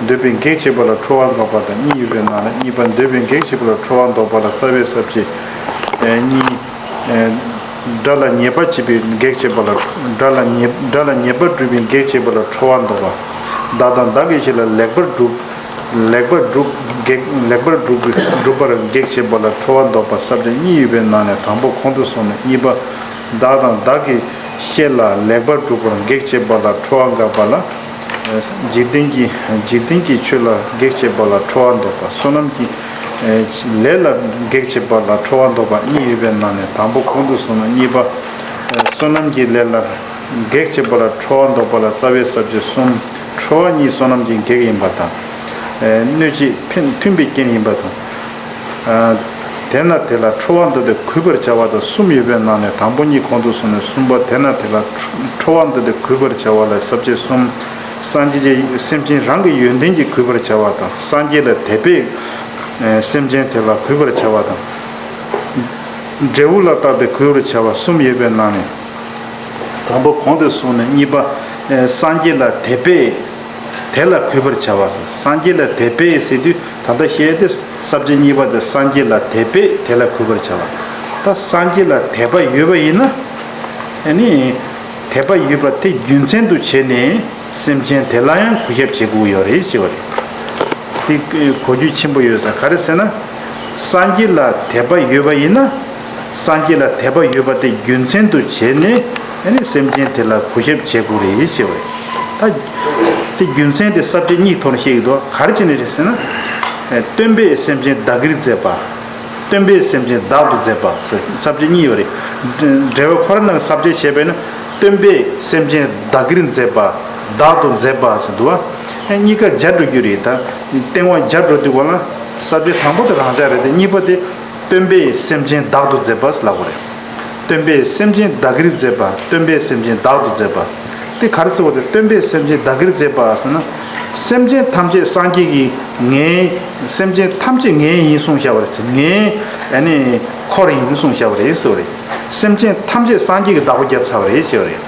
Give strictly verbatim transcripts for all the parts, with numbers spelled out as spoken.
འདོད་པའི་གེགས་བྱེད་པ་ལ་ཁྲོ་བ་འགག་པ་དང་གཉིས་ཡོད་པའི་ནང་ནས། གཉིས་པ་འདོད་པའི་གེགས་བྱེད་པ་ལ་ཁྲོ་བ་འདོགས་པ་ལ་རྩ་བའི་ས་བཅད་གཉིས། དགྲ་ལ་ཉེས་པ་བྱེད་པའི་གེགས་བྱེད་པ་ལ། དགྲ་ལ་ཉེས་དགྲ་ལ་ཉེས་པ་སྒྲུབ་པའི་གེགས་བྱེད་པ་ལ་ཁྲོ་བ་འདོགས་པ། བདག་དང་བདག་གི་ཕྱིར་ལ་ལེགས་པར་སྒྲུབ། ལེགས་པར་སྒྲུབ་གེགས། ལེགས་པར་སྒྲུབ་པའི་སྒྲུབ་པར་གེགས་བྱེད་པ་ལ་ཁྲོ་བ་འདོགས་པ། ས་བཅད་གཉིས་ཡོད་པའི་ནང་ནས་དང་པོ་གོང་དུ་སོང་ནས། གཉིས་པ་བདག་དང་བདག་གི་ཕྱིར་ལ་ལེགས་པར་སྒྲུབ་པར་གེགས་བྱེད་པ་ལ་ཁྲོ་བ་འགག་པ་ལ། འཇིག་རྟེན་གྱི་འཇིག་རྟེན་གྱི་ཆོས་ལ་གེགས་བྱེད་པ་ལ་ཁྲོ་བ་འདོགས་པ། བསོད་ནམས་ཀྱི་ལས་ལ་གེགས་བྱེད་པ་ལ་ཁྲོ་བ་འདོགས་པ་གཉིས་ཡོད་པའི་ནང་ནས་དང་པོ་གོང་དུ་སོང་ནས། གཉིས་པ་བསོད་ནམས་ཀྱི་ལས་ལ་གེགས་བྱེད་པ་ལ་ཁྲོ་བ་འདོགས་པ་ལ་རྩ་བའི་ས་བཅད་གསུམ། ཁྲོ་བ་གཉིས་བསོད་ནམས་ཀྱི་གེགས་ཡིན་པ་དང་། གནོད་བྱེད་ཕན་མཐུན་པའི་རྐྱེན་ཡིན་པ་དང་། དེས་ན་དེ་ལ་ཁྲོ་བ་འདོགས་ཏེ་གུས་པར་བྱ་བ་དང་གསུམ་ཡོད་པའི་ནང་ནས་དང་པོ་གཉིས་གོང་དུ་སོང་ནས། གསུམ་པ་དེས་ན་དེ་ལ་ཁྲོ་བ་འདོགས་ཏེ་གུས་པར་བྱ་བ་ལ་ས་བཅད་གསུམ། སངས་རྒྱས་ཀྱི་སེམས་ཅན་རང་གི་ཡོན་ཏན་གྱིས་གུས་པར་བྱ་བ་དང་། སངས་རྒྱས་ལ་དད་པས་སེམས་ཅན་དེ་ལ་གུས་པར་བྱ་བ་དང་། འབྲས་བུ་ལ་བརྟགས་ཏེ་གུས་པར་བྱ་བ་གསུམ་ཡོད་པའི་ནང་ནས་དང་པོ་གོང་དུ་སོང་ནས། གཉིས་པ་སངས་རྒྱས་ལ་དད་པས་དེ་ལ་གུས་པར་བྱ་བ། སངས་རྒྱས་ལ་དད་པས་ཟེར་དུས་ད་ལྟ་བཤད་དེ་ས་བཅད་གཉིས་པ་དེ་སངས་རྒྱས་ལ་དད་པས་དེ་ལ་གུས་པར་བྱ་བ། ད་སངས་རྒྱས་ལ་དད་པ་ཡོད་པ་ཡིན་ན། ཨ་ནི་དད་པ་ཡོད་པ་དེ་རྒྱུ་མཚན་དུ་བྱས་ནས་སེམས་ཅན་དེ་ལ་ཡང་གུས་ཞབས་བྱེད་དགོས་ཡོད་རེད་ཅེས་པ་རེད། དེ་གོ་རྒྱུ་ཆེན་པོ་ཡོད་ས་ག་རེ་ཟེར་ན། སངས་རྒྱས་ལ་དད་པ་ཡོད་པ་ཡིན་ན། སངས་རྒྱས་ལ་དད་པ་ཡོད་པ་དེ་རྒྱུ་མཚན་དུ་བྱས་ནས་ཨ་ནི་སེམས་ཅན་དེ་ལ་གུས་ཞབས་བྱེད་དགོས་རེད་ཅེས་པ་རེད། ད་དེ་རྒྱུ་མཚན་དེ་ས་བཅད་གཉིས་ཐོག་ནས་བཤད་ཀྱི་འདུག་ག་རེ་བྱས་ནས་རེད་ཟེར་ན། སྟོན་པས་སེམས་ཅན་བདག་གིར་མཛད་པ། སྟོན་པས་སེམས་ཅན་བདག་ཏུ་མཛད་པ་ཟེར་ས་བཅད་གཉིས་ཡོད་རེད། འགྲེལ་པ་ཁོ་རང་ནང་གི་ས་བཅད་བྱས་པས་ན། སྟོན་པས་སེམས་ཅན་བདག་གིར་མཛད་པ། བདག་ཏུ་མཛད་པ་ཟེར་འདུག་བ། ཨ་གཉིས་ཀ་སྦྱར་འགྲོ་རྒྱུ་རེད། ད་བསྟན་པ་སྦྱར་འགྲོ་དུས་གོ་ལ་ས་བཅད་དང་པོ་དེ་རང་འཇགས་རེད་དེ། གཉིས་པ་དེ་སྟོན་པས་སེམས་ཅན་བདག་ཏུ་མཛད་པ་ཟེར་ལབ་དགོས་རེད། སྟོན་པས་སེམས་ཅན་བདག་གིར་མཛད་པ། སྟོན་པས་སེམས་ཅན་བདག་ཏུ་མཛད་པ། དེ་ག་རེ་ཟེར་བ་དེ། སྟོན་པས་སེམས་ཅན་བདག་གིར་མཛད་པ་ཟེར་ན། སེམས་ཅན་ཐམས་ཅད་སངས་རྒྱས་ཀྱི་ངའི། སེམས་ཅན་ཐམས་ཅད་ངའི་ཡིན་གསུངས་བཞག་པ་རེད་ཟེར། ངའི་ཨ་ནི་འཁོར་ཡིན་གསུངས་བཞག་པ་རེད་ཟེར་བ་རེད། སེམས་ཅན་ཐམས་ཅད་སངས་རྒྱས་ཀྱི་བདག་པོ་བརྒྱབ་ཚར་བ་རེད་ཟེར་བ་རེད།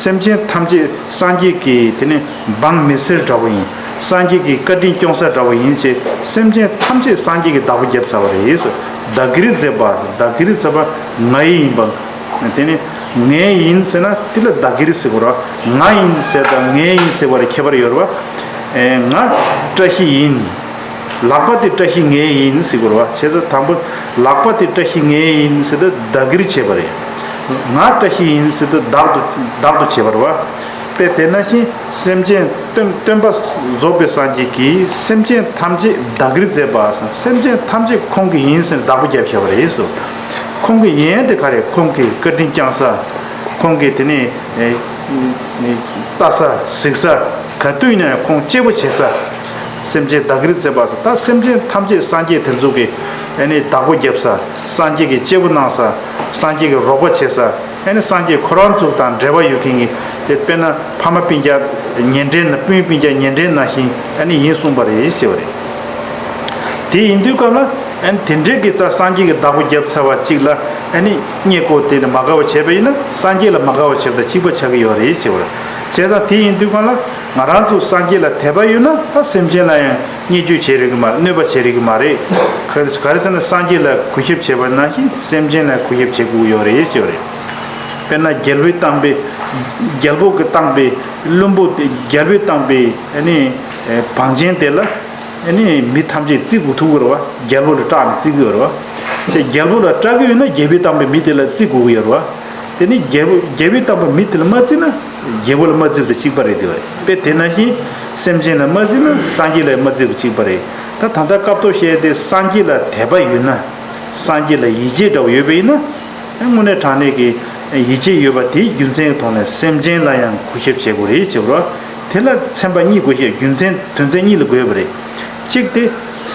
སེམས་ཅན་ཐམས་ཅད་སངས་རྒྱས་ཀྱི་དེ་ནི་འབངས་མི་སེར་འདྲ་བོ་ཡིན། སངས་རྒྱས་ཀྱི་བཀའ་དྲིན་སྐྱོང་ས་འདྲ་བོ་ཡིན་ཞེས། སེམས་ཅན་ཐམས་ཅད་སངས་རྒྱས་ཀྱི་བདག་པོ་བརྒྱབ་ཚར་བ་རེད། བདག་གིར་མཛད་པ། བདག་གིར་མཛད་པ་ངའི་ཡིན་པ། དེ་ནི་ངའི་ཡིན་ཟེར་ན་དེ་ལ་བདག་གིར་ཟེར་དགོས་རེད་བ། ང་ཡིན་ཟེར་དང་ངའི་ཡིན་ཟེར་བ་ལ་ཁྱད་པར་ཡོད་རེད་བ། ཨེ་ང་བཀྲ་ཤིས་ཡིན། ལག་པ་དེ་བཀྲ་ཤིས་ངའི་ཡིན་ཟེར་དགོས་རེད་བ། བྱས་ཙང་དང་པོ་ལག་པ་དེ་བཀྲ་ཤིས་ངའི་ཡིན་ཟེར་དུས་བདག་གིར་བྱས་པ་རེད། ང་བཀྲ་ཤིས་ཡིན་ཟེར་དུས་བདག་ཏུ་བདག་ཏུ་བྱས་པ་རེད་བ། དཔེ་དེ་ནང་བཞིན་སེམས་ཅན་སྟོན་སྟོན་པ་རྫོགས་པའི་སངས་རྒྱས་ཀྱིས་སེམས་ཅན་ཐམས་ཅད་བདག་གིར་མཛད་པ། སེམས་ཅན་ཐམས་ཅད་ཁོང་གི་ཡིན་ཟེར་བདག་པོ་བརྒྱབ་བཞག་པ་རེད་ཟེར། ཁོང་གི་ཡིན་དེ་ག་རེ། ཁོང་གི་བཀའ་དྲིན་བསྐྱངས་ས། ཁོང་གི་དེ་ནས་ཨེ་ལྟ་ས་གཟིགས་ས། ག་དུས་ནས་ཁོང་གཅེས་པོ་བྱེད་ས། སེམས་ཅན་བདག་གིར་མཛད་པ་ཟེར། ད་སེམས་ཅན་ཐམས་ཅད་སངས་རྒྱས་དེ་ཚོ་གི་ཨ་ནི་བདག་པོ་བརྒྱབ་ས། སངས་རྒྱས་ཀྱི་གཅེས་པོ་གནང་ས། སངས་རྒྱས་ཀྱི་རོགས་པ་བྱེད་ས། ཨ་ནི་སངས་རྒྱས་ཁོ་རང་ཚོ་དང་འབྲེལ་བ་ཡོད་མཁན་གྱི་དེ། དཔེར་ན་ཕ་མ་སྤུན་ཀྱག་ཉེ་འབྲེལ་ན། སྤུན་སྤུན་ཀྱག་ཉེ་འབྲེལ་ནང་བཞིན་ཨ་ནི་ཡིན་གསུངས་པ་རེད་ཞེས་པ་རེད། དེ་ཡིན་དུས་སྐབས་ལ་ཨ་ནི་དེ་འདྲའི་གི་ད་སངས་རྒྱས་ཀྱི་བདག་པོ་བརྒྱབ་ཚར་བ་གཅིག་ལ་ཨ་ནི་བརྙས་བཀོག་དེ་ནི་མ་དགའ་བ་བྱས་པ་ཡིན་ན། སངས་རྒྱས་ལ་མ་དགའ་བ་བྱས་པ་དང་གཅིག་པ་ཆགས་ཀྱི་ཡོད་རེད་ཞེས་པ་རེད། བྱས་ཙང་དེ་ཡིན་དུས་སྒང་ལ་ང་རང་ཚོ་སངས་རྒྱས་ལ་དད་པ་ཡོད་ན་ད་སེམས་ཅན་ལ་ཡང་བརྙས་བཅོས་བྱེད་རིགས་ཀྱི་མ་རེད། གནོད་པ་བྱེད་རིགས་ཀྱི་མ་རེད། ག་ག་རེ་ཟེར་ན་སངས་རྒྱས་ལ་གུས་ཞབས་བྱས་པ་ནང་བཞིན་སེམས་ཅན་ལ་གུས་ཞབས་བྱེད་དགོས་ཀྱི་ཡོད་རེད་ཞེས་པ་རེད། དཔེར་ན་རྒྱལ་པོས་བཏང་པའི་རྒྱལ་པོ་གིས་བཏང་པའི་བློན་པོ་དེ། རྒྱལ་པོས་བཏང་པའི་ཨ་ནི་བང་ཆེན་དེ་ལ་ཨ་ནི་མི་ཐམས་ཅད་བརྩི་དགོས་ཐུག་གི་རེད་བ། རྒྱལ་པོ་ལ་སྐྲག་ནས་བརྩི་གི་ཡོད་རེད་བ། དེ་རྒྱལ་པོ་ལ་སྐྲག་གི་ཡོད་ན་རྒྱལ་པོས་བཏང་པའི་མི་དེ་ལ་བརྩི་དགོས་ཀྱི་ཡོད་རེད་བ། དེ་ནི་རྒྱལ་པོ་རྒྱལ་པོས་བཏང་པའི་མི་དེ་ལ་མ་བརྩིས་ན་རྒྱལ་པོ་ལ་མ་བརྩིས་པ་དང་གཅིག་པ་རེད་དེ་བ། དཔེ་དེ་ནང་བཞིན་སེམས་ཅན་ལ་མ་བརྩིས་ན་སངས་རྒྱས་ལ་མ་བརྩིས་པ་གཅིག་པ་རེད། ད་ད་ལྟ་སྐབས་ཐོག་བཤད་དེ་སངས་རྒྱས་ལ་དད་པ་ཡོད་ན། སངས་རྒྱས་ལ་ཡིད་ཆེས་འདྲ་བོ་ཡོད་པ་ཡིན་ན། དངོས་གནས་དྲང་གནས་ཀྱི་ཡིད་ཆེས་ཡོད་པ་དེའི་རྒྱུ་མཚན་གྱི་ཐོག་ནས་སེམས་ཅན་ལ་ཡང་གུས་ཞབས་བྱེད་དགོས་རེད་ཅེས་པ་རེད། དེ་ལ་ཚན་པ་གཉིས་དགོས་ཤེས། རྒྱུ་མཚན་དོན་ཚན་གཉིས་ལ་དགོས་པ་རེད། གཅིག་དེ།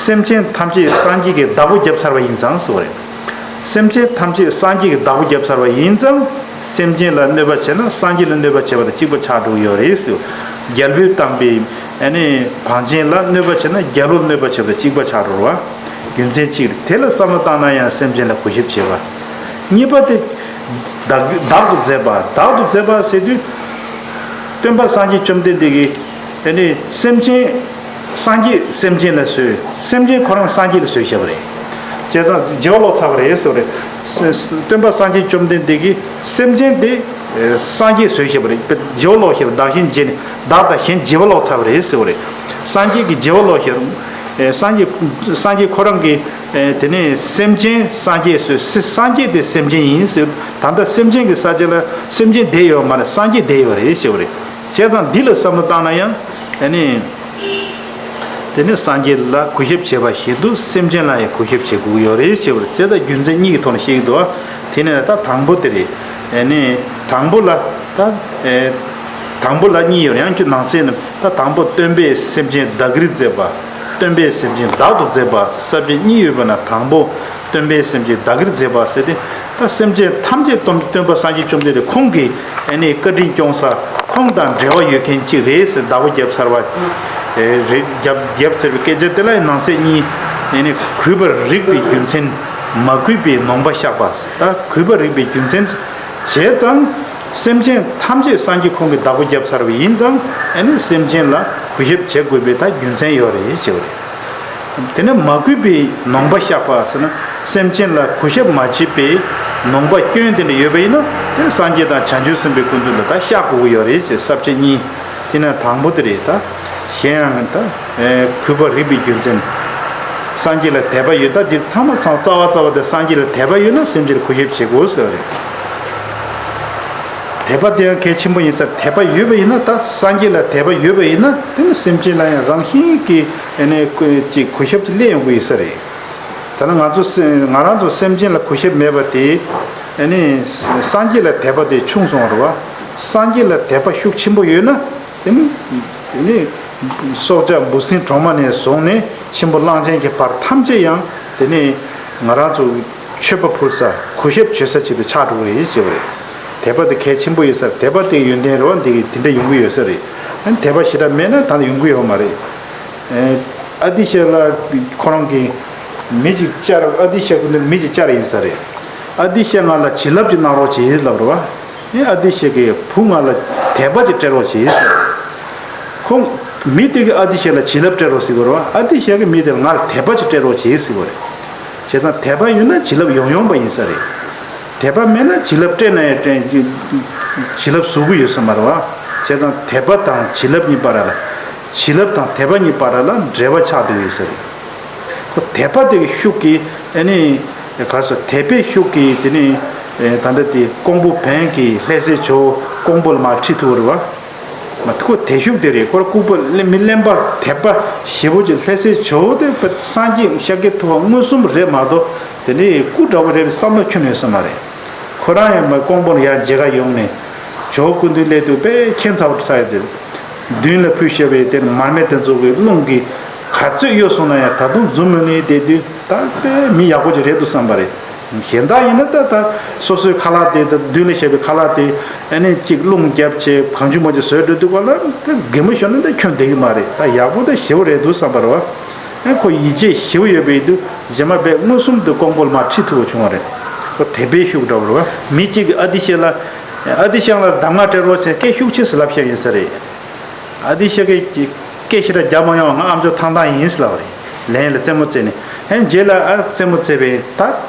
སེམས་ཅན་ཐམས་ཅད་སངས་རྒྱས་ཀྱི་བདག་པོ་བརྒྱབ་ཚར་བ་ཡིན་ཙང་ཟེར་བ་རེད། སེམས་ཅན་ཐམས་ཅད་སངས་རྒྱས་ཀྱི་བདག་པོ་བརྒྱབ་ཚར་བ་ཡིན་ཙང་། སེམས་ཅན་ལ་གནོད་པ་བྱས་ན་སངས་རྒྱས་ལ་གནོད་པ་བྱས་པ་དང་གཅིག་པ་ཆགས་འགྲོ་གི་ཡོད་རེད་ཟེར། རྒྱལ་པོས་བཏང་པའི་ཨ་ནི་བང་ཆེན་ལ་གནོད་པ་བྱས་ན་རྒྱལ་པོ་ལ་གནོད་པ་བྱས་པ་དང་གཅིག་པ་ཆགས་འགྲོ་བ། རྒྱུ་མཚན་གཅིག་རེད། དེ་ལ་བསམ་བློ་བཏང་ན་ཡང་སེམས་ཅན་ལ་གུས་ཞབས་བྱེད་པ། གཉིས་པ་དེ། བདག་བདག་ཏུ་མཛད་པ། བདག་ཏུ་མཛད་པ་ཟེར་དུས། སྟོན་པ་སངས་རྒྱས་བཅོམ་ལྡན་འདས་ཀྱིས་ཨ་ནི་སེམས་ཅན་ སངས་རྒྱས་སེམས་ཅན་ལ་བཟོས། སེམས་ཅན་ཁོ་རང་སངས་རྒྱས་ལ་བཟོས་བཞག་པ་རེད། བྱས་ཙང་བྱེ་བ་ལོག་ཚར་བ་རེད་ཟེར་བ་རེད། སྟོན་པ་སངས་རྒྱས་བཅོམ་ལྡན་འདས་ཀྱིས་སེམས་ཅན་དེ་སངས་རྒྱས་བཟོས་བཞག་པ་རེད། བྱེ་བ་ལོག་བཞག་པ། བདག་གཞན་བརྗེས་ནས་བདག་དང་གཞན་བྱེ་བ་ལོག་ཚར་བ་རེད་ཟེར་བ་རེད། སངས་རྒྱས་ཀྱིས་བྱེ་བ་ལོག་བཞག་སངས་རྒྱས་སངས་རྒྱས་ཁོ་རང་གིས་དེ་ནས་སེམས་ཅན་སངས་རྒྱས་བཟོས། སངས་རྒྱས་དེ་སེམས་ཅན་ཡིན་ཟེར། ད་ལྟ་སེམས་ཅན་གྱི་ས་ཆ་ལ་སེམས་ཅན་བསྡད་ཡོད་མ་རེད། སངས་རྒྱས་བསྡད་ཡོད་རེད་ཟེར་བ་རེད། བྱས་ཙང་འདི་ལ་བསམ་བློ་བཏང་ན་ཡང་ཨ་ནི། དེ་ནི་སངས་རྒྱས་ལ་གུས་ཞབས་བྱེད་པ་བཞིན་དུ་སེམས་ཅན་ལ་ཡང་གུས་ཞབས་བྱེད་དགོས་ཀྱི་ཡོད་རེད་ཅེས་པ་རེད། བྱས་ཙང་རྒྱུ་མཚན་གཉིས་ཀྱི་ཐོག་ནས་བཤད་ཀྱི་འདུག་དེ་ནས་ད་དང་པོ་དེ་རེད། ཨ་ནི་དང་པོ་ལ་ད་ཨེ་དང་པོ་ལ་གཉིས་ཡོད་རེད། ཡང་ཁྱོད་ནང་གསེས་ནས་ད་དང་པོ་སྟོན་པས་སེམས་ཅན་བདག་གིར་མཛད་པ། སྟོན་པས་སེམས་ཅན་བདག་ཏུ་མཛད་པ་ས་བཅད་གཉིས་ཡོད་པ་ན། དང་པོ་སྟོན་པས་སེམས་ཅན་བདག་གིར་མཛད་པ་ཟེར་ཏེ། ད་སེམས་ཅན་ཐམས་ཅད་སྟོན་སྟོན་པ་སངས་རྒྱས་བཅོམ་ལྡན་འདས་ཁོང་གིས་ཨ་ནི་བཀའ་དྲིན་སྐྱོང་ས། ཁོང་དང་འབྲེལ་བ་ཡོད་མཁན་གཅིག་རེད་ཟེར་བདག་པོ་བརྒྱབ་ཚར་བ་རེད། བརྒྱབ་བརྒྱབ་ཚར་བའི་སྐད་ཆ་དེ་ལ་ནང་གསེས་གཉིས། ཨ་ནི་གུས་པར་རིགས་པའི་རྒྱུ་མཚན། མ་གུས་པས་ནོངས་པ་བཤགས་པ། ད་གུས་པར་རིགས་པའི་རྒྱུ་མཚན། བྱས་ཙང་སེམས་ཅན་ཐམས་ཅད་སངས་རྒྱས་ཁོང་གིས་བདག་པོ་བརྒྱབ་ཚར་བ་ཡིན་ཙང་། ཨ་ནི་སེམས་ཅན་ལ་གུས་ཞབས་བྱེད་དགོས་པའི་ད་རྒྱུ་མཚན་ཡོད་རེད་ཅེས་པ་རེད། དེ་ནས་མ་གུས་པས་ནོངས་པ་བཤགས་པ་ཟེར་ན། སེམས་ཅན་ལ་གུས་ཞབས་མ་བྱས་པའི་ནོངས་པ་སྐྱོན་དེ་འདྲ་ཡོད་པ་ཡིན་ན། དེ་སངས་རྒྱས་དང་བྱང་ཆུབ་སེམས་དཔའི་སྐུ་མདུན་དུ་ད་བཤགས་དགོས་ཀྱི་ཡོད་རེད་ཅེས་ས་བཅད་གཉིས། དེ་ནས་དང་པོ་དེ་རེད། ད་གཞན་ཡང་ད་ཨེ་གུས་པར་རིགས་པའི་རྒྱུ་མཚན། སངས་རྒྱས་ལ་དད་པ་ཡོད། ད་འདི་ཚང་མ་ཚང་རྩ་བ་རྩ་བ་དེ་སངས་རྒྱས་ལ་དད་པ་ཡོད་ན་སེམས་ཅན་ལ་གུས་ཞབས་བྱེད་དགོས་ཟེར་བ་རེད། དད་པ་དེ་ཡང་གལ་ཆེན་པོ་ཡིན་ས་རེད། དད་པ་ཡོད་པ་ཡིན་ན། ད་སངས་རྒྱས་ལ་དད་པ་ཡོད་པ་ཡིན་ན། དེ་ནི་སེམས་ཅན་ལ་ཡང་རང་བཞིན་གྱིས་ཨ་ནི་ཅིག་གུས་ཞབས་དེ་སླེབས་ཡོང་གི་ཡོད་ས་རེད། ད་ནི་ང་ཚོ་སེ་ང་རང་ཚོ་སེམས་ཅན་ལ་གུས་ཞབས་མེད་པ་དེ། ཨ་ནི་སངས་རྒྱས་ལ་དད་པ་དེ་ཆུང་སོང་བ་རེད་བ། སངས་རྒྱས་ལ་དད་པ་ཤུགས་ཆེན་པོ་ཡོད་ན། དེ་ནི་དེ་ནི་སྲོག་ཆགས་འབུ་སྲིན་གྲོག་མ་ནས་བཟུང་ནས་ཆེན་པོ་གླང་ཆེན་གྱི་བར་ཐམས་ཅད་ཡང་དེ་ནི་ང་རང་ཚོ་མཆོད་པ་ཕུལ་ས། གུས་ཞབས་བྱེད་ས་ཅིག་ཏུ་ཆགས་འགྲོ་གི་རེད་ཅེས་པ་རེད། དད་པ་དེ་གལ་ཆེན་པོ་ཡོད་ས་རེད། དད་པ་དེ་ཡོན་ཏན་རེད་བ། འདི་གི་དེ་འདྲ་ཡོང་གི་ཡོད་ས་རེད། ཨ་ནི་དད་པ་ཞེ་དྲག་མེད་ན་ད་ནི་ཡོང་གི་ཡོད་མ་རེད། ཨ་ཏི་ཤ་ལ་ཁོ་རང་གིས་མི་ཅིག་བཅར། ཨ་ཏི་ཤ་ཁོ་ནི་མི་ཅིག་བཅར་ཡིན་ས་རེད། ཨ་ཏི་ཤ་ང་ལ་བྱིན་རླབས་ཅིག་གནང་རོགས་བྱེད་ལབ་རེད་བ། ཨ་ཏི་ཤ་གིས་བུ་ང་ལ་དད་པ་ཅིག་སྤྲད་རོགས་བྱེད་ཟེར། ཁོང་མི་དེ་གིས་ཨ་ཏི་ཤ་ལ་བྱིན་རླབས་སྤྲད་རོགས་ཟེར་གི་རེད་བ། ཨ་ཏི་ཤ་གིས་མི་དེ་ལ་ང་ལ་དད་པ་ཅིག་སྤྲད་རོགས་བྱེད་ཟེར་གི་རེད། བྱས་ཙང་དད་པ་ཡོད་ན་བྱིན་རླབས་ཡོང་ཡོང་པ་ཡིན་ས་རེད། དད་པ་མེད་ན་བྱིན་རླབས་སྤྲད་ན་ཡང་སྤྲད། བྱིན་རླབས་ཟུག་གི་ཡོད་ས་མ་རེད་བ། བྱས་ཙང་དད་པ་དང་བྱིན་རླབས་གཉིས་བར་ལ། བྱིན་རླབས་དང་དད་པ་གཉིས་བར་ལ་འབྲེལ་བ་ཆགས་བསྡད་ཡོད་ས་རེད། ཁོ་དད་པ་དེ་གི་ཤུགས་ཀྱིས་ཨ་ནི་ག་སོ་དད་པའི་ཤུགས་ཀྱིས་དེ་ནི་ད་ལྟ་དེ་ཀོང་པོ་བོན་གྱི་ལྷ་སའི་ཇོ་བོ་ཀོང་པོ་ལ་མར་ཁྲིད་ཐུབ་པ་རེད་བ། མ་ཐུག་གོ་དད་ཤུགས་དེ་རེད། ཁོ་ར་ལྐུགས་པ་ལེན་མི་ལེན་པར་དད་པ་ཞེ་པོ་ཅིག་ལྷ་སའི་ཇོ་བོ་དེ་སངས་རྒྱས་ཤཱཀྱ་ཐུབ་པ་མངོན་སུམ་རེད་མ་གཏོགས། དེ་ནི་སྐུ་འདྲ་བོ་རེད་པའི་བསམ་བློ་ཁྱོན་ནས་ཡོད་ས་མ་རེད། ཁོ་རང་ཡང་མ་ཀོང་པོ་ལ་ཡར་མཇལ་ཁ་ཡོང་ནས། ཇོ་བོ་སྐུ་མདུན་སླེབས་དུས་དཔེ་ཁྱད་མཚར་པོ་ཆགས་ཡོད་དེ། མདུན་ལ་ཕུལ་བཞག་པའི་དེར་མར་མེ་དེ་ཚོ་གི་རླུང་གིས་ག་ཚོད་གཡོ་སོང་ན་ཡང་། ད་དུང་འཛུམ་མུལ་ནས་བསྡད་དུས་ད་དཔེ་མི་ཡག་པོ་ཅིག་རེད་འདུག་བསམ་པ་རེད། གཞན་དག་ཡིན་ན་ད་ད་སོ་སོའི་ཁ་ལག་དེ། ད་མདུན་ལ་བཞག་པའི་ཁ་ལག་དེ་ཨ་ནི་གཅིག་རླུང་བརྒྱབ་བྱས་གང་བྱུང་མང་བྱུང་བཟོས་འགྲོ་དུས་སྒང་ལ། ད་གད་མོ་ཤོར་ན་ད་ཁྱོན་བསྡད་ཀྱི་མ་རེད། ད་ཡག་པོ་ད་ཞེ་པོ་རེད་འདུག་བསམ་པ་རེད་བ། ཨ་ཁོ་ཡིད་ཆེས་ཞེ་པོ་ཡོད་པ་ཡིན་དུས་རྗེས་མ་དཔེ་མངོན་སུམ་དུ་ཀོང་པོ་ལ་མར་ཁྲིད་ཐུབ་པ་བྱུང་བ་རེད། ཁོ་དད་པའི་ཤུགས་འདྲ་བོ་རེད་བ། མི་གཅིག་གིས་ཨ་ཏི་ཤ་ལ། ཨ་ཏི་ཤ་ལ་གདམས་ངག་སྤྲད་རོགས་བྱས་སྐད་ཤུགས་ཆེ་ཙམ་ལབ་བཞག་ཡིན་ས་རེད། ཨ་ཏི་ཤ་གིས་སྐད་ཞེ་དྲག་རྒྱག་མ་ཡོང་བ། ང་ཨ་མཆོག་ཐང་ཐང་ཡིན་ཟེར་ལབ་པ་རེད། ལན་ལ་རྩེད་མོ་རྩེས་ནས། ཨ་ནི་རྗེས་ལ་ཨ་རྩེད་མོ་རྩེས་པས་ད་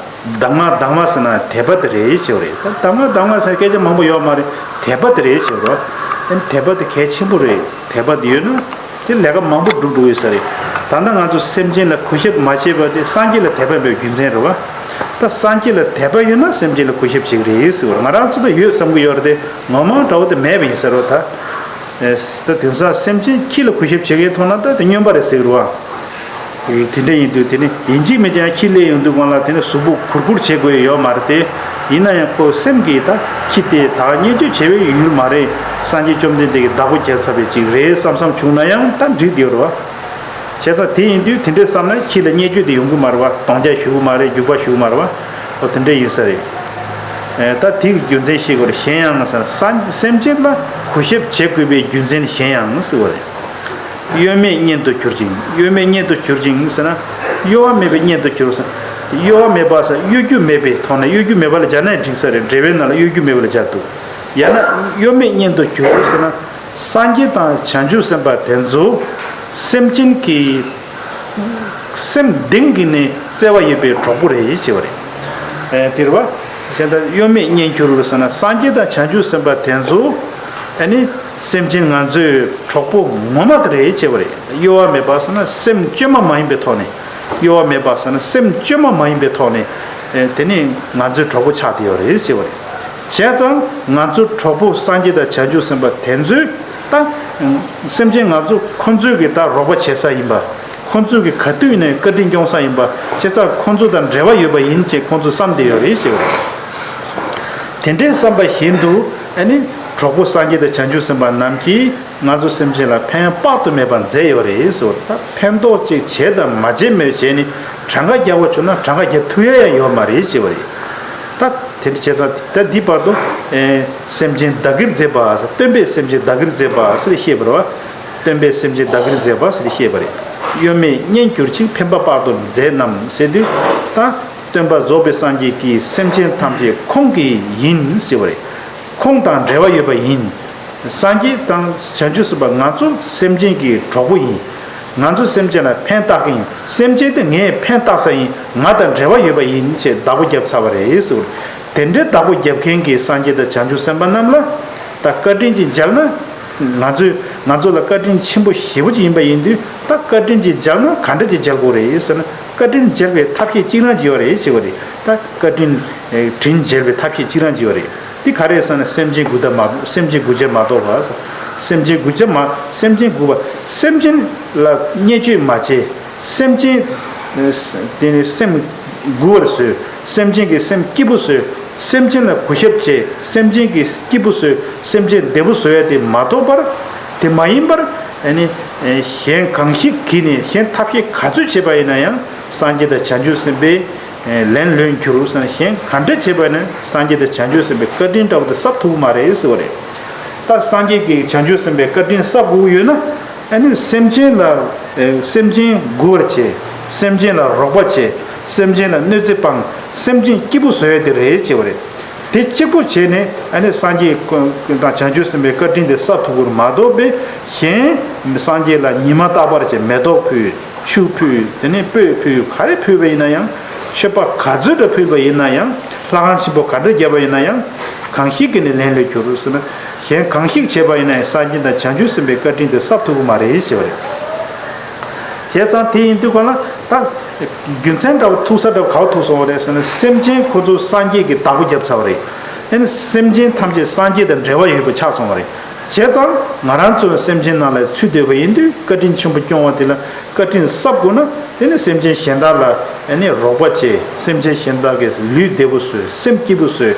གདམས་ངག་གདམས་ངག་ཟེར་ན་དད་པ་དེ་རེད་ཟེར་བ་རེད། ད་གདམས་ངག་གདམས་ངག་ཟེར་སྐད་ཆ་མང་པོ་ཡོད་མ་རེད། དད་པ་དེ་རེད་ཟེར་བ་རེད། ཨ་ནི་དད་པ་དེ་གལ་ཆེན་པོ་རེད། དད་པ་དེ་ཡོད་ན་དེ་ལས་ཀ་མང་པོ་སྒྲུབ་འགྲོ་ཡོད་ས་རེད། ད་ལྟ་ང་ཚོ་སེམས་ཅན་ལ་གུས་ཞབས་མ་བྱས་པ་དེ་སངས་རྒྱས་ལ་དད་པ་མེད་པའི་རྒྱུ་མཚན་རེད་བ། ད་སངས་རྒྱས་ལ་དད་པ་ཡོད་ན་སེམས་ཅན་ལ་གུས་ཞབས་བྱེད་ཀྱི་རེད་ཟེར་བ་རེད། ང་རང་ཚོ་ད་ཡོད་བསམ་གྱི་ཡོད་རེད་དེ། ངོ་མ་འདྲ་བོ་དེ་མེད་པ་ཡིན་ས་རེད་བ། ད། ཨེ། ད་དེང་སང་སེམས་ཅན་ཁྱི་ལ་གུས་ཞབས་བྱེད་མཁན་མཐོང་ན་ད་དེ་སྨྱོན་པ་རེད་ཟེར་གི་རེད་བ། ཨེ། དེ་འདྲ་ཡིན་དུས་དེ་ནི་ཡིན་གཅིག་མིན་གཅིག་ཁྱི་སླེབས་ཡོང་དུས་སྒང་ལ་དེ་ནི་གཟུགས་པོ་གུར་གུར་བྱེད་དགོས་ཡོད་མ་རེད་དེ། ཡིན་ན་ཡང་ཁོ་སེམས་ཀྱིས་ད་ཁྱི་དེ་ད་བརྙས་བཅོས་བྱེད་པའི་ཡུལ་མ་རེད། སངས་རྒྱས་བཅོམ་ལྡན་འདས་ཀྱིས་བདག་པོ་བརྒྱབ་ཚར་བའི་ཅིག་རེད་བསམ་བསམ་བྱུང་ན་ཡང་ད་འགྲིག་བསྡད་ཡོད་རེད་བ། བྱས་ཙང་དེ་ཡིན་དུས་དེ་འདྲའི་བསམ་ན་ཁྱི་ལ་བརྙས་བཅོས་དེ་ཡོང་གི་མ་རེད་བ། རྡོག་རྒྱག་ཞུ་གི་མ་རེད། རྒྱུག་པ་ཞུ་གི་མ་རེད་བ། ཨོ་དེ་འདྲ་ཡིན་ས་རེད། ཨེ། ད་དེ་གི་རྒྱུ་མཚན་ཤེས་དགོས་རེད། གཞན་ཡང་ཟེར་ན་སེམས་ཅན་ལ་གུས་ཞབས་བྱེད་དགོས་པའི་རྒྱུ་མཚན་གཞན་ཡང་ཟེར་བ་རེད། གཡོ་མེད་གཉེན་དུ་གྱུར་ཅིང་། གཡོ་མེད་གཉེན་དུ་གྱུར་ཅིང་ཟེར་ན། གཡོ་བ་མེད་པའི་གཉེན་དུ་གྱུར་ཟེར། གཡོ་བ་མེད་པ་ཟེར་གཡོ་སྒྱུ་མེད་པའི་ཐོག་ནས། གཡོ་སྒྱུ་མེད་པ་ལ་སྦྱར་ན་འགྲིག་ས་རེད། འགྲེལ་པའི་ནང་ལ་གཡོ་སྒྱུ་མེད་པ་ལ་སྦྱར་འདུག་ཡང་ན་གཡོ་མེད་གཉེན་དུ་གྱུར་ཟེར་ན། སངས་རྒྱས་དང་བྱང་ཆུབ་སེམས་དཔའ་དེ་ཚོ་ སེམས་ཅན་གྱི་སེམས་གཏིང་གི་ནས་བརྩེ་བ་ཡོད་པའི་གྲོགས་པོ་རེད་ཅེས་པ་རེད། ཨེ་དེ་རེད་བ། གཞན་དག་གཡོ་མེད་གཉེན་གྱུར་ཟེར་ན་སངས་རྒྱས་དང་བྱང་ཆུབ་སེམས་དཔའ་དེ་ཚོ་ཨ་ནི་སེམས་ཅན་ང་ཚོའི་གྲོགས་པོ་ངོ་མ་དེ་རེད་ཅེས་པ་རེད། གཡོ་བ་མེད་པ་ཟེར་ན་སེམས་བཅོས་མ་མ་ཡིན་པའི་ཐོག་ནས། གཡོ་བ་མེད་པ་ཟེར་ན་སེམས་བཅོས་མ་མ་ཡིན་པའི་ཐོག་ནས་ཨེ་དེ་ནི་ང་ཚོའི་གྲོགས་པོ་ཆགས་བསྡད་ཡོད་རེད་ཅེས་པ་རེད། བྱས་ཙང་ང་ཚོ་གྲོགས་པོ་སངས་རྒྱས་དང་བྱང་ཆུབ་སེམས་དཔའ་དེ་ཚོས་ད་སེམས་ཅན་ང་ཚོ་ཁོ་ཚོས་ཀྱི་ད་རོགས་པ་བྱེད་ས་ཡིན་པ། ཁོ་ཚོས་ཀྱི་ག་དུས་ནས་བཀའ་དྲིན་སྐྱོང་ས་ཡིན་པ། བྱས་ཙང་ཁོ་ཚོ་དང་འབྲེལ་བ་ཡོད་པ་ཡིན་ཅེས་ཁོ་ཚོས་བསམ་བསྡད་ཡོད་རེད་ཅེས་པ་རེད། དེ་འདྲའི་བསམ་པ་བཞིན་དུ་ཨ་ནི་གྲོགས་པོ་སངས་རྒྱས་དང་བྱང་ཆུབ་སེམས་དཔའ་རྣམས་ཀྱིས་ང་ཚོ་སེམས་ཅན་ལ་ཕན་དཔག་ཏུ་མེད་པ་མཛད་ཡོད་རེད་ཟེར་བ་ད་ཕན་ཐོགས་ཅིག་བྱས་དང་མ་བྱས་མེད་བྱས་ནས་གྲངས་ཀ་རྒྱག་པ་བྱུང་ན་གྲངས་ཀ་རྒྱག་ཐུབ་ཡ་ཡང་ཡོད་མ་རེད་ཅེས་པ་རེད། ད་དེ་འདྲ་བྱས་ཙང་ད་འདི་བར་དུ་ཨེ་སེམས་ཅན་བདག་གིར་མཛད་པ་སྟོན་པས་སེམས་ཅན་བདག་གིར་མཛད་པ་ཟེར་བཤད་པ་རེད་བ། སྟོན་པས་སེམས་ཅན་བདག་གིར་མཛད་པ་ཟེར་བཤད་པ་རེད། གཡོ་མེད་གཉེན་གྱུར་ཅིང་ཕན་པ་དཔག་ཏུ་མཛད་རྣམས་ཟེར་དུས་ད་སྟོན་པ་རྫོགས་པའི་སངས་རྒྱས་ཀྱིས་སེམས་ཅན་ཐམས་ཅད་ཁོང་གི་ཡིན་ཟེར་བ་རེད། ཁོང་དང་འབྲེལ་བ་ཡོད་པ་ཡིན། སངས་རྒྱས་དང་བྱང་ཆུབ་སེམས་དཔའ་ང་ཚོ་སེམས་ཅན་གྱི་གྲོགས་པོ་ཡིན། ང་ཚོ་སེམས་ཅན་ལ་ཕན་བཏགས་ཀྱི་ཡིན། སེམས་ཅན་དེ་ངས་ཕན་བཏགས་ས་ཡིན། ང་དང་འབྲེལ་བ་ཡོད་པ་ཡིན་ཅེས་བདག་པོ་བརྒྱབ་ཚར་བ་རེད་ཟེར་བ་རེད། དེ་འདྲའི་བདག་པོ་རྒྱབ་མཁན་གྱི་སངས་རྒྱས་དང་བྱང་ཆུབ་སེམས་དཔའ་རྣམས་ལ་ད་བཀའ་དྲིན་ཅིག་འཇལ་ན། ང་ཚོས་ང་ཚོ་ལ་བཀའ་དྲིན་ཆེན་པོ་ཞེ་པོ་ཅིག་ཡིན་པ་ཡིན་དུས་ད་བཀའ་དྲིན་ཅིག་འཇལ་ན་ག་འདྲ་ཅིག་འཇལ་དགོས་རེད་ཟེར་ན་བཀའ་དྲིན་འཇལ་བའི་ཐབས་ཤེས་གཅིག་རང་ཅིག་ཡོད་རེད་ཅེས་པ་རེད། ད་བཀའ་དྲིན་དྲིན་འཇལ་བའི་ཐབས་ཤེས་གཅིག་རང་ཅིག་ཡོད་རེད། འདི་ག་རེ་ཟེར་ན་སེམས་ཅན་མགུ་ད་མ་སེམས་ཅན་མགུ་བྱ་མ་གཏོགས་པ། སེམས་ཅན་མགུ་བྱ་མ་སེམས་ཅན་མགུ་བ། སེམས་ཅན་ལ་བརྙས་བཅོས་མ་བྱེད། སེམས་ཅན་དེ་ནི་སེམས་མགུ་བར་བཟོས། སེམས་ཅན་གྱི་སེམས་སྐྱིད་པོ་བཟོས། སེམས་ཅན་ལ་གུས་ཞབས་བྱེད། སེམས་ཅན་གྱི་སྐྱིད་པོ་བཟོས། སེམས་ཅན་བདེ་པོ་བཟོ་ཡ་དེ་མ་གཏོགས་པར། དེ་མ་ཡིན་པར་ཨ་ནི་གཞན་གང་ཞིག་གིས་ནི་གཞན་ཐབས་ཤེས་ག་ཚོད་བྱས་པ་ཡིན་ན་ཡང་སངས་རྒྱས་དང་བྱང་ཆུབ་སེམས་དཔའི་ལན་ལོན་འགྱུར་ཟེར་ན་གཞན་ག་འདྲ་བྱས་པ་ཡིན་ན་སངས་རྒྱས་དང་བྱང་ཆུབ་སེམས་དཔའི་བཀའ་དྲིན་འདྲ་བོ་དེ་གསབ་ཐུབ་ཀྱི་མ་རེད་ཟེར་བ་རེད། ད་སངས་རྒྱས་ཀྱིས་བྱང་ཆུབ་སེམས་དཔའི་བཀའ་དྲིན་གསབ་དགོས་ཀྱི་ཡོད་ན་ཨ་ནི་སེམས་ཅན་ལ་སེམས་ཅན་མགུ་བར་བྱེད། སེམས་ཅན་ལ་རོགས་པ་བྱེད། སེམས་ཅན་ལ་གནོད་འཚེ་སྤང་། སེམས་ཅན་སྐྱིད་པོ་བཟོ་ཡ་དེ་རེད་ཅེས་པ་རེད། དེ་གཅིག་པོ་བྱས་ནས་ཨ་ནི་སངས་རྒྱས་དང་བྱང་ཆུབ་སེམས་དཔའི་བཀའ་དྲིན་དེ་གསབ་ཐུབ་ཀྱི་མ་གཏོགས་པའི་གཞན་སངས་རྒྱས་ལ་ཉི་མ་རྟག་པར་གྱི་མེ་ཏོག་ཕུལ། ཆུ་ཕུལ། དེ་ནས་སྤོས་ཕུལ། ག་རེ་ཕུལ་བ་ཡིན་ན་ཡང་། མཆོད་པ་ག་ཚོད་འདྲ་ཕུལ་བ་ཡིན་ན་ཡང་། ལྷ་ཁང་ཆེན་པོ་ག་འདྲ་བརྒྱབ་པ་ཡིན་ན་ཡང་། གང་ཞིག་གིས་ནི་ལན་ལོན་འགྱུར་ཟེར་ན། གཞན་གང་ཞིག་བྱས་པ་ཡིན་ན་ཡང་སངས་རྒྱས་དང་བྱང་ཆུབ་སེམས་དཔའི་བཀའ་དྲིན་དེ་གསབ་ཐུབ་ཀྱི་མ་རེད་ཞེས་པ་རེད། བྱས་ཙང་དེ་ཡིན་དུས་ག་ལ་ད། རྒྱུ་མཚན་འདྲ་བོ་ཐུག་ས་འདྲ་བོ་ག་བ་ཐུག་སོང་བ་རེད་ཟེར་ན་སེམས་ཅན་ཁོ་ཚོ་སངས་རྒྱས་ཀྱི་བདག་པོ་བརྒྱབ་ཚར་བ་རེད། ཨ་ནི་སེམས་ཅན་ཐམས་ཅད་སངས་རྒྱས་དང་འབྲེལ་བ་ཡོད་པ་ཆགས་སོང་བ་རེད། བྱས་ཙང་ང་རང་ཚོ་སེམས་ཅན་ནང་ལ་ཚུད་བསྡད་པ་ཡིན་དུས་བཀའ་དྲིན་ཆེན་པོ་སྐྱོང་བ་དེ་ལ་བཀའ་དྲིན་གསབ་དགོས་ན་དེ་ནི་སེམས་ཅན་གཞན་དག་ལ་ཨ་ནི་རོགས་པ་བྱེད། སེམས་ཅན་གཞན་དག་གི་ལུས་བདེ་པོ་བཟོས། སེམས་སྐྱིད་པོ་བཟོས།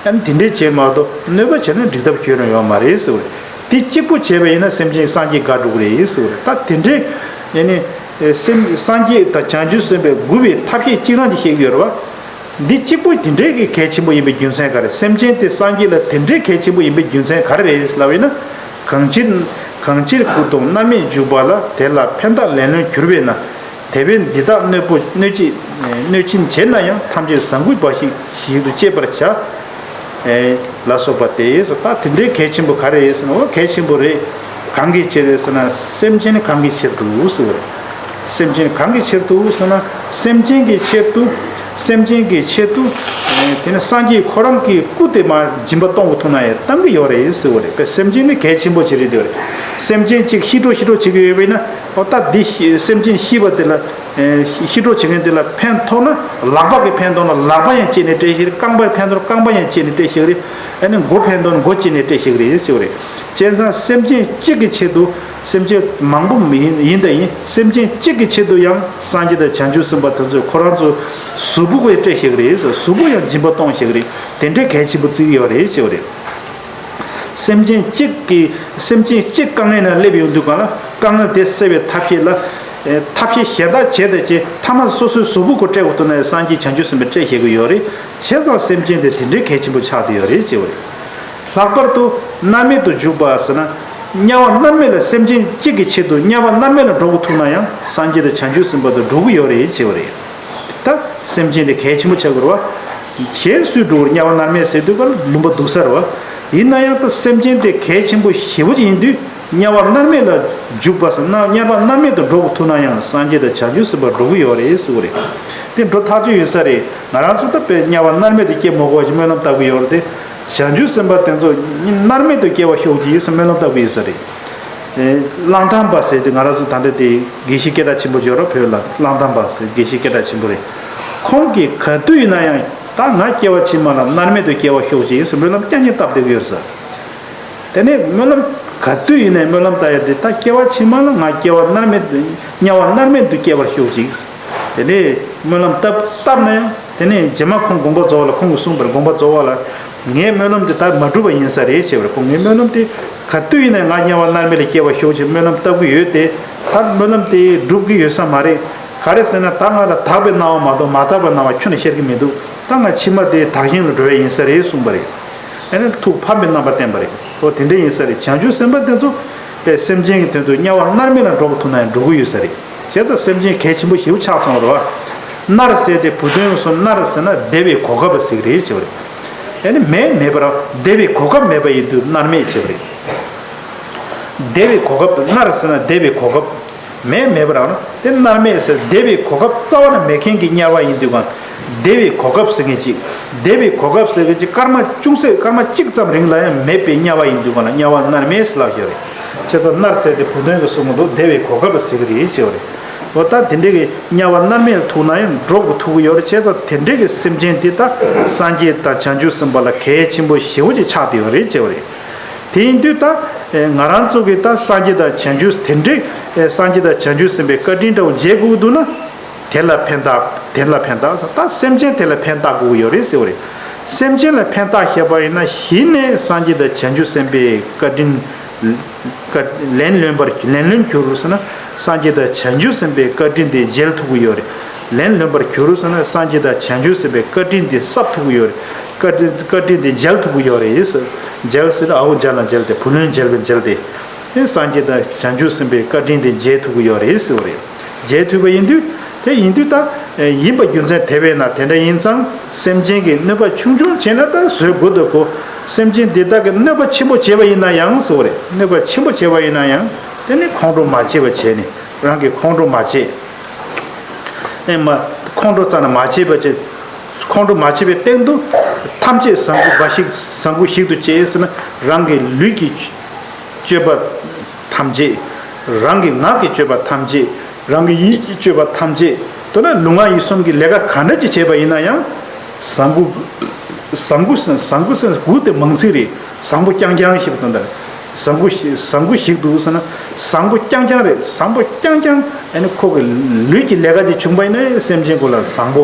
ཨ་ནི་དེ་འདྲས་བྱེད་མ་གཏོགས་གནོད་པ་བྱས་ན་འགྲིག་ཐབས་ཁྱོན་ནས་ཡོད་མ་རེད་ཟེར་བ་རེད། དེ་གཅིག་པུ་བྱས་པ་ཡིན་ན་སེམས་ཅན་སངས་རྒྱས་དགའ་འགྲོ་གི་རེད་ཟེར་བ་རེད། ད་དེ་འདྲས་ཨ་ནི་སེམས་སངས་རྒྱས་དང་བྱང་ཆུབ་སེམས་དཔའི་མགུ་བའི་ཐབས་ཤེས་གཅིག་རང་གཅིག་བཤད་ཀྱི་ཡོད་རེད་བ། འདི་གཅིག་པུ་དེ་འདྲའི་གི་གལ་ཆེན་པོ་ཡིན་པའི་རྒྱུ་མཚན་ག་རེ། སེམས་ཅན་དེ་སངས་རྒྱས་ལ་དེ་འདྲའི་གལ་ཆེན་པོ་ཡིན་པའི་རྒྱུ་མཚན་ག་རེ་རེད་ལབ་ཡིན་ན། གང་ཕྱིར་གང་ཕྱིར་སྐུ་གདུང་མནར་མེད་འཇུག་པ་ལ་དེ་ལ་ཕན་བཏགས་ལན་ལོན་གྱུར་པས་ན། དེ་བས་འདི་དག་གནོད་པོ་གནོད་ཅི་གནོད་ཅི་བྱེད་ན་ཡང་ཐམས་ཅད་བཟང་པོའི་འབའ་ཞིག་ཞིག་ཏུ་སྤྱད་པར་བྱ། ལ་སོགས་པ་སྟེ། ད་དེ་འདྲའི་གལ་ཆེན་པོ་ག་རེ་རེད་ཟེར་ན། འོ་གལ་ཆེན་པོ་རེད། གང་གི་ཕྱིར་རེད་ཟེར་ན། སེམས་ཅན་གང་གི་ཕྱིར་དུ་ཟེར་བ་རེད། སེམས་ཅན་གང་གི་ཕྱིར་དུ་ཟེར་ན། སེམས་ཅན་གྱི་ཕྱིར་དུ། སེམས་ཅན་གྱི་ཆེད་དུ། དེ་ནི་སངས་རྒྱས་ཁོ་རང་གི་སྐུ་དེ་མར་སྦྱིན་པ་གཏོང་གི་ཐུབ་ན་ཡང་གཏང་གི་ཡོད་རེད་ཟེར་བ་རེད། སེམས་ཅན་ནི་གལ་ཆེན་པོ་ཅིག་རེད་དེ། སེམས་ཅན་གཅིག་ཤི་འགྲོ་ཤི་འགྲོ་བྱེད་ཀྱི་ཡོད་པས་ན། འོ་ད་འདི་ཤི་སེམས་ཅན་ཤི་བ་དེ་ལ། ཤི་འགྲོ་བྱེད་མཁན་དེ་ལ་ཕན་ཐོགས་ན་ལག་པ་གིས་ཕན་ཐོགས་ན་ལག་པ་ཡང་བཅད་ནས་སྤྲད་ཤེས་རེད། རྐང་པ་ཕན་ཐོགས་ན་རྐང་པ་ཡང་བཅད་ནས་སྤྲད་ཤེས་རེད། ཨ་ནི་མགོ་ཕན་ཐོགས་ན་མགོ་བཅད་ནས་སྤྲད་ཤེས་རེད་ཟེར་བ་རེད། བྱས་ཙང་སེམས་ཅན་གཅིག་གི་ཆེད་དུ། སེམས་ཅན་མང་པོ་ཡིན་ཡིན་དང་ཡིན། སེམས་ཅན་གཅིག་གི་ཆེད་དུ་ཡང་སངས་རྒྱས་དང་བྱང་ཆུབ་སེམས་དཔའ་དེ་ཚོས་ཁོ་རང་ཚོ་གཟུགས་པོ་གིས་སྤྲད་ཤེས་རེད། གཟུགས་པོ་ཡང་སྦྱིན་པ་གཏོང་ཤེས་རེད། དེ་འདྲའི་གལ་ཆེན་པོ་བརྩི་གི་ཡོད་རེད་ཟེར་བ་རེད། སེམས་ཅན་གཅིག་གི་སེམས་ཅན་གཅིག་དཀའ་ངལ་ནང་སླེབས་ཡོང་དུས་གང་ལ་དཀའ་ངལ་དེ་སེལ་བའི་ཐབས་ཤེས་ལ། ཐབས་ཤེས་གཞན་དག་བྱས་ཏེ་ཅི་ཐ་མ་སོ་སོའི་གཟུགས་པོ་ཁོ་སྤྲད་དགོས་ཐུག་ན་ཡང་སངས་རྒྱས་བྱང་ཆུབ་སེམས་དཔའ་སྤྲད་ཤེས་ཀྱི་ཡོད་རེད། བྱས་ཙང་སེམས་ཅན་དེ་དེ་འདྲའི་གལ་ཆེན་པོ་ཆགས་བསྡད་ཡོད་རེད་ཅེས་པ་རེད། ལྷག་པར་དུ་མནར་མེད་དུ་འཇུག་པ་ཟེར་ན། དམྱལ་བ་མནར་མེད་ལ་སེམས་ཅན་གཅིག་གི་ཆེད་དུ་དམྱལ་བ་མནར་མེད་ལ་འགྲོ་དགོས་ཐུག་ན་ཡང་སངས་རྒྱས་དང་བྱང་ཆུབ་སེམས་དཔའ་དང་འགྲོ་གི་ཡོད་རེད་ཅེས་པ་རེད། ད་སེམས་ཅན་དེ་གལ་ཆེན་པོ་ཆགས་ཀྱི་རེད་བ། གཞན་སུས་འགྲོ་བར་དམྱལ་བ་མནར་མེད་ཟེར་དུས་ཀ་ལ་ལུང་པ་སྡུག་ས་རེད་བ། ཡིན་ན་ཡང་ད་སེམས་ཅན་དེ་གལ་ཆེན་པོ་ཞེ་པོ་ཅིག་ཡིན་དུས། དམྱལ་བ་མནར་མེད་ལ་འཇུག་པ་ཟེར་ན། དམྱལ་བ་མནར་མེད་དུ་འགྲོ་དགོས་ཐུག་ན་ཡང་སངས་རྒྱས་དང་བྱང་ཆུབ་སེམས་དཔའ་འགྲོ་གི་ཡོད་རེད་ཟེར་བ་རེད། དེ་འགྲོ་ཐག་ཆོད་ཡིན་ས་རེད། ང་རང་ཚོ་ད་དཔེ་དམྱལ་བ་མནར་མེད་དུ་སྐྱེ་མི་དགོས་ཞེས་སྨོན་ལམ་བཏབ་གི་ཡོད་རེད་དེ། བྱང་ཆུབ་སེམས་དཔའ་དེ་ཚོ་མནར་མེད་དུ་སྐྱེ་བར་ཤོག་ཅིག་ཟེར་སྨོན་ལམ་བཏབ་གི་ཡོད་ས་རེད། གླང་དར་མ་ཟེར་དུས་ང་རང་ཚོ་ད་ལྟ་དེ་དགེ་བཤེས་སྐད་གྲགས་ཆེན་པོ་ཡོད་རེད། བོད་ལ་གླང་དར་མ་ཟེར་དགེ་བཤེས་སྐད་གྲགས་ཆེན་པོ་རེད། ཁོང་གིས་ག་དུས་ཡིན་ན་ཡང་ད་ང་སྐྱེ་བ་ཕྱི་མ་ལ་མནར་མེད་དུ་སྐྱེ་བར་ཤོག་ཅིག་ཟེར་སྨོན་ལམ་རྐྱང་རྐྱང་བཏབ་བསྡད་ཀྱི་ཡོད་ས། དེ་ནས་སྨོན་ལམ་ག་དུས་ཡིན་ནའི་སྨོན་ལམ་བཏབ་ཡ་དེ་ད་སྐྱེ་བ་ཕྱི་མ་ལ་ང་སྐྱེ་བ་མནར་མེད་དུ་དམྱལ་བ་མནར་མེད་དུ་སྐྱེ་བར་ཤོག་ཅིག་དེ་ནས་སྨོན་ལམ་བཏབ་བཏབ་ན་ཡང་དེ་ནས་རྗེས་མ་ཁོང་དགོངས་པ་རྫོགས་པ་ལ་ཁོང་གིས་གསུངས་པར་དགོངས་པ་རྫོགས་པ་ལ་ངའི་སྨོན་ལམ་དེ་ད་མ་འགྲུབ་པ་ཡིན་ས་རེད་ཅེས་པར་ཁོང་ངའི་སྨོན་ལམ་དེ་ག་དུས་ཡིན་ནའི་ང་དམྱལ་བ་མནར་མེད་ལ་སྐྱེ་བར་ཤོག་ཅེས་སྨོན་ལམ་བཏབ་ཀྱི་ཡོད་དེ། ད་སྨོན་ལམ་དེ་འགྲུབ་ཀྱི་ཡོད་ས་མ་རེད། ག་རེ་ཟེར་ན་ད་ང་ལ་དག་པའི་སྣང་བ་མ་གཏོགས་མ་དག་པའི་སྣང་བ་ཁྱོན་ནས་ཤར་གྱི་མི་འདུག་ད་ང་ཕྱི་མ་དེ་དག་ཞིང་ལ་འགྲོ་བ་ཡིན་ས་རེད་གསུངས་པ་རེད། ཨ་ནི་ཐུགས་ཕམ་པའི་རྣམ་པ་བསྟན་པ་རེད། ཨོ་དེ་འདྲ་ཡིན་ས་རེད། བྱང་ཆུབ་སེམས་དཔའ་དེ་ཚོ་དེ་སེམས་ཅན་གྱི་དོན་དུ་དམྱལ་བ་མནར་མེད་ལ་འགྲོ་དགོས་ཐུག་ན་ཡང་འགྲོ་གི་ཡོད་ས་རེད། བྱས་ཙང་སེམས་ཅན་གལ་ཆེན་པོ་ཞེ་པོ་ཆགས་སོང་བ་རེད་བ། མནར་ཟེར་དེ་བུ་སྟོན་སོགས་མནར་ཟེར་ན་བདེ་བའི་གོ་སྐབས་ཟེར་གི་རེད་ཅེས་པ་རེད། ཨ་ནི་མེད་མེད་པར་བདེ་བའི་གོ་སྐབས་མེད་པ་ཡིན་དུས་མནར་མེད་ཅེས་པ་རེད། བདེ་བའི་གོ་སྐབས་མནར་ཟེར་ན་བདེ་བའི་གོ་སྐབས། མེད་མེད་པར་དེ་མནར་མེད་ཟེར་བདེ་བའི་གོ་སྐབས་རྩ་བ་ནས་མེད་མཁན་གྱི་དམྱལ་བ་ཡིན་དུས་གང་། བདེ་བའི་གོ་སྐབས་ཟེར་མཁན་ཅིག་བདེ་བའི་གོ་སྐབས་ཟེར་མཁན་ཅིག་སྐར་མ་ཅུང་ཟད་སྐར་མ་གཅིག་ཙམ་རིང་ལ་ཡང་མེད་པའི་དམྱལ་བ་ཡིན་དུས་གང་ལ་དམྱལ་བ་མནར་མེད་ཟེར་ལབ་ཡོད་རེད། བྱས་ཙང་མནར་ཟེར་དེ་བུ་སྟོན་གྱིས་གསུངས་མི་འདུག་བདེ་བའི་གོ་སྐབས་ཟེར་གི་རེད་ཅེས་པ་རེད། འོ་ད་དེ་འདྲའི་གི་དམྱལ་བ་མནར་མེད་ལ་ཐུག་ན་ཡང་འགྲོ་དགོས་ཐུག་གི་ཡོད་རེད། བྱས་ཙང་དེ་འདྲའི་གི་སེམས་ཅན་དེ་ད་སངས་རྒྱས་དང་བྱང་ཆུབ་སེམས་དཔའ་ལ་གལ་ཆེན་པོ་ཞེ་པོ་ཅིག་ཆགས་བསྡད་ཡོད་རེད་ཅེས་པ་རེད། དེ་ཡིན་དུས་ད་ང་རང་ཚོ་གིས་ད་སངས་རྒྱས་དང་བྱང་ཆུབ་དེ་འདྲའི་སངས་རྒྱས་དང་བྱང་ཆུབ་སེམས་དཔའི་བཀའ་དྲིན་འདྲ་བོ་འཇལ་དགོས་ཀྱི་འདུག་ན། དེ་ལ་ཕན་བཏགས་དེ་ལ་ཕན་བཏགས་ད་སེམས་ཅན་དེ་ལ་ཕན་བཏགས་དགོས་ཀྱི་ཡོད་རེད་ཟེར་བ་རེད། སེམས་ཅན་ལ་ཕན་བཏགས་ཤེས་པ་ཡིན་ན་གཞི་ནས་སངས་རྒྱས་དང་བྱང་ཆུབ་སེམས་དཔའི་བཀའ་དྲིན་བཀའ་ལན་ལོན་པར་ལན་ལོན་གྱུར་ཟེར་ན་སངས་རྒྱས་དང་བྱང་ཆུབ་སེམས་དཔའི་བཀའ་དྲིན་དེ་འཇལ་ཐུབ་ཀྱི་ཡོད་རེད། ལན་ལོན་པར་གྱུར་ཟེར་ན་སངས་རྒྱས་དང་བྱང་ཆུབ་སེམས་དཔའི་བཀའ་དྲིན་དེ་གསབ་ཐུབ་ཀྱི་ཡོད་རེད། བཀའ་དྲིན་བཀའ་དྲིན་དེ་འཇལ་ཐུབ་ཀྱི་ཡོད་རེད་ཟེར། འཇལ་ཟེར་ན་ཨའོ་འཇལ་ལ་འཇལ་ཏེ་བུ་ལོན་འཇལ་བའི་འཇལ་ཏེ། དེ་སངས་རྒྱས་དང་བྱང་ཆུབ་སེམས་དཔའི་བཀའ་དྲིན་དེ་འཇལ་ཐུབ་ཀྱི་ཡོད་རེད་ཟེར་བ་རེད། འཇལ་ཐུབ་པ་ཡིན་དུས། དེ་ཡིན་དུས་ད། ཡིན་པ་རྒྱུ་མཚན་དེ་བས་ན་དེ་འདྲ་ཡིན་ཙང་སེམས་ཅན་གྱི་གནོད་པ་ཆུང་ཆུང་བྱས་ན་ད་བཟོད་དགོས་འདུག་གོ། སེམས་ཅན་འདི་དག་གི་གནོད་པ་ཆེན་པོ་བྱས་པ་ཡིན་ན་ཡང་ཟེར་བ་རེད། གནོད་པ་ཆེན་པོ་བྱས་པ་ཡིན་ན་ཡང་དེ་ནི་ཁོང་ཁྲོ་མ་བྱེད་པ་བྱས་ནས་རང་གིས་ཁོང་ཁྲོ་མ་བྱེད། ཨེ་མ། ཁོང་ཁྲོ་རྩ་ནས་མ་བྱེད་པ་བྱས། ཁོང་ཁྲོ་མ་བྱེད་པའི་སྟེང་དུ། ཐམས་ཅད་བཟང་པོ་འབའ་ཞིག་བཟང་པོ་ཞིག་ཏུ་བྱས་ཟེར་ན་རང་གི་ལུས་ཀྱི་སྤྱོད་པ་ཐམས་ཅད། རང་གི་ངག་གི་སྤྱོད་པ་ཐམས་ཅད། རང་གི་ཡིད་ཀྱི་སྤྱོད་པ་ཐམས་ཅད། མདོར་ན་ལུས་ངག་ཡིད་གསུམ་གྱི་ལས་ཀ་ག་འདྲ་ཅིག་བྱས་པ་ཡིན་ན་ཡང་། བཟང་པོ། བཟང་པོ་བཟང་པོ་ཟེར་དགུ་དེ་མང་ཚིག་རེད། བཟང་པོ་རྐྱང་རྐྱང་ཞིག་དང་། བཟང་པོ་ཞིག་བཟང་པོ་ཞིག་འདུག་ཟེར་ན། བཟང་པོ་རྐྱང་རྐྱང་རེད། བཟང་པོ་རྐྱང་རྐྱང་ཨ་ནི་ཁོ་གི་ལུས་ཀྱི་ལས་ཀ་ཅིག་བྱུང་པ་ཡིན་ན་ཡང་སེམས་ཅན་ཀུན་ལ་བཟང་པོ།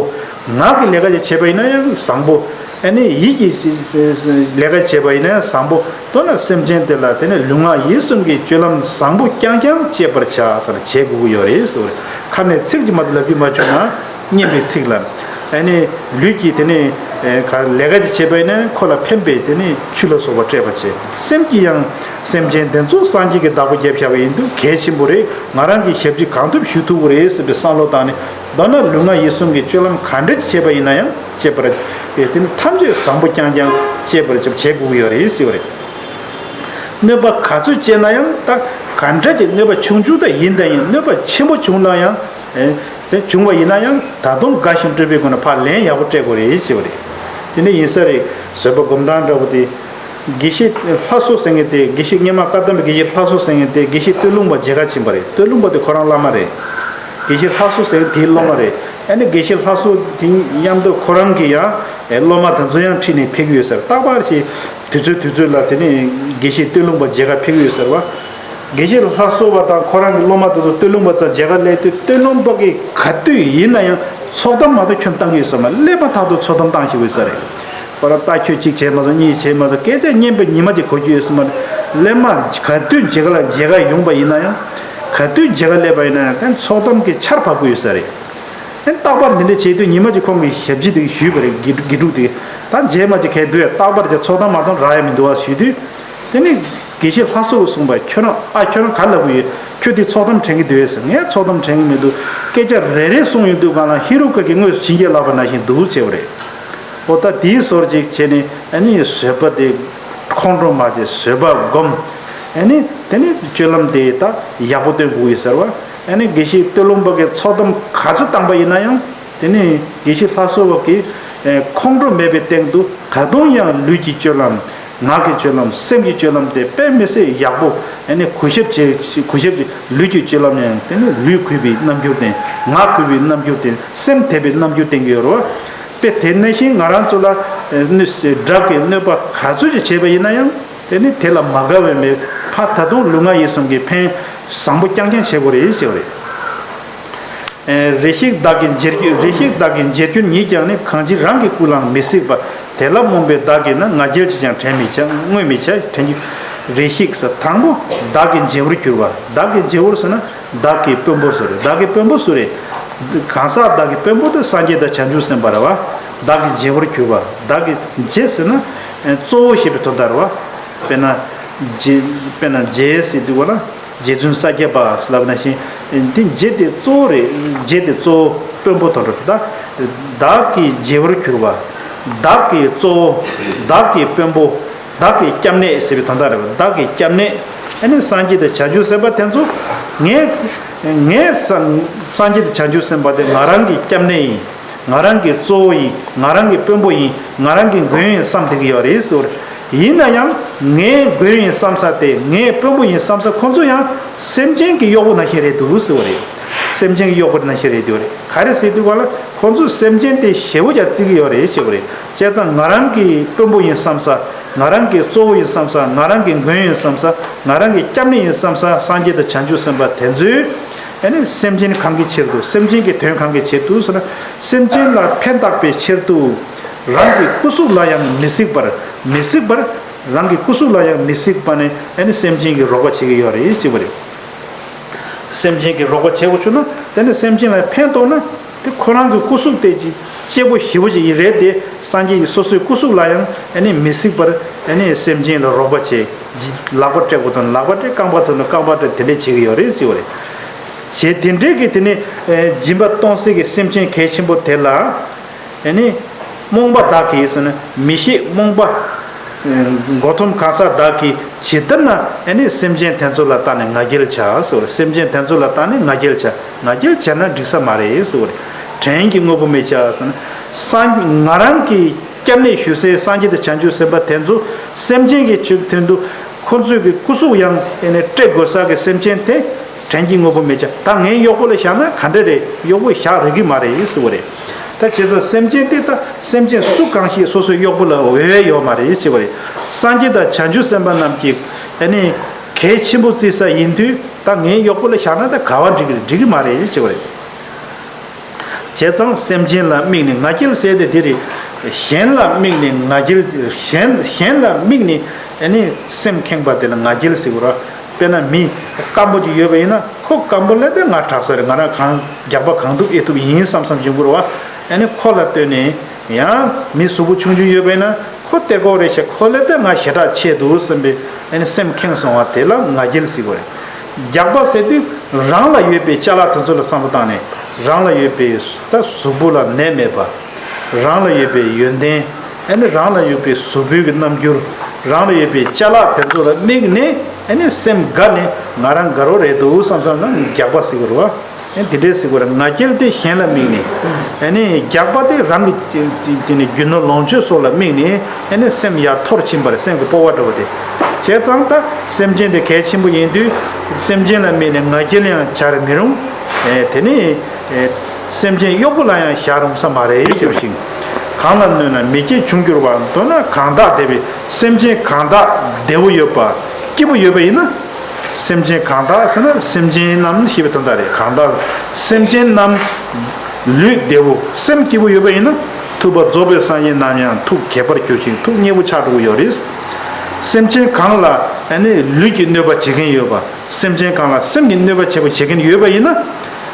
ངག་གི་ལས་ཀ་ཅིག་བྱས་པ་ཡིན་ན་ཡང་བཟང་པོ། ཨ་ནི་ཡིད་ཀྱི་ལས་ཀ་བྱས་པ་ཡིན་ན་ཡང་བཟང་པོ། མདོར་ན་སེམས་ཅན་དེ་ལ་དེ་ནས་ལུས་ངག་ཡིད་གསུམ་གྱི་སྤྱོད་ལམ་བཟང་པོ་རྐྱང་རྐྱང་སྤྱད་པར་བྱ་ཟེར་བྱེད་དགོས་ཀྱི་ཡོད་རེད་ཟེར་བ་རེད། ཁ་ནས་ཚིག་ཅིག་མ་གཏོགས་ལབ་རྒྱུ་མ་བྱུང་ན། སྙན་པའི་ཚིག་ལ། ཨ་ནི་ལུས་ཀྱིས་དེ་ནི་ཨེ་ག་ལས་ཀ་ཅིག་བྱས་པ་ཡིན་ན་ཁོ་ལ་ཕན་པའི་དེ་ནི་ཆུ་ལ་སོགས་པ་སྤྲད་པ་བྱེད། སེམས་ཀྱིས་ཡང་སེམས་ཅན་དེ་ཚོ་སངས་རྒྱས་ཀྱི་བདག་པོ་རྒྱབ་བཞག་པ་ཡིན་དུས་གལ་ཆེན་པོ་རེད། ང་རང་གིས་ཞབས་ཕྱི་གང་ཐུབ་ཞུ་ཐུབ་ཀྱི་རེད་ཟེར་བའི་བསམ་བློ་བཏང་ནས་མདོར་ན་ལུས་ངག་ཡིད་གསུམ་གྱི་སྤྱོད་ལམ་ག་འདྲ་ཅིག་བྱས་པ་ཡིན་ན་ཡང་བྱེད་པར་དེ་ནི་ཐམས་ཅད་བཟང་པོ་རྐྱང་རྐྱང་སྤྱད་པར་བྱེད་དགོས་ཀྱི་ཡོད་རེད་ཟེར་བ་རེད། གནོད་པ་ག་ཚོད་སྤྱད་ན་ཡང་ད་ག་འདྲ་ཅིག་གནོད་པ་ཆུང་ཆུང་དང་ཡིན་དང་ཡིན་གནོད་པ་ཆེན་པོ་བྱུང་ན་ཡང་། ཨེ། དེ་བྱུང་བ་ཡིན་ན་ཡང་ད་དུང་དགའ་ཞིང་སྤྲོ་བའི་སྒོ་ནས་ཕར་ལན་ཡག་པོ་སྤྲད་དགོས་རེད་ཞེས་པ་རེད། དེ་འདྲ་ཡིན་ས་རེད། བཟོད་པ་སྒོམ་སྟངས་འདྲ་བོ་དེ། དགེ་བཤེས་ལྷ་བཟོ་ཟེར་མཁན་དེ་དགེ་བཤེས་སྔོན་མ་བཀའ་གདམས་པའི་དགེ་བཤེས་ལྷ་བཟོ་ཟེར་མཁན་དེ་དགེ་བཤེས་སྟོད་ལུང་པ་མཇལ་ཁ་ཕྱིན་པ་རེད། སྟོད་ལུང་པ་དེ་ཁོ་རང་བླ་མ་རེད། དགེ་བཤེས་ལྷ་བཟོ་ཟེར་མཁན་དེའི་སློབ་མ་རེད། ཨ་ནི་དགེ་བཤེས་ལྷ་བཟོ་དེ་མཉམ་དུ་ཁོ་རང་གི་ཡང་སློབ་མ་དེ་ཚོ་ཡང་ཁྲིད་ནས་ཕེབས་ཀྱི་ཡོད་ཟེར། རྟག་པར་ཞིག་དུས་ཚོད་དུས་ཚོད་ལ་དེ་ནས་དགེ་བཤེས་སྟོད་ལུང་པ་མཇལ་ཁ་ཕེབས་ཀྱི་ཡོད་ཟེར་བ། དགེ་བཤེས་ལྷ་བཟོ་བ་དང་ཁོ་རང་གི་སློབ་མ་དེ་ཚོ་སྟོད་ལུང་པ་ཚོ་མཇལ་ཁ་སླེབས་དུས་སྟོད་ལུང་པ་གིས་ག་དུས་ཡིན་ན་ཡང་ཚོགས་གཏམ་མ་གཏོགས་ཁྱོན་བཏང་གི་ཡོད་ས་མ་རེད། སླེབས་མ་ཐག་ཏུ་ཚོགས་གཏམ་བཏང་ཤེས་ཀྱི་ཡོད་ས་རེད། ཁོ་རང་ལྟ་ཁྱོད་གཅིག་བྱས་མ་སོང་གཉིས་བྱས་མ་སོང་སྐད་ཆ་སྙན་པའི་ཉི་མ་གཅིག་གོ་རྒྱུ་ཡོད་ས་མ་རེད། སླེབས་མ་ག་དུས་མཇལ་ཁ་ལ་མཇལ་ཁ་ཡོང་པ་ཡིན་ན་ཡང་། ག་དུས་མཇལ་ཁ་སླེབས་པ་ཡིན་ན་ཡང་ཚོགས་གཏམ་གྱི་ཆར་བབས་ཀྱི་ཡོད་ས་རེད། ཨེ་རྟག་པར་འདི་འདྲ་བྱེད་དུས་ཉི་མ་གཅིག་ཁོང་གིས་ཞབས་ཕྱི་དེ་ཞུས་པ་རེད། དགེ་དགེ་ཕྲུག་དེ་ད་མཇལ་མ་གཅིག་གས་འདུག་ཡ། རྟག་པར་གྱི་ཚོགས་གཏམ་མ་གཏོང་རག་ཡ་མི་འདུག་བ་ཞུས་དུས། དེ་ནི་དགེ་བཤེས་ལྷ་བཟོ་གིས་གསུངས་པ། ཁྱོད་རང་ཨ་ཁྱོད་རང་ག་ལབ་གི་ཡོད། ཁྱོད་དེ་ཚོགས་གཏམ་དྲན་གི་འདུག་ཡ་ཟེར། ངས་ཚོགས་གཏམ་དྲན་གི་མི་འདུག་སྐད་ཆ་རེ་རེ་གསུངས་ཡོང་དུས་གང་ལ་ཧེ་རུ་ཀ་གིས་དངོས་སུ་བྱིན་གྱིས་བརླབས་པ་ནང་བཞིན་འདུག་ཟེར་བ་རེད། འོ་ད་དེའི་ཟུར་ཅིག་བྱས་ནས་ཨ་ནི་བཟོད་པ་དེ་ཁོང་ཁྲོ་མ་བྱེད་བཟོད་པ་སྒོམ། ཨ་ནི་དེ་ནི་སྤྱོད་ལམ་དེ་ད་ཡག་པོ་སྟོན་དགོས་ཡོད་ཟེར་བ། ཨ་ནི་དགེ་བཤེས་སྟོད་ལུང་པ་གིས་ཚོགས་གཏམ་ག་ཚོད་བཏང་པ་ཡིན་ན་ཡང་། དེ་ནི་དགེ་བཤེས་ལྷ་བཟོ་བ་གིས་ཨེ་ཁོང་ཁྲོ་མེད་པའི་སྟེང་དུ་ད་དུང་ཡང་ལུས་ཀྱི་སྤྱོད་ལམ། ངག་གི་སྤྱོད་ལམ། སེམས་ཀྱི་སྤྱོད་ལམ་དེ་དཔེ་མི་སྲིད་ཡག་པོ། ཨ་ནི་གུས་ཞབས་བྱེད། གུས་ཞབས་ཀྱི་ལུས་ཀྱི་སྤྱོད་ལམ་ཡང་དེ་ནི་ལུས་གུས་པའི་རྣམ་འགྱུར་ལྡན། ངག་གུས་པའི་རྣམ་འགྱུར་ལྡན། སེམས་དད་པའི་རྣམ་འགྱུར་ལྡན་གྱི་ཡོད་རེད་བ། དཔེ་དེ་ནང་བཞིན་ང་རང་ཚོ་ལ་ཨེ་གནོད་སེམས་དགྲ་གིས་གནོད་པ་ག་ཚོད་ཅིག་བྱས་པ་ཡིན་ན་ཡང་། དེ་ནི་དེ་ལ་མ་དགའ་བའི་མི་ཕར་ད་དུང་ལུས་ངག་ཡིད་གསུམ་གྱི་ཕན་བཟང་པོ་རྐྱང་རྐྱང་བྱེད་དགོས་རེད་ཟེར་བ་རེད། ཨེ་རེ་ཞིག་བདག་གི་འབྱེར་འགྱུར། རེ་ཞིག་བདག་གི་འབྱེར་འགྱུར་ཉིད་ཀྱང་ནི། གང་ཕྱིར་རང་གི་སྐུ་ལའང་མི་གཟིགས་པ། དེ་ལ་རྨོངས་པའི་བདག་གིས་ན། ང་རྒྱལ་གྱིས་ཀྱང་དྲན་མི་བྱ། བསྔོས་མི་བྱ། དྲན་གྱི་རེ་ཞིག་ཟེར། དང་པོ་བདག་གི་འབྱེར་བར་གྱུར་པ། བདག་གི་འབྱེར་བར་ཟེར་ན་བདག་གི་དཔོན་པོ་ཟེར་རེད། བདག་གི་དཔོན་པོ་སུ་རེད། གང་ཟག་བདག་གི་དཔོན་པོ་དེ་སངས་རྒྱས་དང་བྱང་ཆུབ་སེམས་དཔའ་རེད་བ། བདག་གི་འབྱེར་བར་གྱུར་པ། བདག་གི་འབྱེར་ཟེར་ན་གཙོ་བོ་ཞེས་པའི་དོན་དག་རེད་བ། དཔེར་ན་རྗེ། དཔེར་ན་རྗེ་ཟེར་དུས་ཀ་ལ་རྗེ་བཙུན་ས་སྐྱ་པ་ལབ་ནང་བཞིན། འདི་རྗེ་དེ་གཙོ་བོ་རེད། རྗེ་དེ་གཙོ་བོ་དཔོན་པོ་དོན་འགྲོ་དེ་དག་བདག་གི་འབྱེར་བར་གྱུར་པ། བདག་གི་གཙོ་བོ། བདག་གི་དཔོན་པོ། བདག་གི་སྐྱབས་གནས་ཟེར་བའི་དོན་དག་རེད་བ། བདག་གི་སྐྱབས་གནས། ཨ་ནི་སངས་རྒྱས་དང་བྱང་ཆུབ་སེམས་དཔའ་དེ་ཚོ། ངས་ངས་སངས་སངས་རྒྱས་དང་བྱང་ཆུབ་སེམས་དཔའ་དེ་ང་རང་གི་སྐྱབས་གནས་ཡིན། ང་རང་གི་གཙོ་བོ་ཡིན། ང་རང་གི་དཔོན་པོ་ཡིན། ང་རང་གི་མགོན་ཡིན་བསམ་བསྡད་ཀྱི་ཡོད་རེད་ཟེར་བ་རེད། ཡིན་ན་ཡང་ངའི་མགོན་ཡིན་བསམ་ས་དེ། ངའི་དཔོན་པོ་ཡིན་བསམ་ས་ཁོ་ཚོ་ཡང་སེམས་ཅན་གྱི་གཡོག་པོ་ནང་བཞིན་རེད་འདུག་ཟེར་བ་རེད། སེམས་ཅན་གྱི་གཡོག་པོ་ནང་བཞིན་རེད་འདུག་རེད། ག་རེ་ཟེར་དུས་ཀ་ལ་ཁོ་ཚོ་སེམས་ཅན་དེ་ཞེ་པོ་ཅིག་བརྩི་གི་ཡོད་རེད་ཟེར་བ་རེད། བྱས་ཙང་ང་རང་གི་དཔོན་པོ་ཡིན་བསམ་ས། ང་རང་གི་གཙོ་བོ་ཡིན་བསམ་ས། ང་རང་གི་མགོན་ཡིན་བསམ་ས། ང་རང་གི་སྐྱབས་གནས་ཡིན་བསམ་ས། སངས་རྒྱས་དང་བྱང་ཆུབ་སེམས་དཔའ་དེ་ཚོས། ཨ་ནི་སེམས་ཅན་གང་གི་ཕྱིར་དུ། སེམས་ཅན་གྱི་དོན་གང་གི་ཕྱིར་དུ་ཟེར་ན། སེམས་ཅན་ལ་ཕན་བཏགས་པའི་ཕྱིར་དུ། རང་གི་སྐུ་གཟུགས་ལ་ཡང་མི་གཟིགས་པར། མི་གཟིགས་པར། རང་གི་སྐུ་གཟུགས་ལ་ཡང་མི་གཟིགས་པ་ནས། ཨ་ནི་སེམས་ཅན་གྱི་རོགས་པ་བྱེད་ཀྱི་ཡོད་རེད་ཅེས་པ་རེད། སེམས་ཅན་གྱི་རོགས་པ་བྱེད་དགོས་བྱུང་ན། དེ་ནི་སེམས་ཅན་ལ་ཕན་ཐོགས་ན། དེ་ཁོ་རང་གི་སྐུ་གཟུགས་དེ་ཅི་གཅེས་པོ་ཞེ་པོ་ཅིག་ཡིན་རེད་དེ། སངས་རྒྱས་ཀྱིས་སོ་སོའི་སྐུ་གཟུགས་ལ་ཡང་ཨ་ནི་མི་གཟིགས་པར། ཨ་ནི་སེམས་ཅན་ལ་རོགས་པ་བྱེད། ལག་པ་སྤྲད་དགོས་དོན་ལག་པ་སྤྲད། རྐང་པ་ཐོན་དོན་རྐང་པ་སྤྲད། དེ་འདྲས་བྱེད་ཀྱི་ཡོད་རེད་ཟེར་བ་རེད། བྱས་དེ་འདྲས་ཀྱི་དེ་ནི་སྦྱིན་པ་གཏོང་སའི་གི་སེམས་ཅན་གལ་ཆེན་པོ་དེ་ལ། ཨ་ནི་རྨོངས་པ་བདག་གིས་ཟེར་ན། མི་ཤེས་རྨོངས་པ། མགོ་ཐོམ་གང་ཟག་བདག་གིས་ཇི་ལྟར་ན། ཨ་ནི་སེམས་ཅན་དེ་ཚོ་ལ་བལྟས་ནས་ང་རྒྱལ་བྱ་ཟེར་བ་རེད། སེམས་ཅན་དེ་ཚོ་ལ་བལྟས་ནས་ང་རྒྱལ་བྱ། ང་རྒྱལ་བྱས་ན་འགྲིག་ས་མ་རེད་ཟེར་བ་རེད། བྲན་གྱི་དངོས་པོ་མི་བྱ་ཟེར་ན། སངས་ང་རང་གི་སྐྱབས་གནས་ཞུ་སའི་སངས་རྒྱས་དང་བྱང་ཆུབ་སེམས་དཔའ་དེ་ཚོ་སེམས་ཅན་གྱི་ཆེད་དུ། ཁོ་ཚོའི་གི་སྐུ་གཟུགས་ཡང་ཨ་ནི་སྤྲད་དགོས་ས་གི་སེམས་ཅན་དེ། བྲན་གྱི་དངོས་པོ་མི་བྱ། ད་ངའི་གཡོག་པོ་ལ་བཞག་ན་ག་འདྲ་རེད། གཡོག་པོ་བཞག་རིགས་ཀྱི་མ་རེད་ཟེར་བ་རེད། ད་བྱས་ཙང་སེམས་ཅན་དེ་ད་སེམས་ཅན་སུ་གང་ཞིག་སོ་སོའི་གཡོག་པོ་ལ་འོས་ཡོད་མ་རེད་ཟེར་བ་རེད། སངས་རྒྱས་དང་བྱང་ཆུབ་སེམས་དཔའ་རྣམས་ཀྱིས་ཨ་ནི་གལ་ཆེན་པོ་བརྩི་ས་ཡིན་དུས། ད་ངའི་གཡོག་པོ་ལ་བཞག་ན་ད་ག་བ་འགྲིག་གི་རེད། འགྲིག་གི་མ་རེད་ཟེར་བ་རེད། བྱས་ཙང་སེམས་ཅན་ལ་དམིགས་ནས་ང་རྒྱལ་ཟེར་དེ་དེ་རེད། གཞན་ལ་དམིགས་ནས་ང་རྒྱལ། གཞན་གཞན་ལ་དམིགས་ནས་ཨ་ནི་སེམས་ཁེངས་པ་དེ་ལ་ང་རྒྱལ་ཟེར་གི་རེད། དཔེར་ན་མི་སྐམ་པོ་ཅིག་ཡོད་པ་ཡིན་ན། ཁོ་སྐམ་པོ་ལས་ད་ང་དྲག་ས་རེད། ང་རང་གང་རྒྱགས་པ་གང་ཐུབ་ཨེ་ཐུབ་ཡིན་བསམ་བསམ་བྱུང་གི་རེད་བ། ཨ་ནི་ཁོ་ལ་ལྟོས་ནས། ཡང་མི་གཟུགས་པོ་ཆུང་ཆུང་ཡོད་པ་ཡིན་ན། ཁོ་སྟེར་དགོས་རེད་ཤག་ཁོ་ལས་ད་ང་ཞེ་དྲག་ཆེ་འདུག་བསམ་པའི་ཨ་ནི་སེམས་ཁེངས་སོང་བ་དེ་ལ་ང་རྒྱལ་ཟེར་གི་རེད། རྒྱགས་པ་ཟེར་དུས་རང་ལ་ཡོད་པའི་ཅ་ལག་དེ་ཚོ་ལ་བསམ་བློ་བཏང་ནས། རང་ལ་ཡོད་པའི་ད་གཟུགས་པོ་ལ་ནད་མེད་པ། རང་ལ་ཡོད་པའི་ཡོན་ཏན། ཨ་ནི་རང་ལ་ཡོད་པའི་གཟུགས་པོའི་གི་རྣམ་འགྱུར། རང་ལ་ཡོད་པའི་ཅ་ལག་དེ་ཚོ་ལ་དམིགས་ནས། ཨ་ནི་སེམས་དགའ་ནས་ང་རང་དགའ་རོགས་རེད་འདུག་བསམ་བསམ་ན་རྒྱགས་པ་ཟེར་གི་རེད་བ། ཨ་ནི་དེ་འདྲས་ཟེར་གི་རེད། ང་རྒྱལ་དེ་གཞན་ལ་དམིགས་ནས། ཨ་ནི་རྒྱགས་པ་དེ་རང་གི་དེ་ནི་རྒྱུ་ནོར་ལོངས་སྤྱོད་སོགས་ལ་དམིགས་ནས། ཨ་ནི་སེམས་ཡར་འཐོར་ཕྱིན་པ་རེད། སེམས་ཀྱི་སྤོབས་པ་འདྲ་བོ་དེ། བྱས་ཙང་ད་སེམས་ཅན་དེ་གལ་ཆེན་པོ་ཡིན་དུས། སེམས་ཅན་ལ་དམིགས་ནས་ང་རྒྱལ་ཡང་བྱར་མི་རུང་། ཨེ་དེ་ནི་ཨེ་སེམས་ཅན་གཡོག་པོ་ལ་ཡང་བཞག་རུང་ས་མ་རེད་ཟེར་བ་ཞིག་གང་ལ་གནོད་ན་མི་སྐྱིད་བྱུང་འགྱུར་བ། མདོར་ན་གང་དག་བདེ་བའི། སེམས་ཅན་གང་དག་བདེ་བོ་ཡོད་པ། སྐྱིད་པོ་ཡོད་པ་ཡིན་ན། སེམས་ཅན་གང་དག་ཟེར་ན་སེམས་ཅན་རྣམས་ཞེས་པའི་དོན་དག་རེད། གང་དག་སེམས་ཅན་རྣམས་ལུས་བདེ་བོ་སེམས་སྐྱིད་པོ་ཡོད་པ་ཡིན་ན། ཐུབ་པ་རྫོགས་པའི་སངས་རྒྱས་རྣམས་ཡང་ཐུགས་དགྱེས་པར་འགྱུར་ཞིང་ཐུགས་མཉེས་པོ་ཆགས་འགྲོ་གི་ཡོད་རེད། སེམས་ཅན་གང་ལ་ཨ་ནི་ལུས་ཀྱི་གནོད་པ་བྱེད་མཁན་ཡོད་པ། སེམས་ཅན་གང་ལ་སེམས་ཀྱི་གནོད་པ་བྱེད་པ་བྱེད་མཁན་ཡོད་པ་ཡིན་ན།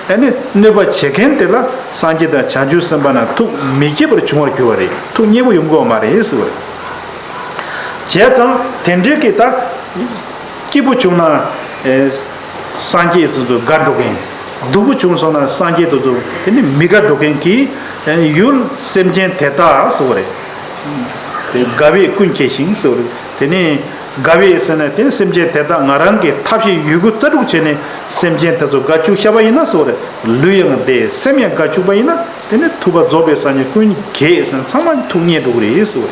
ཨ་ནི་གནོད་པ་བྱེད་མཁན་དེ་ལ་སངས་རྒྱས་དང་བྱང་ཆུབ་སེམས་དཔའ་རྣམས་ཐུགས་མི་དགྱེས་པར་འབྱུང་བར་འགྱུར་བ་རེད། ཐུགས་མཉེས་པོ་ཡོང་གི་ཡོད་མ་རེད་ཟེར་བ་རེད། བྱས་ཙང་དེ་འདྲའི་གི་ད་སྐྱིད་པོ་བྱུང་ན་ཨེ་སངས་རྒྱས་སོ་སོ་དགའ་འགྲོ་མཁན། སྡུག་པོ་བྱུང་སོང་ན་སངས་རྒྱས་སོ་སོ་དེ་ནི་མི་དགའ་འགྲོ་མཁན་གྱི་ཨེ་ཡུལ་སེམས་ཅན་དེ་དག་ཟེར་བ་རེད། དེ་དགའ་བས་ཀུན་ཁྱབ་ཞིང་ཟེར་བ་རེད། དེ་ནི། དགའ་བས་ཟེར་ན་དེ་སེམས་ཅན་དེ་དག་ང་རང་གི་ཐབས་ཤེས་ཡོད་རྒུ་རྩལ་སྤྲུགས་བྱས་ནས་སེམས་ཅན་དེ་ཚོ་དགའ་བཅུག་བྱས་པ་ཡིན་ན་ཟེར་བ་རེད། ལུས་ཡང་བདེ་སེམས་ཡང་དགའ་བཅུག་པ་ཡིན་ན་དེ་ནི་ཐུབ་པ་རྫོགས་པའི་སངས་རྒྱས་ཀུན་དགའ་ཟེར་ན་ཚང་མ་ཐུགས་མཉེས་འགྲོ་གི་རེད་ཟེར་བ་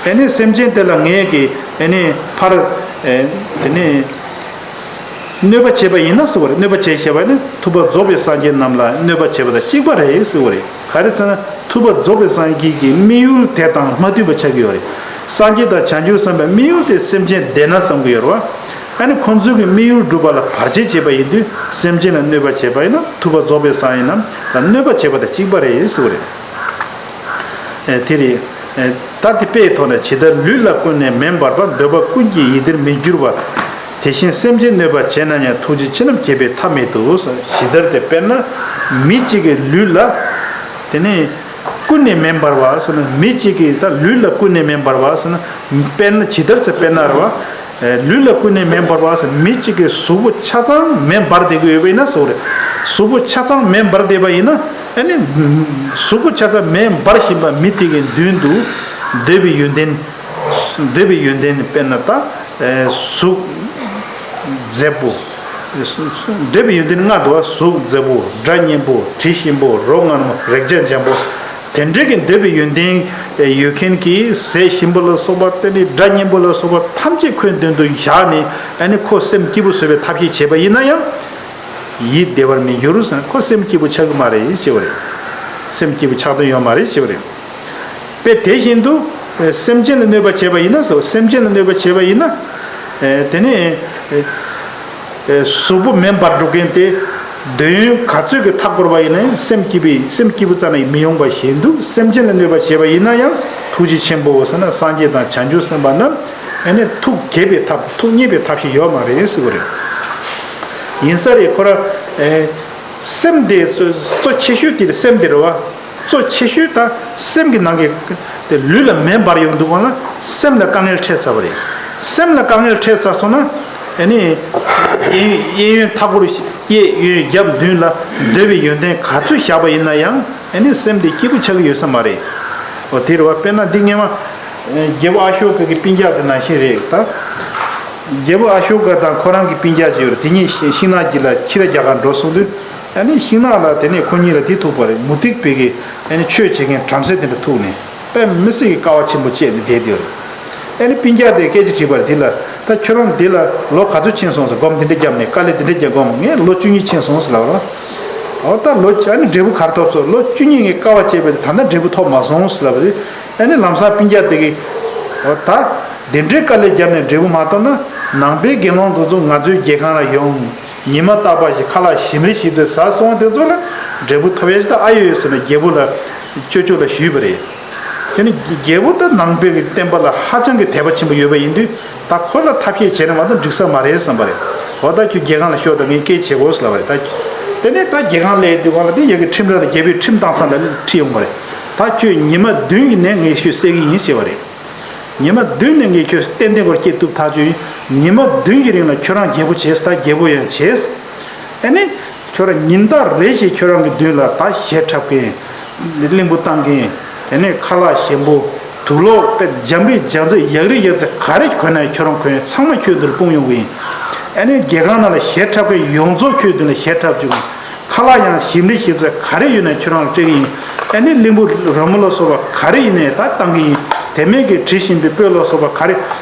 རེད། དེ་ནི་སེམས་ཅན་དེ་ལ་ངས་ཀྱི་དེ་ནི་ཕར་དེ་ནི་གནོད་པ་བྱས་པ་ཡིན་ན་ཟེར་བ་རེད། གནོད་པ་བྱས་བྱས་པ་ནི་ཐུབ་པ་རྫོགས་པའི་སངས་རྒྱས་རྣམས་ལ་གནོད་པ་བྱས་པ་དང་གཅིག་པ་རེད་ཟེར་བ་རེད། ག་རེ་ཟེར་ན་ཐུབ་པ་རྫོགས་པའི་སངས་རྒྱས་ཀྱི་དམིགས་ཡུལ་དེ་དང་མ་མཐུན་པ་ཆགས་ཀྱི་ཡོད་རེད། སངས་རྒྱས་དང་བྱང་ཆུབ་སེམས་དཔའི་དམིགས་ཡུལ་དེ་སེམས་ཅན་བདེ་ན་བསམ་གྱི་ཡོད་རེད་བ། ཨ་ནི་ཁོང་ཚོའི་གི་དམིགས་ཡུལ་སྒྲུབ་པ་ལ་བར་ཆད་བྱས་པ་ཡིན་དུས་སེམས་ཅན་ལ་གནོད་པ་བྱས་པ་ཡིན་ན་ཐུབ་པ་རྫོགས་པའི་སངས་རྒྱས་རྣམས་ལ་གནོད་པ་བྱས་པ་དང་གཅིག་པ་རེད་ཟེར་བ་རེད། ཨེ་དེ་རེད། ཨེ་ད་དེ་དཔེའི་ཐོག་ནས་ཇི་ལྟར་ལུས་ལ་ཀུན་ནས་མེ་འབར་བ། འདོད་པ་ཀུན་གྱི་ཡིད་བདེར་མི་འགྱུར་བ། དེ་བཞིན་སེམས་ཅན་གནོད་པ་བྱས་ན་ཡང་། ཐུགས་རྗེ་ཆེ་རྣམས་བརྗེད་པའི་ཐབས་མེད་དོ། ཇི་ལྟར་དེ་དཔེར་ན་མི་གཅིག་གི་ལུས་ལ་དེ་ནས་ཀུན་ནས་མེ་འབར་བ་ཟེར་ན་མི་གཅིག་གི་ད་ལུས་ལ་ཀུན་ནས་མེ་འབར་བ་ཟེར་ན་དཔེར་ན་ཇི་ལྟར་ཟེར་དཔེར་ན་རེད་བ། ལུས་ལ་ཀུན་ནས་མེ་འབར་བ་ཟེར་མི་གཅིག་གི་གཟུགས་པོ་ཆ་ཚང་མེ་འབར་བསྡད་ཀྱི་ཡོད་པ་ཡིན་ན་ཟེར་བ་རེད། གཟུགས་པོ་ཆ་ཚང་མེ་འབར་བསྡད་པ་ཡིན་ན་ཨ་ནི་གཟུགས་པོ་ཆ་ཚང་མེ་འབར་བཞིན་པ་མི་དེ་གའི་མདུན་དུ་འདོད་པའི་ཡོན་ཏན། འདོད་པའི་ཡོན་ཏན་དཔེར་ན་ད་གཟུགས་མཛེས་པོ། འདོད་པའི་ཡོན་ཏན་ལྔ་འདུག་བ། གཟུགས་མཛེས་པོ། སྒྲ་སྙན་པོ། དྲི་ཞིམ་པོ། རོ་མངར་མོ། རེག་བྱ་འཇམ་པོ། དེ་འདྲའི་གི་འདོད་པའི་ཡོན་ཏན་ཡོད་མཁན་གྱི་ཟས་ཞིམ་པོ་ལ་སོགས་པ་དེ་ནི་སྒྲ་སྙན་པོ་ལ་སོགས་པ་ཐམས་ཅད་ཁོའི་མདུན་དུ་བཞག་ནས་ཨ་ནི་ཁོ་སེམས་སྐྱིད་པོ་བཟོ་བའི་ཐབས་ཤེས་བྱས་པ་ཡིན་ན་ཡང་། ཡིད་བདེ་བར་མི་འགྱུར་ཟེར་ན་ཁོ་སེམས་སྐྱིད་པོ་ཆགས་ཀྱི་མ་རེད་ཞེས་པ་རེད། སེམས་སྐྱིད་པོ་ཆགས་དོན་ཡོད་མ་རེད་ཞེས་པ་རེད། དཔེ་དེ་བཞིན་དུ་སེམས་ཅན་ལ་གནོད་པ་བྱས་པ་ཡིན་ན་ཟེར་བ། སེམས་ཅན་ལ་གནོད་པ་བྱས་པ་ཡིན་ན། དེ་ནས་གཟུགས་པོ་མེ་འབར་འགྲོ་མཁན་དེ་འདོད་ཡོན་ག་ཚོད་ཀྱི་མཐའ་བསྐོར་བ་ཡིན་ན་ཡང་སེམས་སྐྱིད་པའི་སེམས་སྐྱིད་པོ་རྩ་ནས་མི་ཡོང་བ་བཞིན་དུ་སེམས་ཅན་ལ་གནོད་པ་བྱས་པ་ཡིན་ན་ཡང་ཐུགས་རྗེ་ཆེན་པོ་ཟེར་ན་སངས་རྒྱས་དང་བྱང་ཆུབ་སེམས་དཔའ་རྣམས་ཨ་ནི་ཐུགས་དགྱེས་པའི་ཐབས་ཐུགས་མཉེས་པའི་ཐབས་ཤིག་ཡོད་མ་རེད་ཟེར་བ་རེད། ཡིན་ས་རེད་ཁོ་ར། སེམས་དེ་གཙོ་གཙོ་ཆེ་ཤོས་དེ་སེམས་དེ་རེད་བ། གཙོ་ཆེ་ཤོས་ད་སེམས་ཀྱི་ནང་གི་དེ་ལུས་ལ་མེ་འབར་ཡོང་དུས་སྒང་ལ་སེམས་ལ་དཀའ་ངལ་འཕྲད་ཚར་བ་རེད། སེམས་ལ་དཀའ་ངལ་འཕྲད་ཚར་སོང་ན་ཨ་ནི་གཡས་གཡས་གཡོན་མཐའ་སྐོར་གཡས་གཡོན་རྒྱབ་མདུན་ལ་འདོད་པའི་ཡོན་ཏན་ག་ཚོད་བཞག་པ་ཡིན་ན་ཡང་ཨ་ནི་སེམས་དེ་སྐྱིད་པོ་ཆགས་ཀྱི་ཡོད་ས་མ་རེད། འོ་དེ་རེད་བ། དཔེར་ན་འདི་སྔོན་མ་རྒྱལ་པོ་ཨ་ཤོ་ཀ་གི་སྤུན་ཀྱག་དེ་ནང་བཞིན་རེད་ད། རྒྱལ་པོ་ཨ་ཤོ་ཀ་དང་ཁོ་རང་གི་སྤུན་ཀྱག་ཅིག་ཡོད་རེད། དེ་གཉིས་ཤིང་ཤིང་ནགས་དཀྱིལ་ལ་ཁྱི་ར་རྒྱག་གར་འགྲོ་སོང་དུས། ཨ་ནི་ཤིང་ནགས་ལ་དེ་ནས་ཁོ་གཉིས་ལ་འདི་ཐུག་པ་རེད། མུ་སྟེགས་པའི་གི་ཨ་ནི་ཆོས་བྱེད་མཁན་བྲམ་ཟེ་དེ་འདྲ་ཐུག་ནས་དཔེ་མི་སྲིད་ཀྱི་དཀའ་བ་ཆེན་པོ་སྤྱད་ནས་བསྡད་དེ་རེད། ཨ་ནི་སྤུན་ཀྱག་དེས་སྐད་ཆ་དྲིས་པ་རེད། འདི་ལ་ད་ཁྱོད་རང་འདི་ལ་ལོ་ག་ཚོད་ཕྱིན་སོང་ཟེར། སྒོམ་འདི་འདྲ་བརྒྱབ་ནས་དཀའ་ལས་འདི་འདྲ་བརྒྱབ་སྒོམ་ངས་ལོ་བཅུ་གཉིས་ཕྱིན་སོང་ཟེར་ལབ་ར། འོ་ད་ལོ་ཨ་ནི་འབྲས་བུ་ག་རེ་ཐོབ་སོང་། ལོ་བཅུ་གཉིས་ངས་དཀའ་བ་སྤྱད་པས་ད་ལྟ་འབྲས་བུ་ཐོབ་མ་སོང་ཟེར་ལབ་པ་རེད། ཨ་ནི་ལམ་སང་སྤུན་ཀྱག་དེ་གིས་འོ་ད་འདི་འདྲའི་དཀའ་ལས་བརྒྱབ་ནས་འབྲས་བུ་མ་ཐོབ་ན་ནང་པའི་དགེ་སློང་དེ་ཚོ་ང་ཚོའི་རྒྱལ་ཁང་ལ་ཡོང་། ཉི་མ་རྟག་པར་ཞིག་ཁ་ལག་ཞིམ་རི་ཞིམ་རི་ཟ་སོང་དེ་ཚོ་ལ་འབྲས་བུ་ཐོབ་ཡ་ཞིག་ད་ཨ་ཡོད་ཡོད་ཟེར་ནས་རྒྱལ་པོ་ལ་ཅོ་ཅོ་ལ་ཞུས་པ་རེད། དེ་ནི་རྒྱལ་པོ་ད་ནང་པའི་གི་བསྟན་པ་ལ་ཧ་ཅང་གི་དད་པ་ཆེན་པོ་ཡོད་པ་ཡིན་དུས་ད་ཁོ་ལ་ཐབས་ཤེས་བྱས་ན་མ་གཏོགས་འགྲིག་ས་མ་རེད་བསམ་པ་རེད། འོ་ད་ཁྱོད་རྒྱལ་ཁང་ལ་ཤོག་ད་ངས་སྐད་བྱེད་དགོས་ཟེར་ལབ་པ་རེད། ད་དེ་ནས་ད་རྒྱལ་ཁང་སླེབས་དུས་སྒང་ལ་དེ་ཡ་གི་ཁྲིམས་ར་ལ་རྒྱལ་པོའི་ཁྲིམས་བཏང་ས་ལ་ཁྲིད་ཡོང་བ་རེད། ད་ཁྱོད་ཉི་མ་བདུན་གྱི་ནང་ངས་ཁྱོད་བསད་ཀྱི་ཡིན་ཞེས་པ་རེད། ཉི་མ་བདུན་ནས་ངས་ཁྱོད་ཏན་ཏན་སྐོར་སྐྱེ་ཐུབ་ཐག་ཆོད་ཡིན། ཉི་མ་བདུན་གྱི་རིང་ལ་ཁྱོད་རང་རྒྱལ་པོ་བྱས། ད་རྒྱལ་པོ་ཡང་བྱས། ཨ་ནི་ཁྱོད་རང་ཉིན་ལྟར་རེ་བཞིན་ཁྱོད་རང་གི་མདུན་ལ་ད་གཞས་འཁྲབ་མཁན། གླིང་བུ་བཏང་མཁན། དེ་ནས་ཁ་ལག་ཞིམ་པོ། དུག་ལོག་དཔེ་འཇམ་རིགས་འཇམ་རྩི་ཡག་རིགས་ཡག་རྩི་ག་རེ་གོན་ན་ཁྱོད་རང་གོན། ཚང་མ་ཁྱོད་མདུན་ལ་སྤུངས་ཡོང་གི་ཡིན། ཨ་ནི་རྒྱལ་ཁང་ནང་ལ་གཞས་འཁྲབ་མཁན་ཡོངས་རྫོགས་ཁྱོད་མདུན་ལ་གཞས་འཁྲབ་བཅུག་གི་ཡིན། ཁ་ལག་ཡང་ཞིམ་རིགས་ཞིམ་རྩི་ག་རེ་ཡོད་ན་ཁྱོད་རང་ལ་སྤྲད་ཀྱི་ཡིན། ཨ་ནི་གླིང་བུ་རོལ་མོ་ལ་སོགས་པ་ག་རེ་ཡིན་ནའི་ད་བཏང་གི་ཡིན། དེ་མིན་གྱི་དྲི་ཞིམ་པའི་སྤོས་ལ་སོགས་པ་ག་རེ་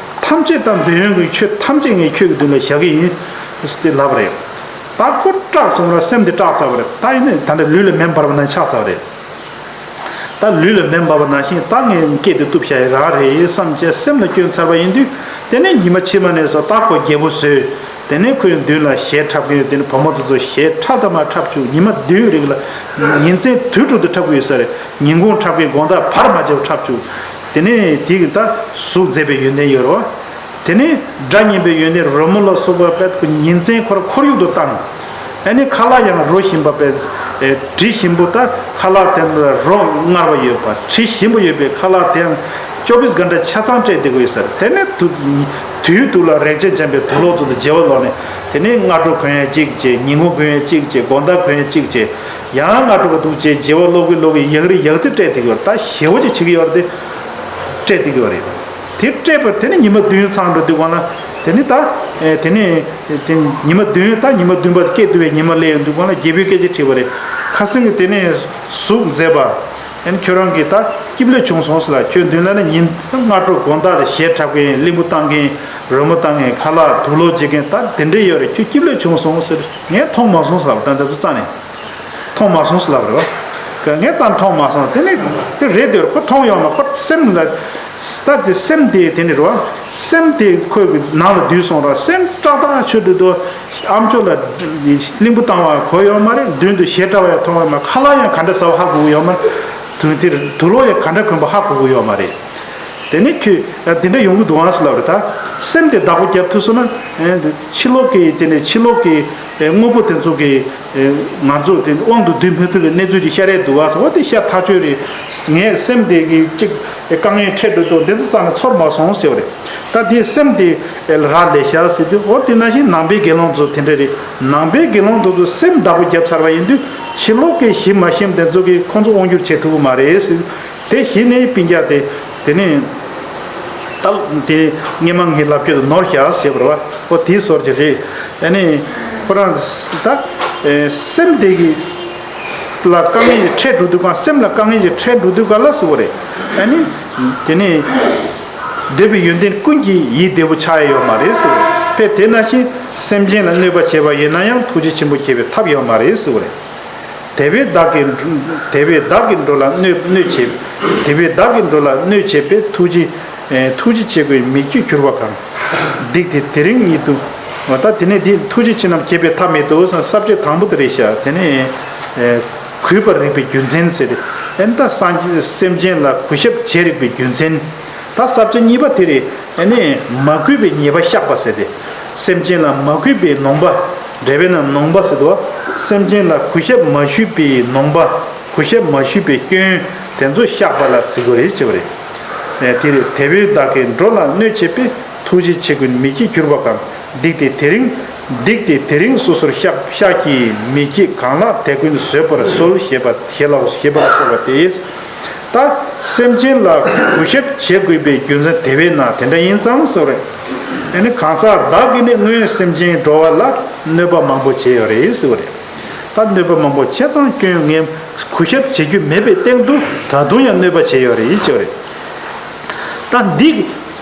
ཐམས་ཅད་ད་འདོད་ཡོན་གྱི་ཆོས་ཐམས་ཅད་ངས་ཁྱོད་ཀྱི་མདུན་ལ་བཞག་གི་ཡིན་ཟེར་ལབ་པ་རེད། ད་ཁོ་སྐྲག་སོང་ར་སེམས་དེ་སྐྲག་ཚར་བ་རེད། ད་ཡིན་ནའི་ད་ལྟ་ལུས་ལ་མེ་འབར་བ་ནང་ཆགས་ཚར་བ་རེད། ད་ལུས་ལ་མེ་འབར་བ་ནང་བཞིན་ད་ངས་སྐད་དེ་གཏུབ་བྱ་ཡི་རང་རེད་བསམ་བྱས་སེམས་ལ་སྐྱོན་ཚར་བ་ཡིན་དུས། དེ་ནས་ཉི་མ་ཕྱི་མ་ནས་བཟུང་ད་ཁོ་རྒྱལ་པོ་བཟོས། དེ་ནས་ཁོའི་མདུན་ལ་གཞས་འཁྲབ་མཁན་དེ་ནས་བུ་མོ་དེ་ཚོ་གཞས་འཁྲབ་དང་མ་འཁྲབ་བཅུག་ཉི་མ་བདུན་རིང་ལ་ཉིན་མཚན་དུས་དྲུག་ཏུ་འཁྲབ་ཀྱི་ཡོད་ས་རེད། ཉིན་གུང་འཁྲབ་མཁན་དགོང་དག་བར་མ་ཆད་པར་འཁྲབ་བཅུག་དེ་ནས་དེ་གི་ད་གཟུགས་མཛེས་པའི་ཡོན་ཏན་ཡོད་རེད་བ། དེ་ནས་སྒྲ་སྙན་པའི་ཡོན་ཏན་རོལ་མོ་ལ་སོགས་པ་དཔེ་ཉིན་མཚན་ཁོ་ར་ཁོར་ཡུག་ཏུ་བཏང་། ཨ་ནི་ཁ་ལག་ཡང་རོ་ཞིམ་པ་དཔེ། ཨེ་དྲི་ཞིམ་པོ་ད་ཁ་ལག་དེ་ལ་རོ་མངར་བ་ཡོད་པ་དྲི་ཞིམ་པོ་ཡོད་པའི་ཁ་ལག་དེའང་ཅོ་བིས་གྷན་ཊ་ཆ་ཚང་སྤྲད་བསྡད་ཀྱི་ཡོད་ས་རེད། དེ་ནས་དུ་དུས་དུ་ལ་རེག་བྱ་འཇམ་པའི་དུག་ལོག་དུ་དུ་བརྗེ་བ་ལོག་ནས་དེ་ནས་སྔ་དྲོ་གོན་ཡ་གཅིག་བྱས། ཉིན་གུང་གོན་ཡ་གཅིག་བྱས། དགོང་དག་གོན་ཡ་གཅིག་བྱས། ཡང་སྔ་དྲོ་གི་འདུག་བྱས་བརྗེ་བ་ལོག་གི་ལོག་གི་ཡག་རི་ཡག་རྩི་སྤྲད་བསྡད་ཀྱི་ཡོད་རེད། ད་ཞེ་བོ་ཅིག་བྱེད་ཀྱི་ཡོད་རེད་དེ། སྤྲད་བསྡད་ཀྱི་ཡོད་རེད། དེ་སྤྲད་པར་དེ་ནི་ཉི་མ་བདུན་ཚང་འགྲོ་དུས་གང་ལ། དེ་ནི་ད་དེ་ནི་དེ་ཉི་མ་བདུན་ད་ཉི་མ་བདུན་པ་སྐྱེས་བསྡུ་བའི་ཉི་མ་སླེབས་ཡོང་དུས་གང་ལ་རྒྱལ་པོའི་སྐད་ཆ་དྲིས་པ་རེད། ཁ་སང་གི་དེ་ནི་གཟུགས་མཛེས་པ། ཨན་ཁྱོད་རང་གིས་ད་སྐྱིབས་ལོས་བྱུང་སོང་ཟེར་ལ། ཁྱོད་མདུན་ལ་ནི་ཉིན་སྔ་དྲོ་དགོང་དག་ལ་ཞལ་གྲགས་མཁན། གླིང་བུ་བཏང་མཁན། རོལ་མོ་བཏང་མཁན། ཁ་ལག་དུག་ལོག་བྱེད་མཁན་ད་དེ་འདྲས་ཡོད་རེད། ཁྱོད་སྐྱིབས་ལོས་བྱུང་སོང་ཟེར། ངས་མཐོང་མ་སོང་ཟེར་ལ། ད་འདི་ཚོ་རྩ་ནས་མཐོང་མ་སོང་ཟེར་ལབ་རེད་བ། ངས་རྩ་མཐོང་མ་སོང་། དེ་ནི་དེ་རེད་དེ་ཁོ་མཐོང་ཡོང་ན་ཁོ་སེམས་ལ་ས་དེ་སེམས་དེ་དེ་ནི་རེད་བ། སེམས་དེ་ཁོའི་ནང་ལ་འདུས་སོང་ར། སེམས་སྐྲག་ཐག་ཆོད་འདུག་དོ། ཨ་མཆོག་ལ་གླིང་བུ་བཏང་བ་གོ་ཡོད་མ་རེད། མདུན་དུ་ཞལ་གྲགས་པ་ཡང་མཐོང་ཡོད་མ། ཁ་ལག་ཡང་ག་འདྲ་ཟ་བ་ཧ་གོ་གི་ཡོད་མ་རེད། དུང་དེར་དུག་ལོག་ཡང་ག་འདྲ་གོན་པ་ཧ་གོ་གི་ཡོད་མ་རེད། དེ་ནས་ཁྱོད་དེ་འདྲ་ཡོང་གི་འདུག་ཨང་ཟེར་ལབ་རེད། ད་སེམས་དེ་བདག་པོ་རྒྱབ་ཐུབ་སོང་ན། ཕྱི་ལོགས་ཀྱི་དེ་ནས་ཕྱི་ལོགས་ཀྱི་དངོས་པོ་དེ་ཚོ་གི་ང་ཚོ་དེ་དབང་དུ་བསྡུ་མི་ཐུབ་པའི་གནས་ཚུལ་ཅིག་ཤར་ཡས་འདུག་ཨ་ཟེར་བ། དེ་ཤར་ཐག་ཆོད་རེད། ངའི་སེམས་དེ་གི་གཅིག་དཀའ་ངལ་འཕྲད་འགྲོ་འདུག་འདི་ཚོ་རྩ་ནས་ཚོར་མ་སོང་ཟེར་བ་རེད། ད་དེ་སེམས་དེ་རག་ལས་ཤག་ཟེར་དུས། འོ་དེ་ནང་བཞིན་ནང་པའི་དགེ་སློང་ཚོ་དེ་འདྲ་རེད། ནང་པའི་དགེ་སློང་ཚོ་ཚོ་སེམས་བདག་པོ་བརྒྱབ་ཚར་བ་ཡིན་དུས་ཕྱི་ལོགས་ཀྱི་ཞིམ་མ་ཞིམ་དེ་ཚོ་གིས་ཁོང་ཚོ་དབང་སྒྱུར་བྱེད་ཐུབ་ཀྱི་མ་རེད་ཟེར། དེ་གཞི་ནས་སྤུན་ཀྱག་དེ་དེ་ནས་ད་དེ་སྔས་མ་ངའི་ལབ་རྒྱུ་དེ་ནོར་ཤག་ཟེར་བ་རེད་བ། འོ་དེའི་སོར་གྱི་རེད། ཨ་ནི་ཁོ་རང་ད་སེམས་དེ་གི་ལ་དཀའ་ངལ་ཞིག་འཕྲད་འགྲོ་དུས་གང་། སེམས་ལ་དཀའ་ངལ་ཞིག་འཕྲད་འགྲོ་དུས་ག་ལ་ཟེར་བ་རེད། ཨ་ནི་དེ་ནས་འདོད་པའི་ཡོན་ཏན་ཀུན་གྱི་ཡིད་བདེ་བོ་ཆགས་ཡ་ཡོད་མ་རེད་ཟེར་བ་རེད། དཔེ་དེ་ནང་བཞིན་སེམས་ཅན་ལ་གནོད་པ་བྱས་པ་ཡིན་ན་ཡང་ཐུགས་རྗེ་ཆེན་པོ་བྱེད་པའི་ཐབས་ཡོད་མ་རེད་ཟེར་བ་རེད། དེ་བས་བདག་གི་དེ་བས་བདག་གི་འགྲོ་ལ་གནོད་གནོད་བྱེད། དེ་བས་བདག་གི་འགྲོ་ལ་གནོད་བྱེད་པས་ཐུགས་རྗེ་ཐུགས་རྗེ་ཆེ་དགུའི་མིག་རྒྱུད་གྱུར་པ་གང་། སྡིག་དེ་དེ་རིང་ཉིད་དུ། ད་དེ་ནས་འདི་ཐུགས་རྗེ་ཆེ་རྣམས་བསྐྱེད་པའི་ཐབས་མེད་དོ་ཟེར་ན། ས་བཅད་དང་པོ་དེ་རེད་ཤག་དེ་ནས་གུས་པར་རིགས་པའི་རྒྱུ་མཚན་ཟེར་ཏེ། ཨེ་ད་སངས་རྒྱས་སེམས་ཅན་ལ་གུས་ཞབས་བྱེད་རིགས་པའི་རྒྱུ་མཚན། ད་ས་བཅད་གཉིས་པ་དེ་རེད། ཨ་ནི་མ་གུས་པའི་ཉེས་པ་བཤགས་པ་ཟེར་ཏེ། སེམས་ཅན་ལ་མ་གུས་པའི་ནོངས་པ། འགྲེལ་པའི་ནང་ནོངས་པ་ཟེར་དུས། སེམས་ཅན་ལ་གུས་ཞབས་མ་ཞུས་པའི་ནོངས་པ། གུས་ཞབས་མ་ཞུས་པའི་སྐྱོན་དེ་ཚོ་བཤགས་པ་ལ་བརྩི་དགོས་རེད་ཅེས་པ་རེད། ཨེ་དེ་རེད། དེ་བས་བདག་གི་འགྲོ་ལ་གནོད་བྱེད་པས། ཐུགས་རྗེ་ཆེ་དགུའི་མིག་རྒྱུད་གྱུར་པ་གང་། སྡིག་དེ་དེ་རིང་སྡིག་དེ་དེ་རིང་སོ་སོར་བཤགས་བཤགས་ཀྱིས། མི་བགྱིད་གང་ལགས་དེ་ཀུན་བཟོད་པར་གསོལ། ཞེས་པ་ཞེས་ལ་ཞེས་པ་ལ་སོགས་པ་སྟེ། ད་སེམས་ཅན་ལ་གུས་ཞབས་བྱེད་དགོས་པའི་རྒྱུ་མཚན་དེ་བས་ན་དེ་འདྲ་ཡིན་ཙང་ཟེར་བ་རེད། ཨ་ནི་གང་ཟག་བདག་གིས་ནི་སྔོན་སེམས་ཅན་འགྲོ་བ་ལ་གནོད་པ་མང་པོ་བྱས་ཡོད་རེད་ཟེར་བ་རེད། ད་གནོད་པ་མང་པོ་བྱས་ཙང་སྐྱོན་ངས་གུས་ཞབས་བྱེད་རྒྱུ་མེད་པའི་སྟེང་དུ་ད་དུང་ཡང་གནོད་པ་བྱས་ཡོད་རེད་ཟེར་བ་རེད། ད་འདི་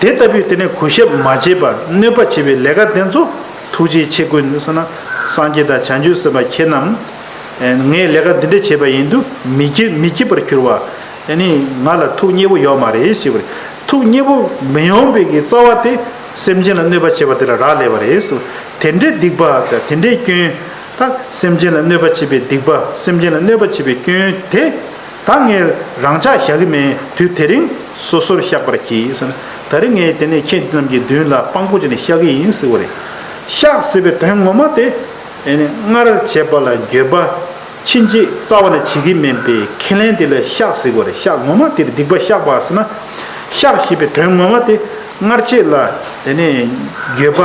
དེ་ལྟ་བུའི་དེ་ནས་གུས་ཞབས་མ་བྱས་པར་གནོད་པ་བྱེད་པའི་ལས་ཀ་དེ་ཚོ་ཐུགས་རྗེ་ཆེ་དགུ་ནི་ཟེར་ན། སངས་རྒྱས་དང་བྱང་ཆུབ་སེམས་དཔའ་ཁྱེད་རྣམས། ངས་ལས་ཀ་འདི་འདྲ་བྱས་པ་ཡིན་དུས་མི་བགྱིད་མི་བགྱིད་པར་གྱུར་པ། ཨ་ནི་ང་ལ་ཐུགས་མཉེས་པོ་ཡོད་མ་རེད་ཞེས་པ་རེད། ཐུགས་མཉེས་པོ་མི་ཡོང་བའི་གི་རྩ་བ་དེ་སེམས་ཅན་ལ་གནོད་པ་བྱེད་པ་དེ་ལ་རག་ལས་པ་རེད་ཟེར། དེ་འདྲའི་སྡིག་པ་ཟེར་དེ་འདྲའི་སྐྱོན། ད་སེམས་ཅན་ལ་གནོད་པ་བྱེད་པའི་སྡིག་པ། སེམས་ཅན་ལ་གནོད་པ་བྱེད་པའི་སྐྱོན་དེ། ད་ངས་རང་འཇགས་བཞག་གི་མེད། དུས་དེ་རིང་སོ་སོར་བཤགས་པར་གྱིས་ཟེར་ན། ད་རིང་ངས་དེ་ནས་ཁྱེད་རྣམས་ཀྱི་མདུན་ལ་དཔང་པོ་བྱས་ནས་བཤགས་ཀྱི་ཡིན་ཟེར་བ་རེད། བཤགས་ཟེར་བའི་དོན་ངོ་མ་དེ། ཨེ་ནི་སྔར་བྱས་པ་ལ་འགྱོད་པ་ཕྱིན་ཆད་རྩ་བ་ནས་བྱེད་ཀྱི་མིན་པའི་ཁས་ལེན་དེ་ལ་བཤགས་ཟེར་བ་རེད། བཤགས་ངོ་མ་དེ་རེད། སྡིག་པ་བཤགས་པ་ཟེར་ན། བཤགས་ཞེས་པའི་དོན་ངོ་མ་དེ་སྔར་བྱས་ལ་དེ་ནས་འགྱོད་པ་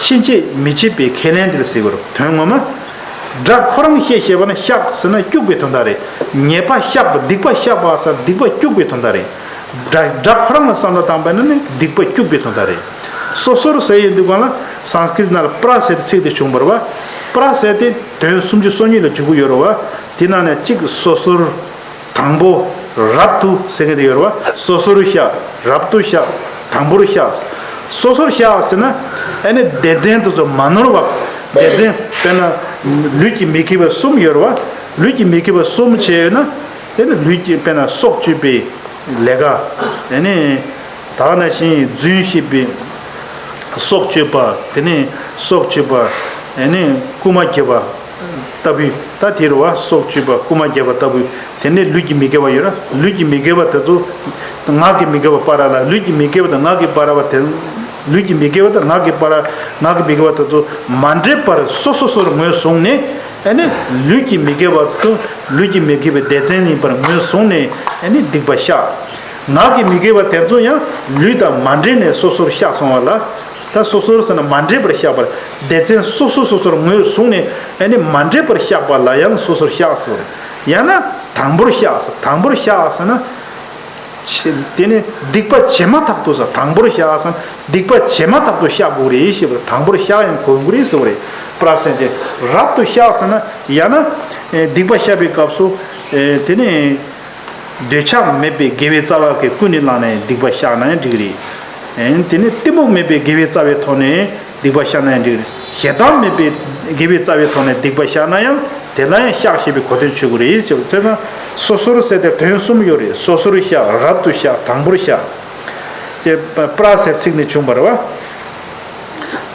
ཕྱིན་ཆད་མི་བྱེད་པའི་ཁས་ལེན་དེ་ལ་ཟེར་བ་རེད། དོན་ངོ་མ། སྒྲ་ཁོ་རང་བཤད་ཤེས་པ་ན་བཤགས་ཟེར་ན་སྐྱུག་པའི་དོན་དག་རེད། ཉེས་པ་བཤགས་པ། སྡིག་པ་བཤགས་པ་ཟེར་སྡིག་པ་སྐྱུག་པའི་དོན་དག་རེད། སྒྲ་སྒྲ་ཁོ་རང་ལ་བསམ་བློ་བཏང་པ་ན་ནི་སྡིག་པ་སྐྱུག་པའི་དོན་དག་རེད། སོ་སོར་ཟེར་ཡོང་དུས་གང་ལ་སཾ་སྐྲྀ་ཏ་ནང་ལ་པྲ་ཟེར་ཚིག་དེ་བྱུང་བ་རེད་བ། པྲ་ཟེར་དེ་དོན་སུམ་ཅུ་སོ་གཉིས་ལ་འཇུག་གི་ཡོད་རེད་བ། དེ་ནང་ནས་གཅིག་སོ་སོར། དང་པོ། རབ་ཏུ་ཟེར་མཁན་དེ་ཡོད་རེད་བ། སོ་སོར་བཤགས། རབ་ཏུ་བཤགས། དང་པོར་བཤགས། སོ་སོར་བཤགས་ཟེར་ན། ཨ་ནི་སྡེ་ཚན་དེ་ཚོ་མ་ནོར་བ། སྡེ་ཚན་དཔེར་ན། ལུས་ཀྱི་མི་དགེ་བ་གསུམ་ཡོད་རེད་བ། ལུས་ཀྱི་མི་དགེ་བ་གསུམ་བྱས་ཡོད་ན། དེ་ནི་ལུས་ཀྱི་དཔེར་ན་སྲོག་གཅོད་པའི་ལས་ཀ། ཨ་ནི། ད་ག་ནང་བཞིན་རྫུན་བཤད་པའི། སྲོག་གཅོད་པ། དེ་ནས་སྲོག་གཅོད་པ། ཨ་ནི་རྐུན་མ་བརྒྱབ་པ། ལྟ་བུའི་ད་དེ་རུ་བ་སྲོག་གཅོད་པ་རྐུན་མ་བརྒྱབ་པ་ལྟ་བུའི། དེ་ནས་ལུས་ཀྱི་མི་དགེ་བ་ཡོད་ར། ལུས་ཀྱི་མི་དགེ་བ་དེ་ཚོ་ངག་གི་མི་དགེ་བ་སྤར་ར་ལ། ལུས་ཀྱི་མི་དགེ་བ་དང་ངག་གི་སྤར་བ་དེ། ལུས་ཀྱི་མི་དགེ་བ་དང་ངག་གི་སྤར། ངག་གི་མི་དགེ་བ་དེ་ཚོ་མ་འདྲེས་པར་སོ་སོ་སོར་ངོས་བཟུང་ནས། ཨ་ནི་ལུས་ཀྱི་མི་དགེ་བ་དེ་ལུས་ཀྱི་མི་དགེ་བའི་སྡེ་ཚན་ཡིན་པར་ངོས་བཟུང་ནས། ཨ་ནི་སྡིག་པ་བཤགས། ངག་གི་མི་དགེ་བ་དེ་ཚོ་ཡང་ལུས་དང་མ་འདྲེས་ནས་སོ་སོར་བཤགས་སོང་བ་ལ། ད་སོ་སོར་ཟེར་ན་མ་འདྲེས་པར་བཤགས་པར། སྡེ་ཚན་སོ་སོ་སོ་སོར་ངོས་བཟུང་ནས། ཨ་ནི་མ་འདྲེས་པར་བཤགས་པ་ལ་ཡང་སོ་སོར་བཤགས་ཟེར། ཡང་ན་དང་པོར་བཤགས་ཟེར། དང་པོར་བཤགས་ཟེར་ན། དེ་ནས་སྡིག་པ་བྱེད་མ་ཐག་ཏུ་ཟེར། དང་པོར་བཤགས་ཟེར་ན་སྡིག་པ་བྱེད་མ་ཐག་ཏུ་བཤགས་དགོས་རེད་ཞེས་པ། དང་པོར་བཤགས་ཡང་དགོས་ཀྱི་རེད་ཟེར་བ་རེད། པྲ་སེ་དེ་རབ་ཏུ་བཤགས་ཟེར་ན་ཡང་ན་སྡིག་པ་བཤགས་པའི་སྐབས་སུ་དེ་ནས། འདོད་ཆགས་མེད་པའི་དགེ་བའི་རྩ་བ་གི་ཀུན་ནས་བསླངས་ནས་སྡིག་པ་བཤགས་ན་ཡང་འགྲིག་གི་རེད། དེ་ནས་གཏི་མུག་མེད་པའི་དགེ་བའི་རྩ་བའི་ཐོག་ནས་སྡིག་པ་བཤགས་ན་ཡང་འགྲིག་གི་རེད། ཞེ་སྡང་མེད་པའི་དགེ་བའི་རྩ་བའི་ཐོག་ནས་སྡིག་པ་བཤགས་ན་ཡང་དེ་ལ་ཡང་བཤགས་ཞེས་པའི་གོ་དོན་ཆོད་ཀྱི་རེད་ཅེས། དེ་ན་སོ་སོར་ཟེར་ཏེ་དོན་གསུམ་ཡོད་རེད། སོ་སོར་བཤགས། རབ་ཏུ་བཤགས། དང་པོར་བཤགས། ཅེས་པྲ་ཟེར་ཚིག་ནས་བྱུང་བ་རེད་བ།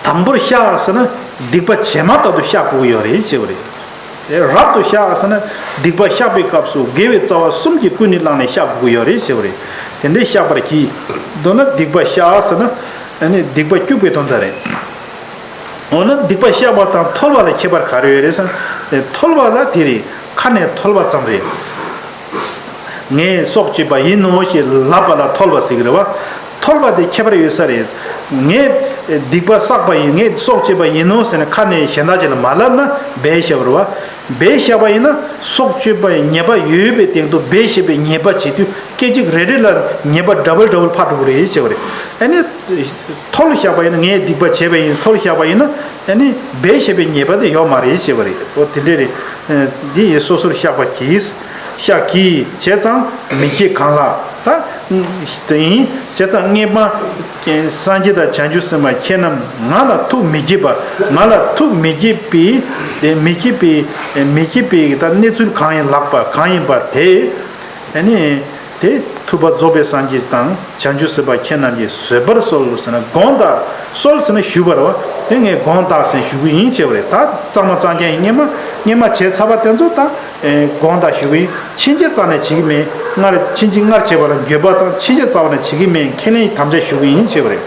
དང་པོར་བཤགས་ཟེར་ན་སྡིག་པ་བྱེད་མ་ཐག་ཏུ་བཤགས་དགོས་ཀྱི་ཡོད་རེད་ཅེས་པ་རེད། རབ་ཏུ་བཤགས་ཟེར་ན་སྡིག་པ་བཤགས་པའི་སྐབས་སུ་དགེ་བའི་རྩ་བ་གསུམ་གྱིས་ཀུན་ནས་བསླངས་ནས་བཤགས་དགོས་ཀྱི་ཡོད་རེད་ཅེས་པ་རེད། དེ་འདྲའི་བཤགས་པར་གྱིས། མདོར་ན་སྡིག་པ་བཤགས་ཟེར་ན་ཨ་ནི་སྡིག་པ་སྐྱུག་པའི་དོན་དག་རེད། འོ་ན་སྡིག་པ་བཤགས་པ་དང་མཐོལ་བ་ལ་ཁྱད་པར་ག་རེ་ཡོད་རེད་ཟེར་ན། མཐོལ་བ་ལ་དེ་རེད། ཁ་ནས་མཐོལ་བ་ཙམ་རེད། ངས་སྲོག་གཅོད་པ་ཡིན་ནོ་ཞེས་ལབ་པ་ལ་མཐོལ་བ་ཟེར་གྱི་རེད་བ། མཐོལ་བ་དེ་ཁྱད་པར་ཡོད་ས་རེད། ངས་སྡིག་པ་བསགས་པ་ཡིན། ངས་སྲོག་གཅོད་པ་ཡིན་ནོ་ཟེར་ནས་ཁ་ནས་གཞན་དག་ཅིག་ལ་མ་ལབ་ན་སྦས་བཤད་པ་རེད་བ། སྦས་བཤད་པ་ཡིན་ན་སྲོག་གཅོད་པའི་ཉེས་པ་ཡོད་པའི་སྟེང་དུ་སྦས་བཤད་པའི་ཉེས་པ་བྱེད་དུས་སྐད་ཅིག་རེ་རེ་ལ་ཉེས་པ་ཌབ་བལ་ཌབ་བལ་འཕར་འགྲོ་གི་རེད་ཅེས་པ་རེད། ཨ་ནི། མཐོལ་བཤགས་པ་ཡིན་ན་ངས་སྡིག་པ་བྱས་པ་ཡིན། མཐོལ་བཤགས་པ་ཡིན་ན་ཨ་ནི་སྦས་བཤད་པའི་ཉེས་པ་དེ་ཡོད་མ་རེད་ཅེས་པ་རེད། འོ་དེ་འདྲས་རེད། འདི་ཡིས་སོ་སོར་བཤགས་པར་གྱིས། བཤགས་ཀྱིས་བྱས་ཙང་མི་བགྱིད་གང་ལགས། ད་དེ་ཡིན་བྱས་ཙང་ངས་མ་སངས་རྒྱས་དང་བྱང་ཆུབ་སེམས་དཔའ་ཁྱེད་རྣམས་ང་ལ་ཐུགས་མི་དགྱེས་པ། ང་ལ་ཐུགས་མི་དགྱེས་པའི་དེ་མི་དགྱེས་པའི་མི་དགྱེས་པའི་ད་གནས་ཚུལ་གང་ཡིན་ལགས་པ། གང་ཡིན་པ་དེ། ཨ་ནི། དེ་ཐུབ་པ་རྫོགས་པའི་སངས་རྒྱས་དང་བྱང་ཆུབ་སེམས་དཔའ་ཁྱེད་རྣམས་ཀྱིས་བཟོད་པར་གསོལ་ཟེར་ན་དགོངས་དག་གསོལ་ཟེར་ན་ཞུས་པ་རེད་བ། དེ་ངས་དགོངས་དག་ཟེར་ཞུ་གི་ཡིན་ཅེས་པ་རེད། ད་གཙང་མ་གཙང་རྐྱང་ཡིན། སྔོན་མ་སྔོན་མ་བྱས་ཚར་བ་དེ་ཚོ་ད་དགོངས་དག་ཞུ་གི་ཡིན། ཕྱིན་ཆད་རྩ་ནས་བྱེད་ཀྱི་མེད། སྔར་ཕྱིན་ཅི་སྔར་བྱས་པ་ལ་འགྱོད་པ་དང་ཕྱིན་ཆད་རྩ་བ་ནས་བྱེད་ཀྱི་མེད། ཁས་ལེན་དམ་བཅའ་ཞུ་གི་ཡིན་ཅེས་པ་རེད།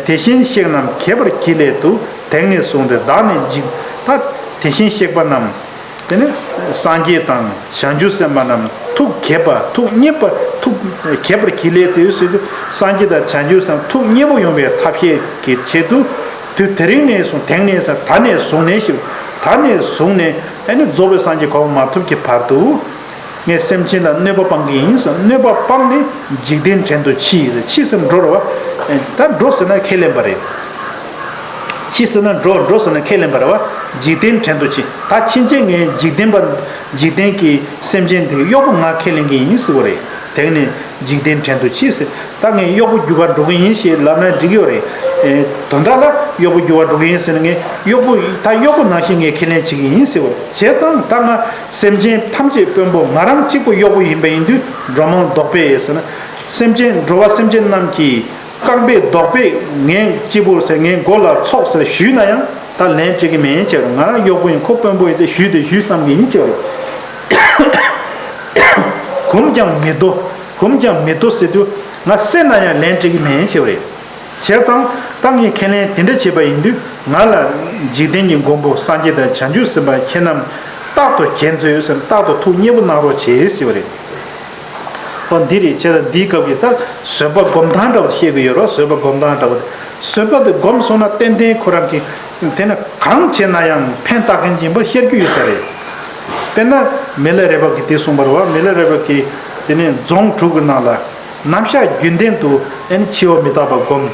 དེ་བཞིན་གཤེགས་རྣམས་གད་པར་གྱིས་ལས་དུ། དེང་ནས་བཟུང་སྟེ་བདག་ནི་འཇིག་ད་དེ་བཞིན་གཤེགས་པ་རྣམས། དེ་ནི་སངས་རྒྱས་དང་བྱང་ཆུབ་སེམས་དཔའ་རྣམས་ཐུགས་དགྱེས་པ། ཐུགས་མཉེས་པ། ཐུགས་གད་པར་གྱིས་ལས་དུ་ཟེར་དུས་སངས་རྒྱས་དང་བྱང་ཆུབ་སེམས་ཐུགས་མཉེས་པོ་ཡོང་བའི་ཐབས་ཤེས་ཀྱི་ཆེད་དུ། དུས་དེ་རིང་ནས་བཟུང་། དེང་ནས་ཟེར་ད་ནས་བཟུང་ནས་ཞེས། ད་ནས་བཟུང་ནས་ཨ་ནི་རྫོགས་པའི་སངས་རྒྱས་གོ་འཕང་མ་ཐོབ་ཀྱི་བར་དུ། ངས་སེམས་ཅན་ལ་གནོད་པ་སྤང་གི་ཡིན་ཟེར། གནོད་པ་སྤངས་ནས་འཇིག་རྟེན་བྲན་དུ་འཆི་ཟེར། འཆི་ཟེར་ན་འགྲོ་རེད་བ། ད་འགྲོ་ཟེར་ན་ཁས་ལེན་པ་རེད། འཆི་ཟེར་ན་འགྲོ། འགྲོ་ཟེར་ན་ཁས་ལེན་པ་རེད་བ། འཇིག་རྟེན་བྲན་དུ་འཆི། ད་ཕྱིན་ཆད་ངས་འཇིག་རྟེན་པ། འཇིག་རྟེན་གྱི་སེམས་ཅན་དེ་གཡོག་པོ་ང་ཁས་ལེན་གྱི་ཡིན་ཟེར་བ་རེད། དེང་ནས་འཇིག་རྟེན་བྲན་དུ་འཆི་ཟེར། ད་ངས་གཡོག་པོ་རྒྱུག་གར་འགྲོ་གི་ཡིན་ཞེས་ལབ་ན་འགྲིག་གི་ཡོད་རེད། ཨེ། དོན་དག་ལ་གཡོག་པོ་རྒྱུག་གར་འགྲོ་གི་ཡིན་ཟེར་ན་ངས་གཡོག་པོ་ད་གཡོག་པོ་ནང་བཞིན་ངས་ཁས་ལེན་བྱེད་ཀྱི་ཡིན་ཟེར་བ་རེད། བྱས་ཙང་ད་ང་སེམས་ཅན་ཐམས་ཅད་དཔོན་པོ་ང་རང་གཅིག་པུ་གཡོག་པོ་ཡིན་པ་ཡིན་དུས་འགྲོ་མང་བཟློག་པས་ཟེར་ན། སེམས་ཅན་འགྲོ་བ་སེམས་ཅན་རྣམས་ཀྱིས་རྐང་པས་བཟློག་པས་ངས་གཅིག་པུར་ཟེར། ངའི་མགོ་ལ་ཚོགས་ཟེར་ཞུས་ན་ཡང་ད་ལན་སྤྲད་ཀྱི་མེད་ཅེས། ང་རང་གཡོག་པོ་ཡིན། ཁོ་དཔོན་པོ་ཡིན་ཏེ་ཞུས་ཏེ་ཞུས་བསམ་གྱི་ཡིན་ཅེས། གུམ་ཀྱང་མི་དོ། གུམ་ཀྱང་མི་དོ་ཟེར་དུས་ང་བསད་ན་ཡང་ལན་སྤྲད་ཀྱི་མེད་ཅེས་རེད། བྱས་ཙང་ད་ངས་ཁས་ལེན་དེ་འདྲ་བྱས་པ་ཡིན་དུས་ང་ལ་འཇིག་རྟེན་གྱི་མགོན་པོ་སངས་རྒྱས་དང་བྱང་ཆུབ་སེམས་དཔའ་ཁྱེད་རྣམས་རྟག་ཏུ་མཁྱེན་མཛོད་ཟེར། རྟག་ཏུ་ཐུགས་མཉེས་པོ་གནང་རོགས་བྱེད་ཅེས་པ་རེད། ཨོ་འདི་རེད། བྱས་ཙང་འདིའི་སྐབས་ཀྱི་ད་བཟོད་པ་སྒོམ་སྟངས་འདྲ་བོ་བཤད་ཀྱི་ཡོད་རེད། བཟོད་པ་སྒོམ་སྟངས་འདྲ་བོ། བཟོད་པ་དེ་སྒོམ་སོང་ན་ཏན་ཏན་ཁོ་རང་གིས་དེ་ན་གང་བྱས་ན་ཡང་ཕན་བཏགས་མཁན་ཡིན་པ་ཤར་རྒྱུ་ཡོད་ས་རེད། དཔེར་ན་མི་ལ་རས་པ་གིས་འདི་གསུངས་པ་རེད་བ། མི་ལ་རས་པ་གིས་དེ་ནས་རྫོང་དྲུག་གི་ནང་ལ། ནམ་ཞག་རྒྱུན་ལྡན་དུ་ཨེ་ནི་འཆི་བ་མི་རྟག་པ་སྒོམ།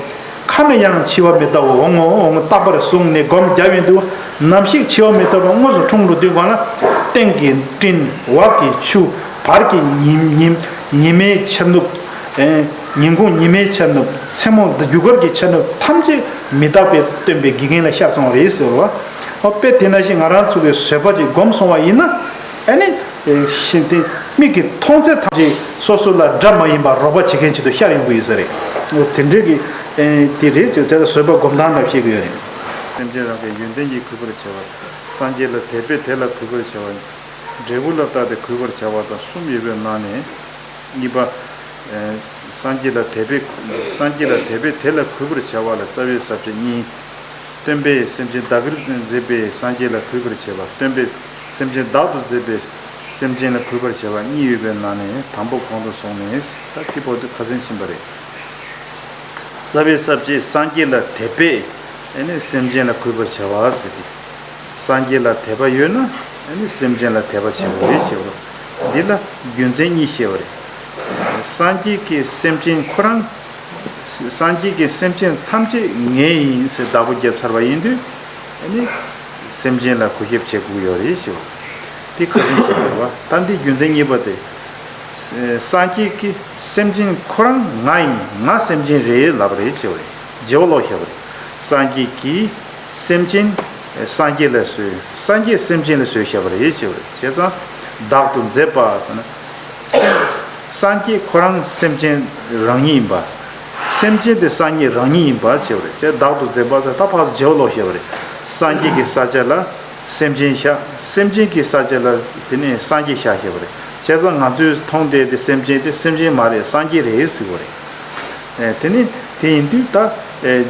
ཁ་ནས་ཡང་འཆི་བ་མི་རྟག་པ་འོང་ངོ་འོང་ངོ་རྟག་པར་བཟུང་ནས་སྒོམ་བརྒྱབ་ཡོང་དུས། ནམ་ཞིག་འཆི་བ་མི་རྟག་པ་དངོས་སུ་འཁྲུངས་འགྲོ་དུས་སྒང་ལ། སྟེང་གི་སྤྲིན། འོག་གི་ཆུ། བར་གྱི་ཉི་ཉི་ཉི་མའི་འཆར་ནུབ། ཨེ། ཉིན་གུང་ཉི་མའི་འཆར་ནུབ། མཚན་མོ་རྒྱུ་སྐར་གྱི་འཆར་ནུབ་ཐམས་ཅད་མི་རྟག་པའི་སྟོན་པའི་དགེ་རྒན་ལ་ཤར་སོང་བ་རེད་ཟེར་བ། ཨོ་དཔེ་དེ་ནང་བཞིན་ང་རང་ཚོ་གི་བཟོད་པ་ཅིག་སྒོམ་སོང་བ་ཡིན་ན། ཨ་ནི། ཨེ། ཤིན་ཏུ་མིག་གིས་མཐོང་ཚད་ཐམས་ཅད་སོ་སོ་ལ་དགྲ་མ་ཡིན་པར་རོགས་པ་བྱེད་མཁན་ཅིག་ཏུ་ཤར་ཡོང་གི་ཡོད་ས་རེད། ཨོ་དེ་འདྲའི་གི། ཨེ། དེ་རེད་ཅེས་བྱས་ན་བཟོད་པ་སྒོམ་སྟངས་འདྲ་བཤད་ཀྱི་ཡོད་རེད། སེམས་ཅན་རང་གི་ཡོན་ཏན་གྱིས་གུས་པར་བྱ་བ། སངས་རྒྱས་ལ་དད་པས་དེ་ལ་གུས་པར་བྱ་བ། འབྲས་བུ་ལ་བལྟས་ཏེ་གུས་པར་བྱ་བ་དང་གསུམ་ཡོད་པའི་ནང་ནས། གཉིས་པ། ཨེ། སངས་རྒྱས་ལ་དད་པས། སངས་རྒྱས་ལ་དད་པས་དེ་ལ་གུས་པར་བྱ་བ་ལ་རྩ་བའི་ས་བཅད་གཉིས། སྟོན་པས་སེམས་ཅན་བདག་གིར་མཛད་པའི་སངས་རྒྱས་ལ་གུས་པར་བྱ་བ། སྟོན་པས་སེམས་ཅན་བདག་ཏུ་མཛད་པའི་སེམས་ཅན་ལ་གུས་པར་བྱ་བ་གཉིས་ཡོད་པའི་ནང་ནས་དང་པོ་གོང་དུ་སོང་ནས་ད་ཅི་པོ་དེ་ཁ་སེང་ཕྱིན་པ་རེད། རྩ་བའི་ས་བཅད་སངས་རྒྱས་ལ་དད་པས་ཨེ་ནི་སེམས་ཅན་ལ་གུས་པར་བྱ་བ་ཟེར་ཏེ། སངས་རྒྱས་ལ་དད་པ་ཡོད་ན་ཨེ་ནི་སེམས་ཅན་ལ་དད་པ་བྱེད་དགོས་རེད་ཞེས་པ། འདི་ལ་རྒྱུ་མཚན་གཉིས་བཤད་པ་རེད། སངས་རྒྱས་ཀྱིས་སེམས་ཅན་ཁོ་རང་། སངས་རྒྱས་ཀྱིས་སེམས་ཅན་ཐམས་ཅད་ངའི་ཡིན་ཟེར་བདག་པོ་བརྒྱབ་ཚར་བ་ཡིན་དུས། ཨ་ནི་སེམས་ཅན་ལ་གུས་ཞབས་བྱེད་དགོས་ཡོད་རེད་ཞེས་པ། དེ་ཁ་སང་ཞིག་རེད་བ། ད་འདི་རྒྱུ་མཚན་གཉིས་པ་དེ། སངས་རྒྱས་ཀྱིས་སེམས་ཅན་ཁོ་རང་ང་ཡིན། ང་སེམས་ཅན་རེད་ལབ་རེད་ཞེས་པ་རེད། རྗེ་བོ་ལོག་བཤད་པ་རེད། སངས་རྒྱས་ཀྱིས་སེམས་ཅན་སངས་རྒྱས་ལ་བཟོས། སངས་རྒྱས་སེམས་ཅན་ལ་བཟོས་བཤད་པ་རེད་ཞེས་པ་རེད། བྱས་ཙང་བདག་ཏུ་མཛད་པ་ཟེར་ན། སེམས། སངས་རྒྱས་ཁོ་རང་སེམས་ཅན་རང་ཉིད་ཡིན་པ། སེམས་ཅན་དེ་སངས་རྒྱས་རང་ཉིད་ཡིན་པ་བྱས་པ་རེད། བྱས་བདག་ཏུ་མཛད་པ་ཟེར་ད་ཕར་རྗེ་བོ་ལོག་བཤད་པ་རེད། སངས་རྒྱས་ཀྱིས་ས་ཆ་ལ་སེམས་ཅན་བཞག་སེམས་ཅན་གྱི་ས་ཆ་ལ་དེ་ནས་སངས་རྒྱས་བཞག་བཤད་པ་རེད། བྱས་ཙང་ང་ཚོས་མཐོང་བསྡད་དེ་སེམས་ཅན་དེ་སེམས་ཅན་མ་རེད། སངས་རྒྱས་རེད་ཟེར་བ་རེད། ཨེ། དེ་ནི་དེ་ཡིན་དུས་ད། ཨེ།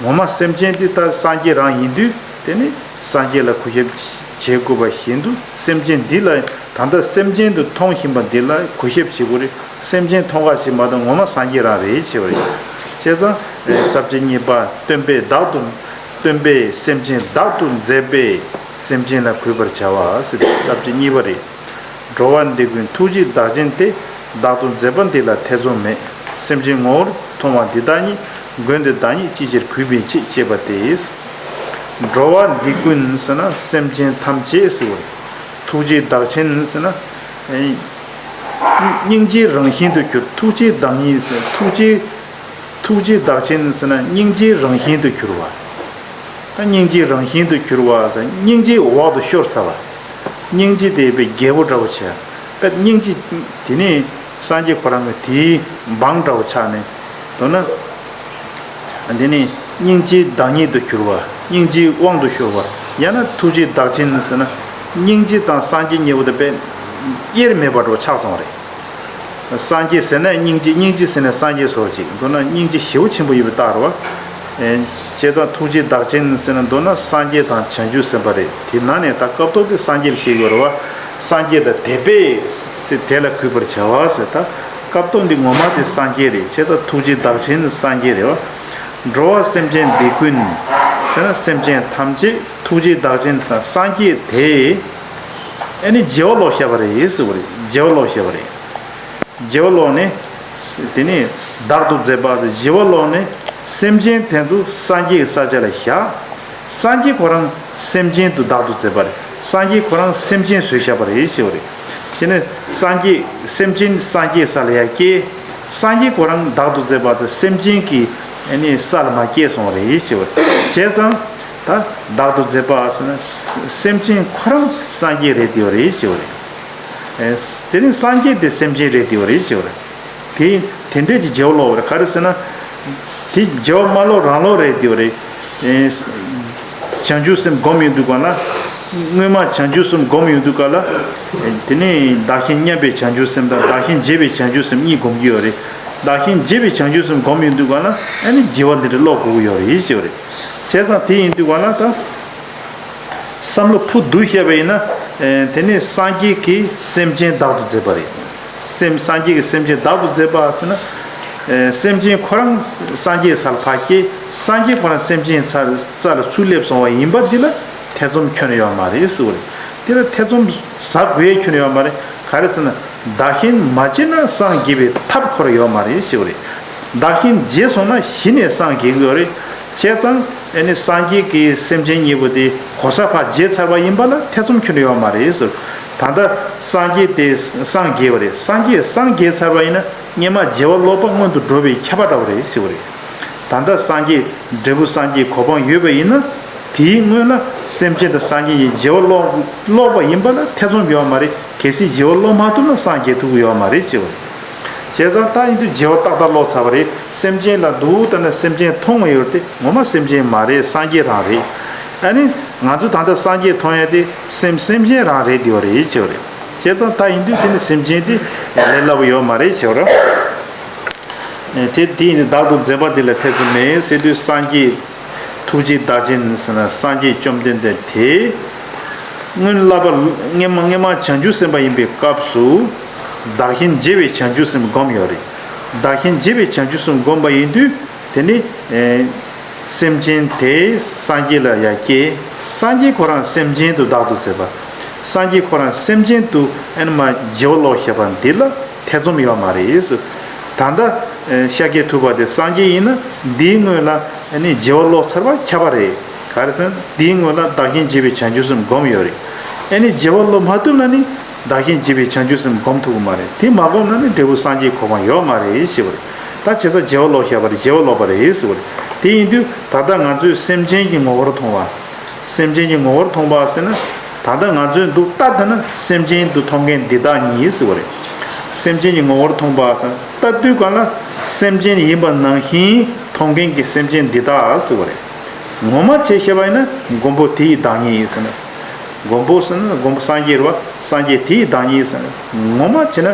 ངོ་མ་སེམས་ཅན་དེ་ད་སངས་རྒྱས་རང་ཡིན་དུས་དེ་ནི་སངས་རྒྱས་ལ་གུས་ཞབས་བྱེད་དགོས་པ་བཞིན་དུ་སེམས་ཅན་འདི་ལ་ད་ལྟ་སེམས་ཅན་དུ་མཐོང་བཞིན་པ་འདི་ལ་གུས་ཞབས་བྱེད་དགོས་རེད། སེམས་ཅན་མཐོང་ག་བཞིན་པ་དང་ངོ་མ་སངས་རྒྱས་རང་རེད་ཞེས་པ་རེད། བྱས་ཙང་། ཨེ། ས་བཅད་གཉིས་པ་སྟོན་པས་བདག་ཏུ། སྟོན་པས་སེམས་ཅན་བདག་ཏུ་མཛད་པས་སེམས་ཅན་ལ་གུས་པར་བྱ་བ་ཟེར་ཏེ་ས་བཅད་གཉིས་པ་རེད། འགྲོ་བ་འདི་ཀུན་ཐུགས་རྗེའི་བདག་ཆེན་ཏེ། བདག་ཏུ་མཛད་པ་འདི་ལ་ཐེ་ཚོམ་མེད། སེམས་ཅན་ངོ་བོར་མཐོང་བ་འདི་དག་ཉིད། མགོན་དེ་བདག་ཉིད་ཅི་ཕྱིར་གུས་པས་མཆི། ཅེས་པ་སྟེ། འགྲོ་བ་འདི་ཀུན་ཟེར་ན་སེམས་ཅན་ཐམས་ཅད་ཟེར་བ་རེད། ཐུགས་རྗེའི་བདག་ཆེན་ཟེར་ན། ཨེ། སྙིང་རྗེའི་རང་བཞིན་དུ་གྱུར། ཐུགས་རྗེའི་བདག་ཉིད་ཟེར་ཐུགས་རྗེའི། ཐུགས་རྗེའི་བདག་ཆེན་ཟེར་ན་སྙིང་རྗེའི་རང་བཞིན་དུ་གྱུར་བ། ད་སྙིང་རྗེའི་རང་བཞིན་དུ་གྱུར་བ་ཟེར་སྙིང་རྗེའི་འོག་ཏུ་ཤོར་ཚར་བ། སྙིང་རྗེ་དེ་དཔེ་རྒྱལ་པོ་འདྲ་བོ་བྱས། དཔེ་སྙིང་རྗེ་དེ་ནི་སངས་རྒྱས་ཁོ་རང་གི་དེའི་འབངས་འདྲ་བོ་ཆགས་ནས། མདོར་ན། དེ་ནི་སྙིང་རྗེའི་བདག་ཉིད་དུ་གྱུར་བ། སྙིང་རྗེའི་དབང་དུ་ཤོར་བ། ཡང་ན་ཐུགས་རྗེའི་བདག་ཆེན་ཟེར་ན། སྙིང་རྗེ་དང་སངས་རྒྱས་གཉིས་པོ་དེ་དཔེ་དབྱེར་མེད་པ་འདྲ་བོ་ཆགས་སོང་བ་རེད། སངས་རྒྱས་ཟེར་ནས་སྙིང་རྗེ། སྙིང་རྗེ་ཟེར་ནས་སངས་རྒྱས་སོགས་ཅིག་མདོར་ན་སྙིང་རྗེ་ཞེ་པོ་ཆེན་པོ་ཡོད་པའི་རྟགས་རེད་བ། ཨེ། བྱས་ཙང་ཐུགས་རྗེའི་བདག་ཆེན་ཟེར་ན་མདོར་ན་སངས་རྒྱས་དང་བྱང་ཆུབ་སེམས་དཔའ་རེད། དེ་ནང་ནས་ད་སྐབས་ཐོག་གི་སངས་རྒྱས་ལ་བཤད་ཀྱི་ཡོད་རེད་བ། སངས་རྒྱས་དང་དེ་པས་ཟེར་དེ་ལ་གུས་པར་བྱ་བ་ཟེར། ད་སྐབས་ཐོག་འདི་ངོ་མ་དེ་སངས་རྒྱས་རེད། བྱས་ཙང་ཐུགས་རྗེའི་བདག་ཆེན་ནི་སངས་རྒྱས་རེད་བ། འགྲོ་བ་སེམས་ཅན་འདི་ཀུན་ཟེར་ན་སེམས་ཅན་ཐམས་ཅད་ཐུགས་རྗེའི་བདག་ཆེན་ཟེར་སངས་རྒྱས་དེ། ཨ་ནི་རྗེ་བོ་ལོག་བཤད་པ་རེད་ཟེར་བ་རེད། རྗེ་བོ་ལོག་བཤད་པ་རེད། རྗེ་བོ་ལོག་ནི། དེ་ནི་བདག་ཏུ་མཛད་པ་དེ་རྗེ་བོ་ལོག་ནི་སེམས་ཅན་དེ་ཚོ་སངས་རྒྱས་ཀྱི་ས་ཆ་ལ་བཞག་སངས་རྒྱས་ཁོ་རང་སེམས་ཅན་དུ་བདག་ཏུ་མཛད་པ་རེད། སངས་རྒྱས་ཁོ་རང་སེམས་ཅན་བཟོས་བཞག་པ་རེད་ཞེས་པ་རེད། དེ་ནི་སངས་རྒྱས་སེམས་ཅན་སངས་རྒྱས་ས་ལ་ཡང་སྐྱེས། སངས་རྒྱས་ཁོ་རང་བདག་ཏུ་མཛད་པ་དེ་སེམས་ཅན་གྱི་ཨ་ནི་ས་ལ་མ་སྐྱེས་སོང་བ་རེད་ཞེས་པ་རེད། བྱས་ཙང་ད་བདག་ཏུ་མཛད་པ་ཟེར་ན་སེམས་ཅན་ཁོ་རང་སངས་རྒྱས་རེད་དེ་བ་རེད་ཞེས་པ་རེད། དེ་ནི་སངས་རྒྱས་དེ་སེམས་ཅན་རེད་དེ་བ་རེད་ཞེས་པ་རེད། དེ་དེ་འདྲས་ཀྱི་རྗེ་བོ་ལོག་པ་རེད། ག་རེ་ཟེར་ན། དེ་རྗེ་བོ་མ་ལོག་རང་ལོག་རེད་དེ་བ་རེད། བྱང་ཆུབ་སེམས་སྒོམ་ཡོང་དུས་ག་ལ། སྔོན་མ་བྱང་ཆུབ་སེམས་སྒོམ་ཡོང་དུས་ག་ལ། དེ་ནི་བདག་གཞན་མཉམ་པའི་བྱང་ཆུབ་སེམས་དང་བདག་གཞན་བརྗེ་བའི་བྱང་ཆུབ་སེམས་གཉིས་སྒོམ་གྱི་ཡོད་རེད། བདག་གཞན་བརྗེ་བའི་བྱང་ཆུབ་སེམས་སྒོམ་ཡོང་དུས་ག་ལ་ཨ་ནི་རྗེ་བོ་འདི་འདྲ་ལོག་དགོས་ཀྱི་ཡོད་རེད་ཞེས་པ་རེད། བྱས་ཙང་དེ་ཡིན་དུས་ག་ལ་ད། བསམ་བློ་ཕུ་བསྡུས་བཤད་པ་ཡིན་ན། ཨེ། དེ་ནི་སངས་རྒྱས་ཀྱིས་སེམས་ཅན་བདག་ཏུ་མཛད་པ་རེད། སེམས་སངས་རྒྱས་ཀྱིས་སེམས་ཅན་བདག་ཏུ་མཛད་པ་ཟེར་ན། ཨེ། སེམས་ཅན་ཁོ་རང་སངས་རྒྱས་ས་ལ་ཕར་སྐྱེས། སངས་རྒྱས་ཁོ་རང་སེམས་ཅན་ས་ས་ལ་ཚུར་སླེབས་སོང་བ་ཡིན་པ་འདི་ལ་ཐེ་ཚོམ་ཁྱོན་ནས་ཡོད་མ་རེད་ཟེར་བ་རེད། དེ་ལ་ཐེ་ཚོམ་ཟ་དགོས་ཡས་ཁྱོན་ནས་ཡོད་མ་རེད། ག་རེ་ཟེར་ན། བདག་གཞན་མ་བརྗེས་ན་སངས་རྒྱས་པའི་ཐབས་ཁོ་རང་ཡོད་མ་རེད་ཟེར་བ་རེད། བདག་གཞན་བརྗེས་སོང་ན་གཞི་ནས་སངས་རྒྱས་ཀྱི་ཡོད་རེད། བྱས་ཙང་ཨེ་ནི་སངས་རྒྱས་ཀྱིས་སེམས་ཅན་གཉིས་པོ་དེ་གོ་ས་ཕར་བརྗེས་ཚར་བ་ཡིན་པ་ལ་ཐེ་ཚོམ་ཁྱོན་ནས་ཡོད་མ་རེད་ཟེར། ད་ལྟ་སངས་རྒྱས་དེ་སངས་རྒྱས་པ་རེད། སངས་རྒྱས་སངས་རྒྱས་ཚར་བ་ཡིན་ན་སྔོན་མ་རྗེ་བོ་ལོག་པ་སྔོན་དུ་འགྲོ་བའི་ཁྱབ་པ་འདྲ་བ་རེད་ཟེར་བ་རེད། ད་ལྟ་སངས་རྒྱས་འབྲས་བུ་སངས་རྒྱས་གོ་འཕང་ཡོད་པ་ཡིན་ན། དེའི་སྔོན་ལ་སེམས་ཅན་དང་སངས་རྒྱས་ཀྱི་རྗེ་བོ་ལོག་ལོག་པ་ཡིན་པ་ལ་ཐེ་ཚོམ་ཡོད་མ་རེད། གལ་སྲིད་རྗེ་བོ་ལོག་མ་ཐུབ་ན་སངས་རྒྱས་ཐུབ་ཀྱི་ཡོད་མ་རེད་ཅེས་པ་རེད། བྱས་ཙང་ད་ཡིན་དུས་རྗེ་བོ་ཏག་ཏག་ལོག་ཚར་བ་རེད། སེམས་ཅན་ལ་སྡུག་ལྟ་ན་སེམས་ཅན་མཐོང་བ་ཡོད་དེ་ངོ་མ་སེམས་ཅན་མ་རེད། སངས་རྒྱས་རང་རེད། ཨ་ནི་ང་ཚོ་ད་ལྟ་སངས་རྒྱས་མཐོང་ཡ་དེ་སེམས་སེམས་ཅན་རང་རེད་དེ་བ་རེད་ཅེས་པ་རེད། བྱས་ཙང་ད་ཡིན་དུས་དེ་ནི་སེམས་ཅན་དེ་ལས་སླ་པོ་ཡོད་མ་རེད་ཅེས་པ་རེད། དེ་དེ་ཡིན་བདག་ཏུ་མཛད་པ་འདི་ལ་ཐེ་ཚོམ་མེད་ཟེར་དུས་སངས་རྒྱས་ཐུགས་རྗེའི་བདག་ཆེན་ཟེར་ན་སངས་རྒྱས་བཅོམ་ལྡན་འདས་དེ། སྔོན་བསླབ་པ་སྔོན་མ་སྔོན་མ་བྱང་ཆུབ་སེམས་དཔའ་ཡིན་པའི་སྐབས་སུ། བདག་གཞན་བརྗེ་བའི་བྱང་ཆུབ་སེམས་བསྒོམས་ཡོད་རེད། བདག་གཞན་བརྗེ་བའི་བྱང་ཆུབ་སེམས་བསྒོམས་པ་ཡིན་དུས་དེ་ནི། སེམས་ཅན་དེ་སངས་རྒྱས་ལ་ཡར་སྐྱེས། སངས་རྒྱས་ཁོ་རང་སེམས་ཅན་དུ་བདག་ཏུ་མཛད་པ། སངས་རྒྱས་ཁོ་རང་སེམས་ཅན་དུ་ཨེ་ནི་མ་རྗེ་བོ་ལོག་བཤད་པ་འདི་ལ་ཐེ་ཚོམ་ཡོད་མ་རེད། ད་ལྟ་ཤཱཀྱ་ཐུབ་པ་དེ་སངས་རྒྱས་ཡིན་ན་འདིའི་སྔོན་ལ་ཨ་ནི་བྱེ་བ་ཀློག་ཚར་བ་ཁྱབ་པ་རེད། ག་རེ་ཟེར་ན་འདིའི་སྔོན་ལ་བདག་གཞན་བརྗེ་བའི་བྱང་ཆུབ་སེམས་བསྒོམས་ཡོད་རེད། ཨ་ནི་བྱེ་བ་ཀློག་མ་ཐུབ་ན་ནི་བདག་གཞན་བརྗེ་བའི་བྱང་ཆུབ་སེམས་བསྒོམ་ཐུབ་ཀྱི་མ་རེད། དེ་མ་བསྒོམས་ན་ནི་འབྲས་བུ་སངས་རྒྱས་གོ་འཕང་ཡོད་མ་རེད་ཞེས་པ་རེད། ད་བྱས་ཙང་བྱེ་བ་ཀློག་བཤད་པ་རེད། བྱེ་བ་ཀློག་པ་རེད་ཟེར་བ་རེད། དེ་ཡིན་དུས་ད་ལྟ་ང་ཚོས་སེམས་ཅན་གྱི་ངོ་བོར་མཐོང་བ། སེམས་ཅན་གྱི་ངོ་བོར་མཐོང་བ་ཟེར་ན། ད་ལྟ་ང་ཚོས་འདུག་ལྟ་ད་ན་སེམས་ཅན་དུ་མཐོང་མཁན་འདི་དག་ཉིད་ཟེར་བ་རེད། སེམས་ཅན་གྱི་ངོ་བོར་མཐོང་བ་ཟེར་ལྟ་དུས་གང་ལ་སེམས་ཅན་ཡིན་པ་ནང་བཞིན་མཐོང་མཁན་གྱི་སེམས་ཅན་འདི་དག་ཟེར་བ་རེད། ངོ་མ་བྱས་བཤད་པ་ཡིན་ན་མགོན་པོ་དེ་ཡི་བདག་ཉིད་ཡིན་ཟེར་ན། མགོན་པོ་ཟེར་ན་མགོན་པོ་སངས་རྒྱས་རེད་བ། སངས་རྒྱས་དེ་ཡི་བདག་ཉིད་ཟེར་ན་ངོ་མ་བྱས་ན།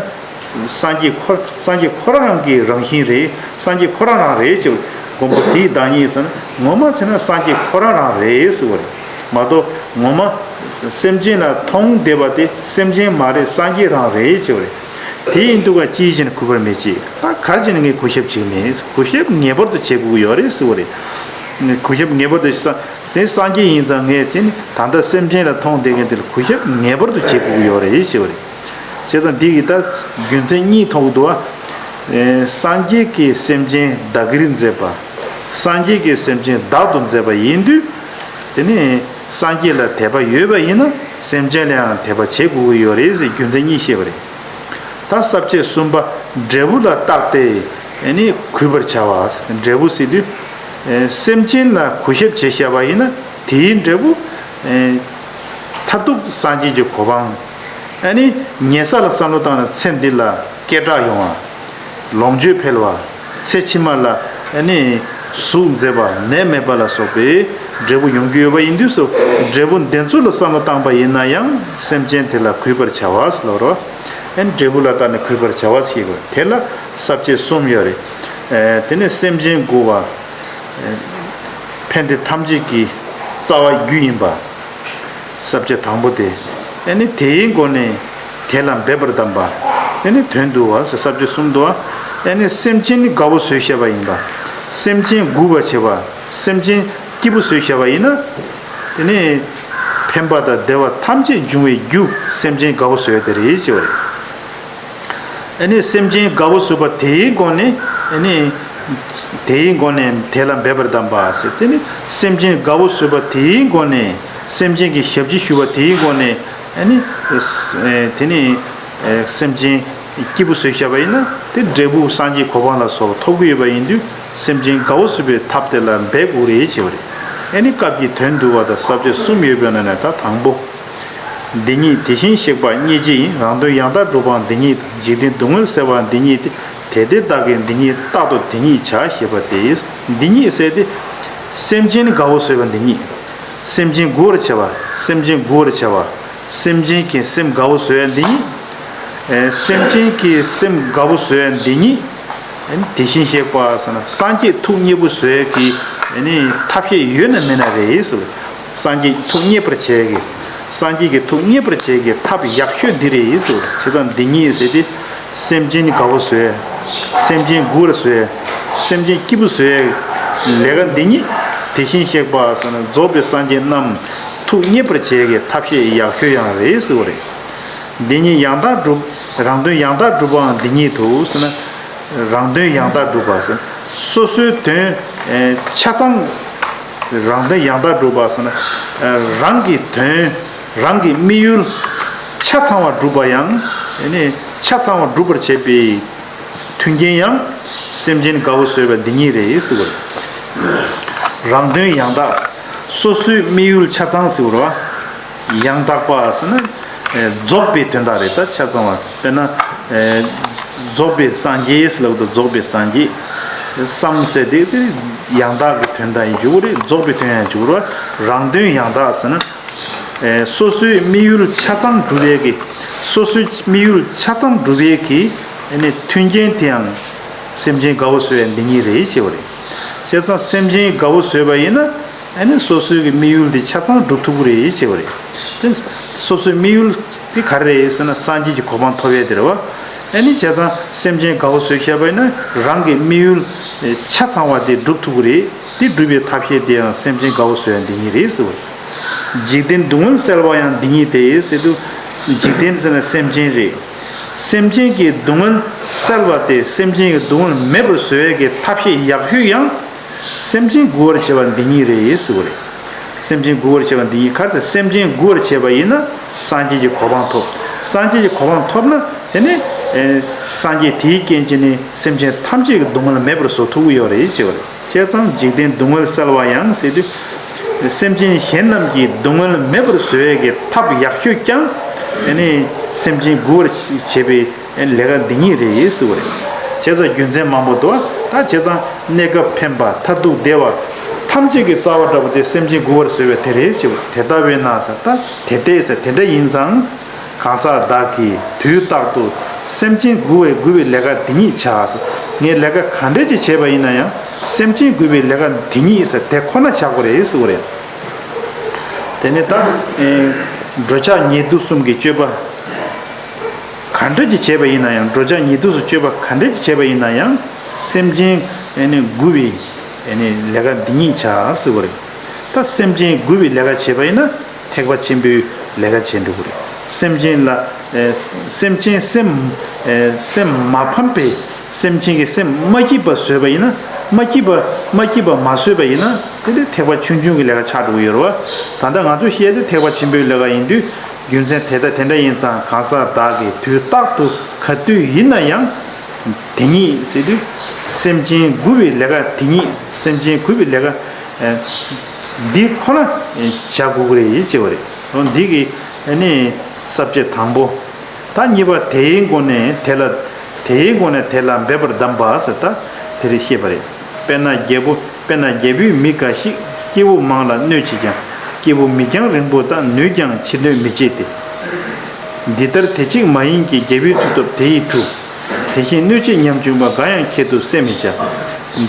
སངས་རྒྱས་ཁོ་སངས་རྒྱས་ཁོ་རང་རང་གི་རང་བཞིན་རེད། སངས་རྒྱས་ཁོ་རང་རང་རེད་ཅེས་མགོན་པོ་དེའི་བདག་ཉིད་ཟེར་ན་ངོ་མ་བྱས་ན་སངས་རྒྱས་ཁོ་རང་རང་རེད་ཟེར་བ་རེད། མ་གཏོགས་ངོ་མ་སེམས་ཅན་ལ་མཐོང་བསྡད་པ་དེ་སེམས་ཅན་མ་རེད། སངས་རྒྱས་རང་རེད་ཅེས་པ་རེད། དེ་ཡིན་དུས་ཀ་ཅིའི་ཕྱིར་གུས་པར་མི་བྱེད། ད་ག་རེ་བྱས་ནས་ངས་གུས་ཞབས་བྱེད་མིན། གུས་ཞབས་ངེས་པར་དུ་བྱེད་དགོས་ཀྱི་ཡོད་རེད་ཟེར་བ་རེད། གུས་ཞབས་ངེས་པར་དུ་བྱེད་ས་དེ་སངས་རྒྱས་ཡིན་ཙང་ངས་དེ་ནི་ད་ལྟ་སེམས་ཅན་ལ་མཐོང་བསྡད་མཁན་དེ་ལ་གུས་ཞབས་ངེས་པར་དུ་བྱེད་དགོས་ཀྱི་ཡོད་རེད་ཞེས་པ་རེད། བྱས་ཙང་འདི་གི་ད་རྒྱུ་མཚན་གཉིས་ཐོགས་འདུག་བ། ཨེ། སངས་རྒྱས་ཀྱིས་སེམས་ཅན་བདག་གིར་མཛད་པ། སངས་རྒྱས་ཀྱིས་སེམས་ཅན་བདག་ཏུ་མཛད་པ་ཡིན་དུས། དེ་ནི་སངས་རྒྱས་ལ་དད་པ་ཡོད་པ་ཡིན་ན་སེམས་ཅན་ལའང་དད་པ་བྱེད་དགོས་ཀྱི་ཡོད་རེད་ཟེར་རྒྱུ་མཚན་གཉིས་བཤད་པ་རེད། ད་ས་བཅད་གསུམ་པ། འབྲས་བུ་ལ་བརྟགས་ཏེ་ཨེ་ནི་གུས་པར་བྱ་བ། འབྲས་བུ་ཟེར་དུས། ཨེ། སེམས་ཅན་ལ་གུས་ཞབས་བྱེད་བྱ་བ་ཡིན་ན་དེའི་འབྲས་བུ། ཨེ། མཐར་ཐུག་སངས་རྒྱས་ཀྱི་གོ་འཕང་། ཨ་ནི་ཉལ་ས་ལ་བསམ་བློ་བཏང་ན་ཚེ་འདི་ལ་སྐད་གྲགས་ཡོང་བ། ལོངས་སྤྱོད་འཕེལ་བ། ཚེ་ཕྱི་མ་ལ་ཨ་ནི་གཟུགས་མཛེས་པ་ནད་མེད་པ་ལ་སོགས་པའི་འབྲས་བུ་ཡོང་རྒྱུ་ཡོད་པ་ཡིན་དུས་སུ། འབྲས་བུ་འདི་ཚོ་ལ་བསམ་བློ་བཏང་པ་ཡིན་ན་ཡང་སེམས་ཅན་དེ་ལ་གུས་པར་བྱ་བ་ཟེར་ལབ་རོ། ཨ་ནི་འབྲས་བུ་ལ་བརྟགས་ནས་གུས་པར་བྱ་བ་ཞེས་པ་དེ་ལ་ས་བཅད་གསུམ་ཡོད་རེད། ཨེ། དེ་ནས་སེམས་ཅན་མགུ་བ། ཨེ། ཕན་བདེ་ཐམས་ཅད་ཀྱི་རྩ་བ་རྒྱུ་ཡིན་པ། ས་བཅད་དང་པོ་དེ། ཨེ་ནི་དེའི་སྒོ་ནས་དེ་ལ་འབད་པར་གདམས་པ། ཨེ་ནི་དོན་བསྡུ་བ་ཟེར་ས་བཅད་གསུམ་འདུག་བ། ཨེ་ནི་སེམས་ཅན་ནི་དགའ་བོ་བཟོས་བཤད་པ་ཡིན་པ། སེམས་ཅན་མགུ་བར་བྱེད་པ། སེམས་ཅན་སྐྱིད་པོ་བཟོས་བཤད་པ་ཡིན་ན། དེ་ནི་ཕན་པ་དང་བདེ་བ་ཐམས་ཅད་འབྱུང་བའི་རྒྱུ་སེམས་ཅན་དགའ་བོ་བཟོས་དེ་རེད་ཅེས་པ་རེད། ཨ་ནི་སེམས་ཅན་དགའ་བོ་བཟོས་པ་དེའི་སྒོ་ནས་ཨ་ནི། དེའི་སྒོ་ནས་དེ་ལ་འབད་པར་གདམས་པ་ཟེར་དེ་ནི་སེམས་ཅན་དགའ་བོ་བཟོས་པ་དེའི་སྒོ་ནས་སེམས་ཅན་གྱི་ཞབས་ཕྱི་ཞུ་བ་དེའི་སྒོ་ནས་ཨ་ནི། དེ་ནི་སེམས་ཅན་སྐྱིད་པོ་བཟོས་བཞག་པ་ཡིན་ན་དེ་འབྲས་བུ་སངས་རྒྱས་གོ་འཕང་ལ་སོགས་པ་ཐོབ་ཀྱི་ཡོད་པ་ཡིན་དུས་སེམས་ཅན་དགའ་བོ་བཟོས་པའི་ཐབས་དེ་ལ་འབད་དགོས་རེད་ཅེས་པ་རེད། ཨ་ནི་སྐབས་ཀྱི་དོན་བསྡུ་བ་དང་ས་བཅད་གསུམ་ཡོད་པའི་ནང་ནས་ད་དང་པོ། འདི་ཉིད་དེ་བཞིན་གཤེགས་པ་སྙིང་རྗེ་ཡིན། རང་དོན་ཡང་དག་སྒྲུབ་པའང་འདི་ཉིད་དོ། འཇིག་རྟེན་སྡུག་བསྔལ་སེལ་བའང་འདི་ཉིད་དེ། དེ་དེ་བདག་གིས་འདི་ཉིད་རྟག་ཏུ་དེ་ཉིད་བྱ་ཞེས་པ་སྟེ། འདི་ཉིད་ཟེར་ཏེ། སེམས་ཅན་དགའ་བོ་བཟོས་པ་འདི་ཉིད། སེམས་ཅན་མགུ་བར་བྱ་བ། སེམས་ཅན་མགུ་བར་བྱ་བ། སེམས་ཅན་གྱི་སེམས་དགའ་བོ་བཟོས་པ་འདི་ཉིད། ཨེ། སེམས་ཅན་གྱི་སེམས་དགའ་བོ་བཟོས་པ་འདི་ཉིད། དེ་བཞིན་གཤེགས་པ་ཟེར་ན་སངས་རྒྱས་ཐུགས་མཉེས་པོ་བཟོས་ཀྱི་ཐབས་ཤེས་ཡོད་ན་མེད་ན་རེད་ཟེར། སངས་རྒྱས་ཐུགས་མཉེས་པར་བྱེད་ཀྱི། སངས་རྒྱས་ཀྱི་ཐུགས་མཉེས་པར་བྱེད་ཀྱི་ཐབས་ཡག་ཤོས་འདི་རེད་ཟེར། བྱས་ཙང་འདི་ཉིད་ཟེར་ཏེ། སེམས་ཅན་དགའ་བོ་བཟོས། སེམས་ཅན་མགུ་བར་བཟོས། སེམས་ཅན་སྐྱིད་པོ་བཟོས། ལས་ཀ་འདི་ཉིད་དེ་བཞིན་གཤེགས་པ་ཟེར་ན་རྫོགས་པའི་སངས་རྒྱས་རྣམས་ཐུགས་མཉེས་པར་བྱེད་ཀྱི་ཐབས་ཤེས་ཡག་ཤོས་ཡང་རེད་ཟེར་བ་རེད། འདི་ཉིད་ཡང་དག་སྒྲུབ། རང་དོན་ཡང་དག་སྒྲུབ་པའང་འདི་ཉིད་དོ་ཟེར་ན། རང་དོན་ཡང་དག་སྒྲུབ་པ་ཟེར། སོ་སོའི་དོན་ཆ་ཚང་། རང་དོན་ཡང་དག་སྒྲུབ་པ་ཟེར་ན། རང་གི་དོན། རང་གི་དམིགས་ཡུལ་ཆ་ཚང་བ་སྒྲུབ་པ་ཡང་། ཆ་ཚང་བ་སྒྲུབ་པར་བྱེད་པའི་མཐུན་རྐྱེན་ཡང་སེམས་ཅན་དགའ་བོ་བཟོས་པ་འདི་ཉིད་རེད་ཟེར་བ་རེད། རང་དོན་ཡང་དག། སོ་སོའི་དམིགས་ཡུལ་ཆ་ཚང་ཟེར་བ་རེད་བ། ཡང་དག་པ་ཟེར་ན། ཨེ། རྫོགས་པའི་དོན་དག་རེད། ད་ཆ་ཚང་བ་དཔེར་ན། ཨེ། རྫོགས་པའི་སངས་རྒྱས་ལབ་དུས་རྫོགས་པའི་སངས་རྒྱས། བསམ་ཟེར་དེ་དེ་ཡང་དག་གི་དོན་དག་ཡིན་རྒྱུ་རེད། རྫོགས་པའི་དོན་ཡང་རྒྱུ་རེད། རང་དོན་ཡང་དག་ཟེར་ན། ཨེ། སོ་སོའི་དམིགས་ཡུལ་ཆ་ཚང་སྒྲུབ་ཡས་ཀྱི། སོ་སོའི་དམིགས་ཡུལ་ཆ་ཚང་སྒྲུབ་ཡས་ཀྱི་ཨ་ནི་མཐུན་རྐྱེན་དེ་ཡང་སེམས་ཅན་དགའ་བོ་བཟོས་ཡ་འདི་ཉིད་རེད་ཅེས་པ་རེད། བྱས་ཙང་སེམས་ཅན་དགའ་བོ་བཟོས་པ་ཡིན་ན། ཨ་ནི་སོ་སོའི་གི་དམིགས་ཡུལ་དེ་ཆ་ཚང་འགྲུབ་ཐུབ་ཀྱི་རེད་ཅེས་པ་རེད། དེ་སོ་སོའི་དམིགས་ཡུལ་དེ་ག་རེ་རེད་ཟེར་ན་སངས་རྒྱས་ཀྱི་གོ་འཕང་ཐོབ་ཡས་དེ་རེད་བ། ཨ་ནི་བྱས་ཙང་སེམས་ཅན་དགའ་བོ་བཟོས་བཞག་པ་ཡིན་ན་རང་གི་དམིགས་ཡུལ་ཆ་ཚང་བ་དེ་འགྲུབ་ཐུབ་ཀྱི་རེད། དེ་འགྲུབ་པའི་ཐབས་ཤེས་དེ་ཡང་སེམས་ཅན་དགའ་བོ་བཟོ་ཡ་འདི་ཉིད་རེད་ཟེར་བ་རེད། འཇིག་རྟེན་སྡུག་བསྔལ་སེལ་བ་ཡང་འདི་ཉིད་དེ་ཟེར་དུས། འཇིག་རྟེན་ཟེར་ན་སེམས་ཅན་རེད། སེམས་ཅན་གྱི་སྡུག་བསྔལ་ བསལ་བ་སྟེ། སེམས་ཅན་གྱི་སྡུག་བསྔལ་མེད་པར་བཟོ་བའི་གི་ཐབས་ཤེས་ཡག་ཤོས་ཡང་སེམས་ཅན་མགུ་བར་བྱེད་པ་འདི་ཉིད་རེད་ཟེར་བ་རེད། སེམས་ཅན་མགུ་བར་བྱེད་པ་འདི་ཉིད། ག་རེ་ཟེར། སེམས་ཅན་མགུ་བར་བྱེད་པ་ཡིན་ན་སངས་རྒྱས་ཀྱི་གོ་འཕང་ཐོབ། སངས་རྒྱས་ཀྱི་གོ་འཕང་ཐོབ་ན་དེ་ནི་ཨེ་སངས་རྒྱས་དེའི་རྐྱེན་གྱིས་ནི་སེམས་ཅན་ཐམས་ཅད་ཀྱི་སྡུག་བསྔལ་མེད་པར་བཟོ་ཐུབ་ཀྱི་ཡོད་རེད་ཟེར་བ་རེད། བྱས་ཙང་འཇིག་རྟེན་སྡུག་བསྔལ་བསལ་བ་ཡང་ཟེར་དུས། སེམས་ཅན་གཞན་རྣམས་ཀྱི་སྡུག་བསྔལ་མེད་པར་བཟོ་བའི་གི་ཐབས་ཡག་ཤོས་ཀྱང་ཨེ་ནི་སེམས་ཅན་མགུ་བར་བྱེད་པའི་ལས་ཀ་འདི་ཉིད་རེད་ཟེར་བ་རེད། བྱས་ཙང་རྒྱུ་མཚན་མང་པོ་འདུག་ད་བྱས་ཙང་གནས་སྐབས་ཕན་པ་མཐར་ཐུག་བདེ་བ་ཐམས་ཅད་ཀྱི་རྩ་བ་འདྲ་པོ་དེ་སེམས་ཅན་མགུ་བར་བཟོ་བའི་དེ་རེད་ཟེར་བ། དེ་ལྟ་བས་ན་ཟེར། ད་དེ་ལྟས་ཟེར། དེ་འདྲ་ཡིན་ཙང་གང་ཟག་བདག་གིས་དུས་རྟག་ཏུ་སེམས་ཅན་མགུ་བའི་མགུ་བའི་ལས་ཀ་འདི་ཉིད་བྱ་ཟེར། ངས་ལས་ཀ་ག་འདྲས་ཅིག་བྱས་པ་ཡིན་ན་ཡང་སེམས་ཅན་མགུ་བའི་ལས་ཀ་འདི་ཉིད་ཟེར། དེ་ཁོ་ན་བྱ་དགོས་རེད་ཟེར་བ་རེད། དེ་ནས་ད་ཨེ་འགྲོ་འཆག་ཉལ་འདུག་གསུམ་གྱི་སྤྱོད་པ་ག་འདྲ་ཅིག་བྱས་པ་ཡིན་ན་ཡང་། འགྲོ་འཆག་ཉལ་འདུག་སུ་སྤྱོད་པ་ག་འདྲ་ཅིག་བྱས་པ་ཡིན་ན་ཡང་སེམས་ཅན་ཨེ་ནི་མགུ་བའི་ཨེ་ནི་ལས་ཀ་འདི་ཉིད་བྱ་ཟེར་བ་རེད། ད་སེམས་ཅན་མགུ་བའི་ལས་ཀ་བྱས་པ་ཡིན་ན་ཐེག་པ་ཆེན་པོའི་ལས་ཀ་བྱས་འགྲོ་གི་རེད། སེམས་ཅན་ལ་ཨེ་སེམས་ཅན་སེམས་ཨེ་སེམས་མ་ཕམ་པའི་སེམས་ཅན་གྱི་སེམས་མ་སྐྱིད་པ་བཟོས་པ་ཡིན་ན། མ་སྐྱིད་པ་མ་སྐྱིད་པ་མ་བཟོས་པ་ཡིན་ན་དེ་ལས་ཐེག་པ་ཆུང་ཆུང་གི་ལས་ཀ་ཆགས་འགྲོ་གི་ཡོད་རེད་བ། ད་ལྟ་ང་ཚོ་བཤད་དེ་ཐེག་པ་ཆེན་པོའི་ལས་ཀ་ཡིན་དུས། རྒྱུ་མཚན་དེ་ལྟ་དེ་འདྲ་ཡིན་ཙང་གང་ཟག་བདག་གིས་དུས་རྟག་ཏུ་ག་དུས་ཡིན་ན་ཡང་དེ་ཉིད་ཟེར་དུས་སེམས་ཅན་མགུ་བའི་ལས་ཀ་དེ་ཉིད། སེམས་ཅན་མགུ་བའི་ལས་ཀ་ཨེ་འདི་ཁོ་ན་བྱ་དགོས་ཀྱི་རེད་ཅེས་པ་རེད། འོ་འདི་གི་ཨ་ནི་ས་བཅད་དང་པོ། ད་གཉིས་པ། དེའི་སྒོ་ནས་དེ་ལ། དེའི་སྒོ་ནས་དེ་ལ་འབད་པར་གདམས་པ་ཟེར། ད་དེ་རེ་བཤད་པ་རེད། དཔེར་ན་རྒྱལ་པོ། དཔེར་ན་རྒྱལ་པོའི་མི་འགའ་ཞིག་སྐྱེ་བོ་མང་ལ་གནོད་བྱེད་ཀྱང་། སྐྱེ་བོ་མིག་རྒྱང་རིང་པོ་དག་ནུས་ཀྱང་ཕྱིར་གནོད་མི་བྱེད་དེ། འདི་ལྟར་དེ་གཅིག་མ་ཡིན་གྱི། རྒྱལ་པོའི་མཐུ་སྟོབས་དེ་ཡི་མཐུ། དེ་བཞིན་གནོད་བྱེད་ཉམ་ཆུང་པ། འགའ་ཡང་ཁྱད་དུ་གསད་མི་བྱ།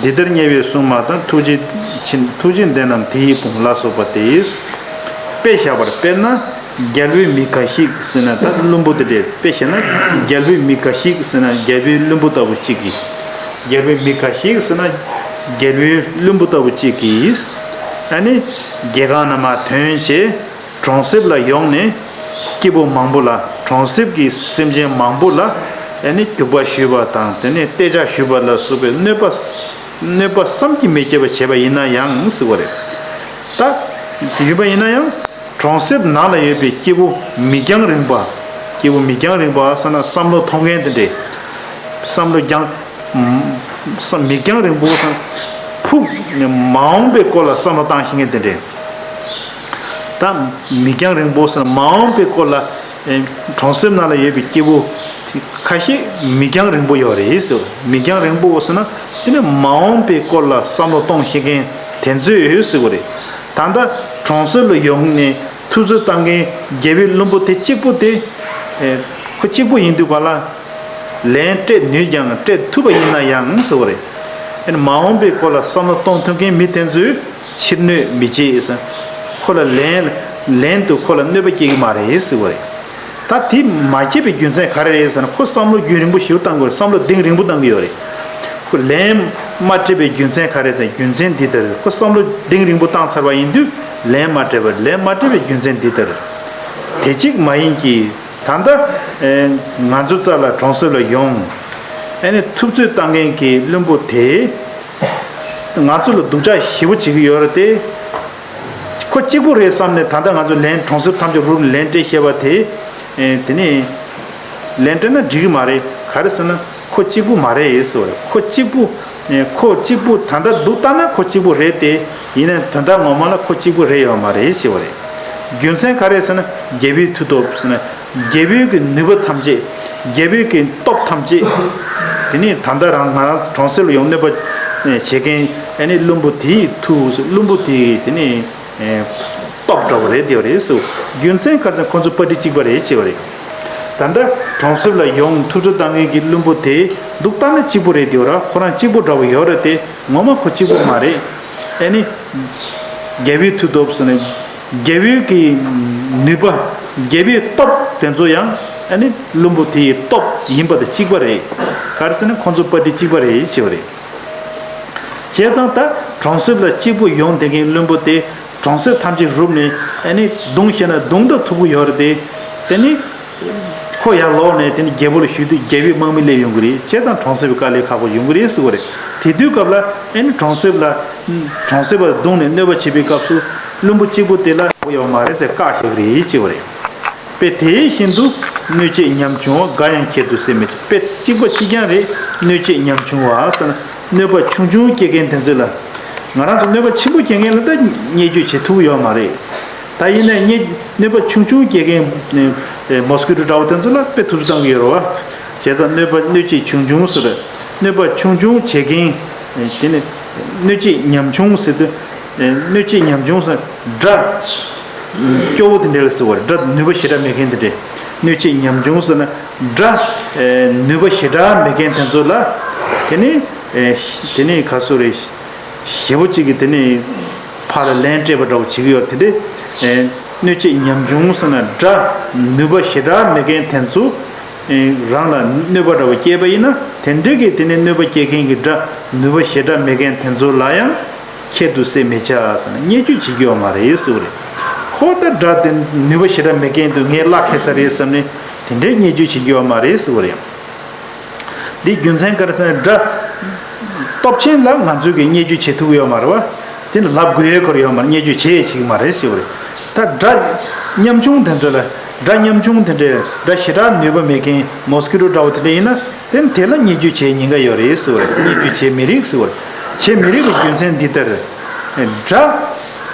འདི་ལྟར་དམྱལ་བའི་སྲུང་མ་དང་། ཐུགས་རྗེ་ཆེ། ཐུགས་རྗེ་ལྡན་རྣམས་དེ་ཡི་དཔུང་། ལ་སོགས་པ་སྟེ། དཔེ་བཞག་པར། དཔེར་ན་རྒྱལ་པོའི་མི་འགའ་ཞིག་ཟེར་ན་ད་བླུན་པོ་དེ་འདྲས། དཔེ་བཞག་ན་རྒྱལ་པོའི་མི་འགའ་ཞིག་ཟེར་ན་རྒྱལ་པོའི་བླུན་པོ་ལྟ་བུ་གཅིག་གིས། རྒྱལ་པོའི་མི་འགའ་ཞིག་ཟེར་ན་རྒྱལ་པོའི་བླུན་པོ་ལྟ་བུ་གཅིག་གིས། ཨ་ནི་རྒྱལ་ཁང་ནང་མར་ཐོན་བྱས། གྲོང་གསེབ་ལ་ཡོང་ནས་སྐྱེ་བོ་མང་པོ་ལ། གྲོང་གསེབ་ཀྱི་སེམས་ཅན་མང་པོ་ལ་ཨ་ནི་སྡིག་པ་ཞུས་པ་དང་། དེ་ནས་ལྟེ་བྱ་ཞུས་པ་ལ་སོགས་པའི་གནོད་པ། གནོད་པ་བསམ་གྱིས་མི་ཁྱབ་པ་བྱས་པ་ཡིན་ན་ཡང་ཟེར་བ་རེད། ད་ཡིན་པ་ཡིན་ན་ཡང་གྲོང་གསེབ་ནང་ལ་ཡོད་པའི་སྐྱེ་བོ་མིག་རྒྱང་རིང་པ། སྐྱེ་བོ་མིག་རྒྱང་རིང་པ་ཟེར་ན་བསམ་བློ་མཐོ་མཁན་དེ་འདྲས། བསམ་བློ་རྒྱང་། ཨམ། མིག་རྒྱང་རིང་པོ་དང་། ཕུགས་མ་འོངས་པའི་སྐོར་ལ་བསམ་བློ་བཏང་ཤེས་མཁན་དེ་འདྲས། ད་མིག་རྒྱང་རིང་པོ་ཟེར་ན་མ་འོངས་པའི་སྐོར་ལ། ཨེ། གྲོང་གསེབ་ནང་ལ་ཡོད་པའི་སྐྱེ་བོ་ཁ་ཤས་མིག་རྒྱང་རིང་པོ་ཡོད་རེད་ཟེར། མིག་རྒྱང་རིང་པོ་ཟེར་ན་དེ་ནི་མ་འོངས་པའི་སྐོར་ལ་བསམ་བློ་གཏོང་ཤེས་མཁན་དེ་ཚོས་ཟེར་བ་རེད། ད་ལྟ་གྲོང་གསེབ་ལ་ཡོང་ནས་ཐུབ་ཚོད་བཏང་མཁན་རྒྱལ་པོའི་བློན་པོ་དེ་གཅིག་པུ་དེ། ཨེ། ཁོ་གཅིག་པུ་ཡིན་དུས་ག་ལ། ལན་སྤྲད་ནུས་ཀྱང་སྤྲད་ཐུབ་པ་ཡིན་ན་ཡང་ཟེར་བ་རེད། ཨེ་ནི་མ་འོངས་པའི་སྐོར་ལ་བསམ་བློ་གཏོང་ཐུབ་མཁན་མི་དེ་ཚོས་ཕྱིར་གནོད་མི་བྱེད་ཟེར། ཁོ་ལ་ལན། ལན་དུ་ཁོ་ལ་གནོད་པ་སྐྱེལ་གྱི་མ་རེད་ཟེར་བ་རེད། ད་དེ་མ་བྱེད་པའི་རྒྱུ་མཚན་ག་རེ་རེད་ཟེར་ན། ཁོ་བསམ་བློ་རྒྱུན་རིང་པོ་ཞིག་བཏང་དགོས་རེད། བསམ་བློ་གཏིང་རིང་པོ་བཏང་གི་ཡོད་རེད། ཁོ་ལན་མ་སྤྲད་པའི་རྒྱུ་མཚན་ག་རེ་ཟེར། རྒྱུ་མཚན་འདི་ལྟར། ཁོ་བསམ་བློ་གཏིང་རིང་པོ་བཏང་ཚར་བ་ཡིན་དུས་ལན་མ་སྤྲད་པར། ལན་མ་སྤྲད་པའི་རྒྱུ་མཚན་འདི་ལྟར། དེ་གཅིག་མ་ཡིན་གྱི། ད་ལྟ་ཨེ་ང་ཚོ་རྩ་ལ་གྲོང་གསེབ་ལ་ཡོང་། ཨ་ནི་ཐུབ་ཚོད་བཏང་མཁན་གྱི་བླུན་པོ་དེ་ང་ཚོ་ལ་སྡུག་ཅག་ཞེ་པོ་བྱེད་ཀྱི་ཡོད་རེད་དེ། ཁོ་གཅིག་པུ་རེད་བསམ་ནས་ད་ལྟ་ང་ཚོ་ལན། གྲོང་གསེབ་ཐམས་ཅད་རུབ་ནས་ལན་སྤྲད་ཤེས་པ་དེ། ཨེ། དེ་ནི་ལན་སྤྲད་ན་འགྲིག་གི་མ་རེད། ག་རེ་ཟེར་ན་ཁོ་གཅིག་པུ་མ་རེད་ཟེར་བ་རེད། ཁོ་གཅིག་པུ། ཨེ། ཁོ་གཅིག་པུ། ད་ལྟ་སྡུག་ལྟ་ན་ཁོ་གཅིག་པུ་རེད་དེ། ཡིན་ནའི་དོན་དག་ངོ་མ་ལ་ཁོ་གཅིག་པུ་རེད་ཡོད་མ་རེད་ཞེས་པ་རེད། རྒྱུ་མཚན་ག་རེ་ཟེར་ན་རྒྱལ་པོའི་མཐུ་སྟོབས་ཟེར་ན། རྒྱལ་པོའི་གི་ནུས་པ་ཐམས་ཅད། རྒྱལ་པོའི་གི་སྟོབས་ཐམས་ཅད། དེ་ནི་ད་ལྟ་རང་ང་རང་གྲོང་གསེབ་ལ་ཡོང་གནོད་པ་བྱེད་མཁན་ཨ་ནི་བླུན་པོ་དེའི་མཐུ། བླུན་པོ་དེའི་དེ་ནི་སྟོབས་འདྲ་བོ་རེད་དེ་བ་རེད་ཟེར། རྒྱུ་མཚན་ག་ཚོད་ཁོ་ཚོ་པར་ཊི་གཅིག་པ་རེད་ཅེས་པ་རེད། ད་ལྟ་གྲོང་གསེབ་ལ་ཡོང་ཐུབ་ཚོད་བཏང་མཁན་གྱི་བླུན་པོ་དེ་སྡུག་ལྟ་ན་གཅིག་པུ་རེད་དེ་བ་ར། ཁོ་རང་གཅིག་པུ་འདྲ་བོ་ཡོད་རེད་དེ། ངོ་མ་ཁོ་གཅིག་པུ་མ་རེད། ཨ་ནི་རྒྱལ་པོའི་མཐུ་སྟོབས་ཟེར་ནས་རྒྱལ་པོའི་གི་ནུས་པ། རྒྱལ་པོའི་སྟོབས་དེ་ཚོ་ཡང་ཨ་ནི་བླུན་པོ་དེའི་སྟོབས་ཡིན་པ་དང་གཅིག་པ་རེད། ག་རེ་ཟེར་ན་ཁོང་ཚོ་པར་ཊི་གཅིག་པ་རེད་ཞེས་པ་རེད། བྱས་ཙང་ད་གྲོང་གསེབ་ལ་གཅིག་པུ་ཡོང་བསྡད་མཁན་བླུན་པོ་དེ་གྲོང་གསེབ་ཐམས་ཅད་རུབ་ནས་ཨ་ནི་རྡུང་བྱས་ན་རྡུང་ད་ཐུབ་ཀྱི་ཡོད་རེད་དེ། དེ་ནི། ཁོ་ཡར་ལོག་ནས་དེ་ནི་རྒྱལ་པོ་ལ་ཞུས་དུས་རྒྱལ་པོའི་དམག་མི་སླེབས་ཡོང་གི་རེད། བྱས་ཙང་གྲོང་གསེབ་དཀའ་ལས་ཁག་པོ་ཡོང་གི་རེད་ཟེར་བ་རེད། དེ་དུས་སྐབས་ལ་ཨེ་ནི་གྲོང་གསེབ་ལ་གྲོང་གསེབ་པ་བརྡུངས་ནས་གནོད་པ་བྱེད་པའི་སྐབས་སུ་བློན་པོ་གཅིག་པོ་དེ་ལ་ཡོད་མ་རེད་ཟེར་བཀག་བཞག་གི་རེད་ཅེས་པ་རེད། དཔེ་དེ་བཞིན་དུ་གནོད་བྱེད་ཉམ་ཆུང་བ་འགའ་ཡང་ཁྱད་དུ་གསད་མི་དཔེ་གཅིག་པ་གཅིག་རྐྱང་རེད། གནོད་བྱེད་ཉམ་ཆུང་བ་ཟེར་ན་གནོད་པ་ཆུང་ཆུང་སྐྱེལ་མཁན་དེ་ཚོ་ལ། ང་རང་ཚོ་གནོད་པ་ཆེན་པོ་སྐྱེལ་མཁན་ལ་ད་བརྙས་བཅོས་བྱེད་ཐུབ་ཡོད་མ་རེད། ད་ཡིན་ནའི་བརྙས་གནོད་པ་ཆུང་ཆུང་སྐྱེལ་མཁན་མོ་སི་ཀི་ཊོ་འདྲ་བོ་དེ་ཚོ་ལ་དཔེ་ཐུབ་ཚོད་བཏང་གི་ཡོད་རེད་བ། བྱས་ཙང་གནོད་པ་གནོད་བྱེད་ཆུང་ཆུང་ཟེར། གནོད་པ་ཆུང་ཆུང་བྱེད་མཁན། དེ་ནི་གནོད་བྱེད་ཉམ་ཆུང་ཟེར་དུས། གནོད་བྱེད་ཉམ་ཆུང་ཟེར་དགྲ། སྐྱོ་བོ་དེ་འདྲ་ལ་ཟེར་བ་རེད། དགྲ་ནུས་པ་ཞེ་དྲག་མེད་མཁན་དེ་འདྲ། གནོད་བྱེད་ཉམ་ཆུང་ཟེར་ན་དགྲ། ནུས་པ་ཞེ་དྲག་མེད་མཁན་དེ་ཚོ་ལ། དེ་ནི། དེ་ནི་ག་སོ་རེད། ཞེ་པོ་གཅིག་གིས་དེ་ནི་ཕར་ལ་ལན་སྤྲད་པ་འདྲ་བོ་བྱེད་ཀྱི་ཡོད་དེ་འདྲ། གནོད་བྱེད་ཉམ་ཆུང་ཟེར་ན་དགྲ་ནུས་པ་ཞེ་དྲག་མེད་མཁན་དེ་ཚོ་རང་ལ་གནོད་པ་འདྲ་བོ་སྐྱེལ་པ་ཡིན་ན་དེ་འདྲ་གི་དེ་ནི་གནོད་པ་སྐྱེལ་མཁན་གྱི་དགྲ་ནུས་པ་ཞེ་དྲག་མེད་མཁན་དེ་ཚོ་ལ་ཡང་ཁྱད་དུ་གསད་མི་བྱ་ཟེར་ན་བརྙས་བཅོས་བྱེད་ཀྱི་ཡོད་མ་རེད་ཟེར་བ་རེད། ཁོ་ད་དགྲ་དེ་ནུས་པ་ཞེ་དྲག་མེད་མཁན་དུ་ངས་བརླག་ཁེལ་ས་རེད་བསམ་ནས་དེ་འདྲའི་བརྙས་བཅོས་བྱེད་ཀྱི་ཡོད་མ་རེད་ཟེར་བ་རེད། འདིའི་རྒྱུ་མཚན་ག་རེ་ཟེར་ན་དགྲ་སྟོབས་ཆེན་ལ་ང་ཚོས་ཀྱི་བརྙས་བཅོས་བྱེད་ཐུབ་ཡོད་མ་རེད་བ། དེ་ནི་ལབ་དགོས་ཡས་ཁོ་ར་ཡོད་མ་རེད། བརྙས་བཅོས་བྱེད་ཡས་ཞིག་མ་རེད་ཞེས་པ་རེད། ད་དགྲ་ཉམ་ཆུང་དེ་ཚོ་ལ་དགྲ་ཉམ་ཆུང་དེ་འདྲའི་དགྲ་ཞེ་དྲག་ནུས་པ་མེད་མཁན་མོ་སི་ཀི་ཊོ་འདྲ་བོ་དེ་འདྲ་ཡིན་ན་དེ་ནི་དེ་ལ་བརྙས་བཅོས་བྱེད་ཉེན་ཁ་ཡོད་རེད་ཟེར་བ་རེད། བརྙས་བཅོས་བྱེད་མི་རིགས་ཟེར་བ་རེད། བྱེད་མི་རིགས་པའི་རྒྱུ་མཚན་འདི་ལྟར། དགྲ་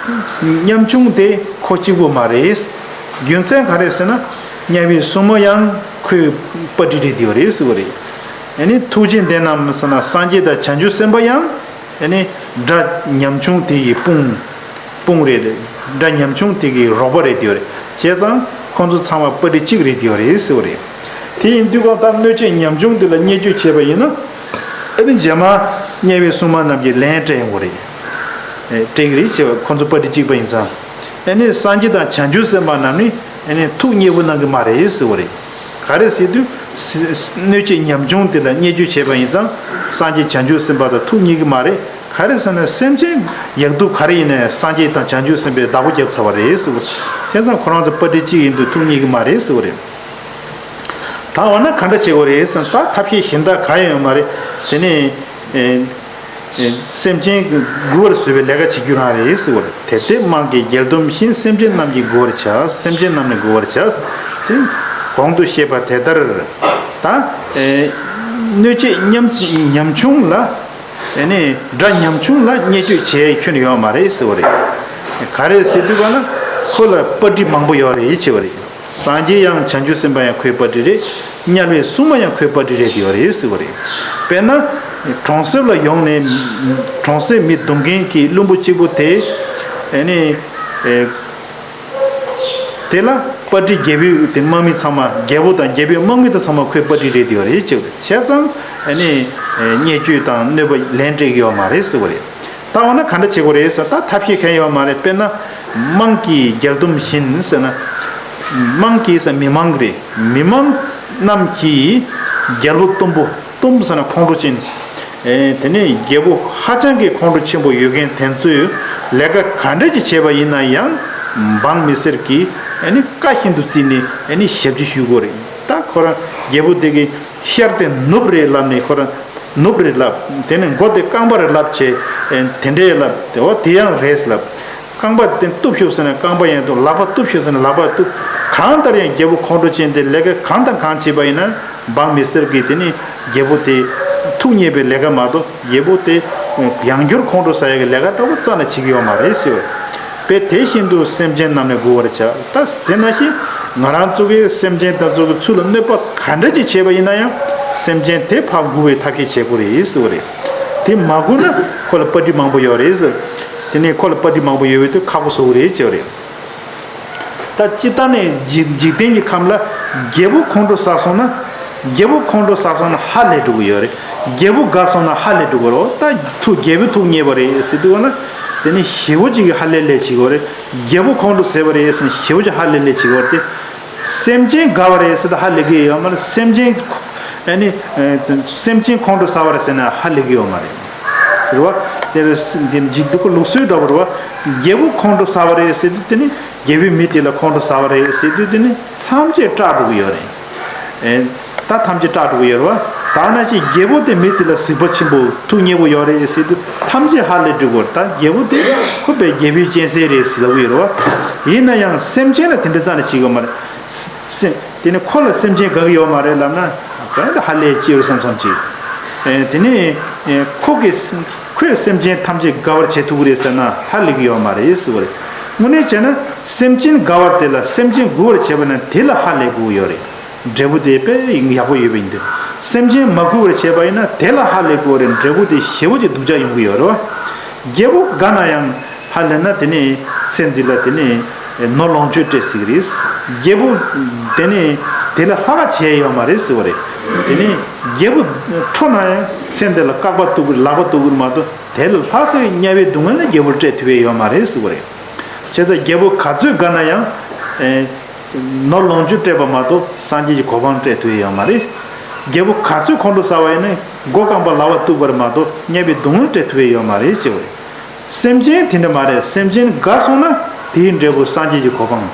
ཉམ་ཆུང་དེ་ཁོ་གཅིག་པུ་མ་རེད། རྒྱུ་མཚན་ག་རེ་ཟེར་ན། དམྱལ་བའི་སྲུང་མ་ཡང་ཁོའི་བཀའ་དྲིན་རེད་དེ་ཡོད་རེད་ཟེར་བ་རེད། ཨ་ནི་ཐུགས་རྗེ་ལྡན་རྣམས་ཟེར་ན་སངས་རྒྱས་དང་བྱང་ཆུབ་སེམས་དཔའ་ཡང་ཨ་ནི་དགྲ་ཉམ་ཆུང་དེ་ཡི་དཔུང་དཔུང་རེད། དགྲ་ཉམ་ཆུང་དེ་གི་རོགས་པ་རེད་དེ་ཡོད་རེད། བྱས་ཙང་ཁོང་ཚོ་ཚང་མ་བཀའ་དྲིན་གཅིག་རེད་དེ་ཡོད་རེད་ཟེར་བ་རེད། དེ་ཡིན་དུས་གང་ལྟར་གནོད་བྱེད་ཉམ་ཆུང་དེ་ལ་བརྙས་བཅོས་བྱས་པ་ཡིན་ན། ཨ་ནི་རྗེས་མ་དམྱལ་བའི་སྲུང་མ་རྣམས་ཀྱིས་ལན་སྤྲད་ཡོང་གི་རེད། སྤྲད་ཀྱི་རེད་ཅེས་པ་ཁོང་ཚོ་བཀའ་དྲིན་གཅིག་པ་ཡིན་ཙང་། ཨ་ནི་སངས་རྒྱས་དང་བྱང་ཆུབ་སེམས་དཔའ་རྣམས་ནི་ཨ་ནི་ཐུགས་མཉེས་པོ་གནང་གི་མ་རེད་ཟེར་བ་རེད། ག་རེ་ཟེར་དུས། གནོད་བྱེད་ཉམ་ཆུང་དེ་ལ་བརྙས་བཅོས་བྱས་པ་ཡིན་ཙང་སངས་རྒྱས་བྱང་ཆུབ་སེམས་དཔའ་དང་ཐུགས་མཉེས་ཀྱི་མ་རེད། ག་རེ་ཟེར་ན་སེམས་ཅན་ཡག་སྡུག་ག་རེ་ཡིན་ནའི་སངས་རྒྱས་དང་བྱང་ཆུབ་སེམས་དཔའི་བདག་པོ་རྒྱབ་ཚར་བ་རེད་ཟེར་བ། བྱས་ཙང་ཁོ་རང་ཚོ་བཀའ་དྲིན་གཅིག་ཡིན་དུས་ཐུགས་མཉེས་ཀྱི་མ་རེད་ཟེར་བ་རེད། ད་འོ་ན་ག་འདྲ་བྱེད་དགོས་རེད་ཟེར་ན་ད་ཐབས་ཤེས་གཞན་དག་གང་ཡང་ཡོད་མ་རེད། དེ་ནས་ཨེ་ཨེ་སེམས་ཅན་མགུ་བར་བཟོས་པའི་ལས་ཀ་བྱེད་རྒྱུ་རང་རེད་ཟེར་བ་རེད། དེ་ལྟས་དམངས་ཀྱིས་རྒྱལ་དུམ་བཞིན་སེམས་ཅན་རྣམས་ཀྱིས་མགུ་བར་བྱ། སེམས་ཅན་རྣམས་ནི་མགུ་བར་བྱ། དེ་གོང་དུ་བཤད་པ་དེ་ལྟར་ད་ཨེ་གནོད་བྱེད་ཉམ་ཉམ་ཆུང་ལ་ཨེ་ནི་དགྲ་ཉམ་ཆུང་ལ་བརྙས་བཅོས་བྱས་ཁྱོན་ཡོད་མ་རེད་ཟེར་བ་རེད། ག་རེ་ཟེར་དུས་ག་ན་ཁོ་ལ་བཀའ་དྲིན་མང་པོ་ཡོད་རེད་ཅེས་པ་རེད། སངས་རྒྱས་ཡང་བྱང་ཆུབ་སེམས་དཔའ་ཡང་ཁོའི་བཀའ་དྲིན་རེད། དམྱལ་བའི་སྲུང་མ་ཡང་ཁོའི་བཀའ་དྲིན་རེད་ཡོད་རེད་ཟེར་བ་རེད། དཔེར་ན། གྲོང་གསེབ་ལ་ཡོང་ནས་གྲོང་གསེབ་མི་རྡུང་མཁན་གྱི་བླུན་པོ་གཅིག་པོ་དེ། ཨེ་ནི། ཨེ། དེ་ལ་བཀའ་དྲིན་རྒྱལ་པོའི་དེ་དམག་མི་ཚང་མ་རྒྱལ་པོ་དང་རྒྱལ་པོའི་དམག་མི་དང་ཚང་མ་ཁོའི་བཀའ་དྲིན་རེད་ཡོད་རེད་ཅེས་བྱས་ཙང་ཨེ་ནི། བརྙས་བཅོས་དང་གནོད་པ་ལན་སྤྲད་ཀྱི་ཡོད་མ་རེད་ཟེར་བ་རེད། ད་འོ་ན་ག་འདྲ་བྱེད་དགོས་རེད་ཟེར་ད་ཐབས་ཤེས་གང་ཡོད་མ་རེད། དཔེར་ན། དམངས་ཀྱིས་རྒྱལ་དུམ་བཞིན་ཟེར་ན། དམངས་ཀྱིས་ཟེར་མི་མང་རེད། མི་མང་རྣམས་ཀྱིས་རྒྱལ་པོ་གཏུམ་པོ་གཏུམ་ཟེར་ན་ཁོང་ཁྲོ་ཅན། ཨེ་དེ་ནས་རྒྱལ་པོ་ཧ་ཅང་གི་ཁོང་ཁྲོ་ཆེན་པོ་ཡོད་མཁན་དེ་ཚོས་ལས་ཀ་ག་འདྲ་ཅིག་བྱས་པ་ཡིན་ན་ཡང་། འབངས་མི་སེར་གྱིས་ཨེ་ནི་བཀའ་བཞིན་དུ་བརྩིས་ནས་ཨེ་ནི་ཞབས་ཕྱི་ཞུ་དགོས་རེད། ད་ཁོ་རང་རྒྱལ་པོ་དེ་གི་ཤར་དེ་ནུབ་རེད་ལབ་ནས་ཁོ་རང་ནུབ་རེད་ལབ། དེ་ནས་མགོ་དེ་རྐང་པ་རེད་ལབ་བྱས། ཨེ་དེ་འདྲས་ལབ་དེ་འོ་དེ་ཡང་རེད་ལབ། རྐང་པ་དེ་གཏུབ་ཤོག་ཟེར་ན་རྐང་པ་ཡང་གཏུབ། ལག་པ་གཏུབ་ཤོག་ཟེར་ན་ལག་པ་གཏུབ། གང་ལྟར་ཡང་རྒྱལ་པོ་ཁོང་ཁྲོ་ཅན་དེ་ལས་ཀ་གང་དང་གང་བྱས་པ་ཡིན་ན་འབངས་མི་སེར་གྱིས་དེ་ནི་རྒྱལ་པོ་དེ་ཐུགས་མཉེས་པའི་ལས་ཀ་མ་གཏོགས་རྒྱལ་པོ་དེ་ཡང་བསྐྱར་ཁོང་ཁྲོ་ཟ་ཡ་གི་ལས་ཀ་ལྟ་བུ་རྩ་ནས་བྱེད་ཀྱི་ཡོད་མ་རེད་ཟེར་བས། དེ་བཞིན་དུ་སེམས་ཅན་རྣམས་ནི་མགུ་བར་བྱ། ད་དེ་ནང་བཞིན་ང་རང་ཚོ་གིས་སེམས་ཅན་དེ་ཚོ་གི་ཚུར་ལ་གནོད་པ་ག་འདྲ་ཅིག་བྱས་པ་ཡིན་ན་ཡང་སེམས་ཅན་དེ་ཕར་མགུ་བའི་ཐབས་ཤེས་བྱེད་དགོས་རེད་ཟེར་བ་རེད། དེ་མ་མགུ་ན་ཁོ་ལ་བཀའ་དྲིན་མང་པོ་ཡོད་རེད་ཟེར། དེ་ནས་ཁོ་ལ་བཀའ་དྲིན་མང་པོ་ཡོད་པའི་དུས་ཁག་པོ་བཟོ་གི་རེད་ཅེས་པ་རེད། ད་སྤྱིར་བཏང་ནས་འཇིག་འཇིག་རྟེན་གྱི་ཁམས་ལ་རྒྱལ་པོ་ཁོང་ཁྲོ་ཟ་སོང་ན། རྒྱལ་པོ་ཁོང་ཁྲོ་ཟ་སོང་ན་ཧ་ལས་འགྲོ་གི་ཡོད་རེད། རྒྱལ་པོ་དགའ་སོང་ན་ཧ་ལས་འགྲོ་གི་རེད། ད་ཐུགས་རྒྱལ་པོའི་ཐུགས་མཉེས་པ་རེད་ཟེར་དུས་ན། དེ་ནི་ཞེ་པོ་ཅིག་གི་ཧ་ལས་ལས་བྱེད་ཀྱི་ཡོད་རེད། རྒྱལ་པོ་ཁོང་ཁྲོ་ཟས་པ་རེད་ཟེར་ནས་ཞེ་པོ་ཅིག་ཧ་ལས་ལས་བྱེད་ཀྱི་ཡོད་རེད་དེ། སེམས་ཅན་དགའ་བ་རེད་ཟེར་ད་ཧ་ལས་ཀྱི་ཡོད་མ་རེད། སེམས་ཅན། ཨ་ནི། ཨ་སེམས་ཅན་ཁོང་ཁྲོ་ཟ་བ་རེད་ཟེར་ན་ཧ་ལས་ཀྱི་ཡོད་མ་རེད། རེད་བ། དེ་རེད་དེ་འཇིག་སྡུག་གི་ལུགས་སྲོལ་འདྲ་བོ་རེད་བ། རྒྱལ་པོ་ཁོང་ཁྲོ་ཟ་བ་རེད་ཟེར་དུས་དེ་ནི་ རྒྱལ་པོས་མི་དེ་ལ་ཁོང་ཁྲོ་ཟ་བ་རེད་ཟེར་དུས་དེ་ནི་ཐམས་ཅད་སྐྲག་འགྲོ་གི་ཡོད་རེད། ཨེ། ད་ཐམས་ཅད་སྐྲག་འགྲོ་གི་ཡོད་རེད་བ། ད་ནང་བཞིན་རྒྱལ་པོ་དེ་མི་དེ་ལ་གཟིགས་པ་ཆེན་པོ་ཐུགས་མཉེས་པོ་ཡོད་རེད་ཟེར་དུས་ཐམས་ཅད་ཧ་ལས་འགྲོ་གི་ཡོད་རེད། ད་རྒྱལ་པོ་དེ་ཁོ་པའི་རྒྱལ་པོའི་སྤྱན་གསལ་རེད་ཟེར་ལབ་ཀྱི་ཡོད་རེད་བ། ཡིན་ན་ཡང་སེམས་ཅན་ལ་དེ་འདྲ་རྩ་ནས་བྱེད་ཀྱི་ཡོད་མ་རེད། སེམས། དེ་ནི་ཁོ་ལ་སེམས་ཅན་དགའ་གི་ཡོད་མ་རེད་ལབ་ན། དོན་དུ་ཧ་ལས་ཅི་ཡོད་བསམ་བསམ་ཅིག་ཨེ། དེ་ནི། ཨེ། ཁོ་གིས། ཁོས་སེམས་ཅན་ཐམས་ཅད་དགའ་བར་བྱེད་ཐུབ་ཀྱི་རེད་ཟེར་ན་ཧ་ལས་ཀྱི་ཡོད་མ་རེད་ཟེར་བ་རེད། དངོས་གནས་བྱས་ན་སེམས་ཅན་དགའ་བ་དེ་ལ་སེམས་ཅན་མགུ་བར་བྱེད་པ་ན་དེ་ལ་ཧ་ལས་དགོས་ཡོད་རེད། འབྲས་བུ་དེ་དཔེ་ཡག་པོ་ཡོད་པ་ཡིན་དུས། སེམས་ཅན་མ་མགུ་བར་བྱེད་པ་ཡིན་ན་དེ་ལ་ཧ་ལས་དགོས་རེད། འབྲས་བུ་དེ་ཞེ་པོ་ཅིག་སྡུག་ཅག་ཡོང་གི་ཡོད་རེད་བ། རྒྱལ་པོ་དགའ་ན་ཡང་། ཧ་ལས་ན་དེ་ནི་ཚེ་འདི་ལ་དེ་ནི་ནོར་ལོངས་སྤྱོད་སྤྲད་སྲིད་ཀྱི་རེད། རྒྱལ་པོ་དེ་ནི་དེ་ལས་ལྷག་ག་བྱས་ཡོད་མ་རེད་ཟེར་བ་རེད། དེ་ནི་རྒྱལ་པོ་ཁྲོ་ན་ཡང་ཚེ་འདི་ལ་བཀག་པ་གཏུག་གི་ལག་པ་གཏུག་གི་མ་གཏོགས་དེ་ལས་ལྷག་པའི་དམྱལ་བའི་སྡུག་བསྔལ་ནི་རྒྱལ་པོར་སྤྲད་ཐུབ་ཡས་ཡོད་མ་རེད་ཟེར་བ་རེད། བྱས་ཙང་རྒྱལ་པོ་ག་ཚོད་དགའ་ན་ཡང་ནོར་ལོངས་སྤྱོད་སྤྲད་པ་མ་གཏོགས་སངས་རྒྱས་ཀྱི་གོ་འཕང་སྤྲད་ཐུབ་ཡས་ཡོད་མ་རེད། རྒྱལ་པོ་ག་ཚོད་ཁོང་ཁྲོ་ཟ་བ་ཡིན་ན་མགོ་རྐང་པ་ལག་པ་གཏུག་པར་མ་གཏོགས་དམྱལ་བའི་སྡུག་བསྔལ་སྤྲད་ཐུབ་ཡས་ཡོད་མ་རེད་ཅེས་པ་རེད། སེམས་ཅན་དེ་འདྲ་མ་རེད། སེམས་ཅན་དགའ་སོང་ན་དེའི་འབྲས་བུ་སངས་རྒྱས་ཀྱི་གོ་འཕང་།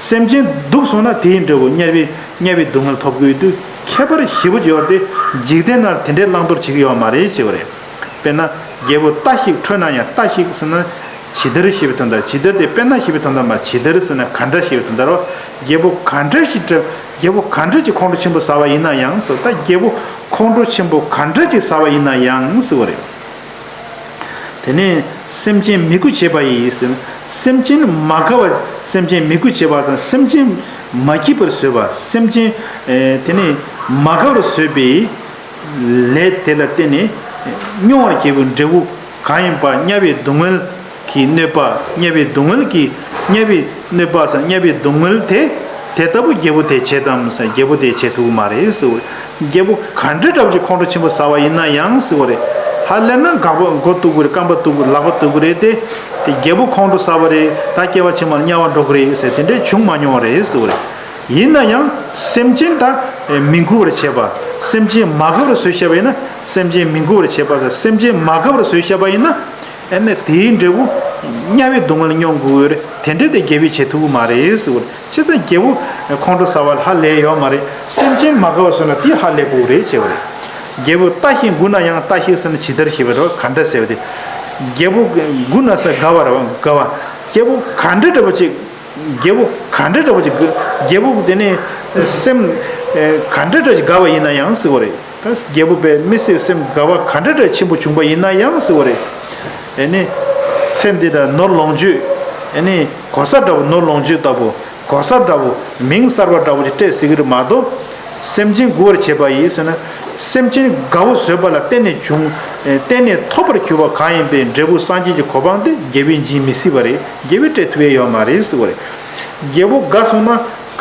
སེམས་ཅན་སྡུག་སོང་ན་དེའི་འབྲས་བུ་དམྱལ་བའི་དམྱལ་བའི་སྡུག་བསྔལ་ཐོབ་དགོས་དུས་ཁྱད་པར་ཞེ་པོ་ཡོད་དེ། འཇིག་རྟེན་ན་དེ་འདྲའི་བླང་དོར་བྱེད་ཀྱི་ཡོད་མ་རེད་ཅེས་པ་རེད། དཔེར་ན་རྒྱལ་པོ་རྟ་ཞིག་ཁྲོས་ན་ཡང་། རྟ་ཞིག་ཟེར་ན་ཇི་ལྟར་ཞེས་པའི་དོན་དག་ཇི་ལྟར་དེ་དཔེར་ན་ཞེས་པའི་དོན་དག་མ་ཇི་ལྟར་ཟེར་ན་ག་འདྲ་ཞེས་པའི་དོན་དག་རོ། རྒྱལ་པོ་ག་འདྲ་ཞིག་བཀྲ། རྒྱལ་པོ་ག་འདྲ་ཞིག་ཁོང་ཁྲོ་ཆེན་པོ་ཟ་བ་ཡིན་ན་ཡང་ཟེར། ད་རྒྱལ་པོ་ཁོང་ཁྲོ་ཆེན་པོ་ག་འདྲ་ཞིག་ཟ་བ་ཡིན་ན་ཡང་ཟེར་བ་རེད། དེ་ནས་སེམས་ཅན་མི་མགུ་བྱེད་པ་ཡིས་ཟེར། སེམས་ཅན་མ་དགའ་བ། སེམས་ཅན་མི་མགུ་བྱེད་པ་དང་སེམས་ཅན་མ་སྐྱིད་པར་བཟོས་པ། སེམས་ཅན་ཨེ་དེ་ནས་མ་དགའ་བར་བཟོས་པའི་ལས་དེ་ལ་བརྟེན་ནས་མྱོང་བར་བྱེད་པའི་འབྲས་བུ་གང་ཡིན་པ། དམྱལ་བའི་སྡུག་བསྔལ་གྱི་གནོད་པ། དམྱལ་བའི་སྡུག་བསྔལ་གྱི། དམྱལ་བའི་གནོད་པ་ཟེར། དམྱལ་བའི་སྡུག་བསྔལ་དེ་དེ་ལྟ་བུ་རྒྱལ་པོ་དེས་བྱེད་དམ་ཟེར། རྒྱལ་པོ་དེས་བྱེད་ཐུབ་ཀྱི་མ་རེད་ཟེར་བ་རེད། རྒྱལ་པོ་ག་འདྲ་འདྲ་བོ་ཅིག་ཁོང་ཁྲོ་ཆེན་པོ་ཟ་བ་ཡིན་ན་ཡང་ཟེར་བ་རེད། ཧ་ལས་ན་དགག་པ་མགོ་གཏུག་གི་རེད། རྐང་པ་གཏུག་གི་རེད། ལག་པ་གཏུག་གི་རེད་དེ། དེ་རྒྱལ་པོ་ཁོང་ཁྲོ་ཟ་བ་རེད། ད་སྐྱེ་བ་ཕྱི་མར་དམྱལ་བར་འགྲོ་གི་རེད་ཟེར་དེ་འདྲས་བྱུང་མ་མྱོང་བ་རེད་ཟེར་བ་རེད། ཡིན་ན་ཡང་སེམས་ཅན་ད་མི་མགུ་བར་བྱེད་པ། སེམས་ཅན་མ་དགའ་བར་བཟོས་བཞག་པ་ཡིན་ན། སེམས་ཅན་མི་མགུ་བར་བྱེད་པ་དང་སེམས་ཅན་མ་དགའ་བར་བཟོས་བཞག་པ་ཡིན་ན། ཨ་ནི་དེའི་འབྲས་བུ་དམྱལ་བའི་སྡུག་བསྔལ་མྱོང་དགོས་ཀྱི་ཡོད་རེད། དེ་འདྲས་དེ་རྒྱལ་པོས་བྱེད་ཐུབ་ཀྱི་མ་རེད་ཟེར་བ་རེད། བྱས་ཙང་རྒྱལ་པོ་ཁོང་ཁྲོ་ཟ་བ་ལ་ཧ་ལས་ཡོད་མ་རེད། སེམས་ཅན་མ་དགའ་བ་བཟོས་ན་དེ་ཧ་ལས་དགོས་རེད་ཅེས་པ་རེད། རྒྱལ་པོ་རྟ་ཞིག་མགུ་ན་ཡང་། རྟ་ཞིག་ཟེར་ན་ཇི་ལྟར་ཞེས་པ་རེད། ག་འདྲ་ཟེར་བ་དེ། རྒྱལ་པོ་མགུ་ན་ཟེར་དགའ་བ་རེད་བ། དགའ་བ། རྒྱལ་པོ་ག་འདྲ་འདྲ་བ་ཅིག་རྒྱལ་པོ་ག་འདྲ་འདྲ་བ་ཅིག་རྒྱལ་པོ་དེ་ནི་སེམས་ག་འདྲ་འདྲ་ཅིག་དགའ་བ་ཡིན་ན་ཡང་ཟེར་བ་རེད། ད་རྒྱལ་པོ་པའི་མི་ཚེ་སེམས་དགའ་བ་ག་འདྲ་འདྲ་ཆེན་པོ་བྱུང་བ་ཡིན་ན་ཡང་ཟེར་བ་རེད། ཨེ་ནི་ཚེ་འདི་དང་ནོར་ལོངས་སྤྱོད། ཨེ་ནི་གོ་ས་འདྲ་བོ། ནོར་ལོངས་སྤྱོད་ལྟ་བུ། གོ་ས་འདྲ་བོ། མིང་གསར་བ་འདྲ་བོ་ཅིག་སྤྲད་སྲིད་ཀྱི་རེད་མ་གཏོགས། སེམས་ཅན་མགུ་བར་བྱེད་པ་ཡིས་ཟེར་ན། སེམས་ཅན་དགའ་བོ་བཟོས་པ་ལ་བརྟེན་ནས་བྱུང་། ཨེ་བརྟེན་ནས་ཐོབ་པར་གྱུར་པ་གང་ཡིན་པའི་འབྲས་བུ་སངས་རྒྱས་ཀྱི་གོ་འཕང་དེ་རྒྱལ་པོས་འབྱིན་མི་སྲིད་པ་རེད། རྒྱལ་པོས་སྤྲད་ཐུབ་ཡས་ཡོད་མ་རེད་ཟེར་བ་རེད། རྒྱལ་པོ་དགའ་སོང་ན་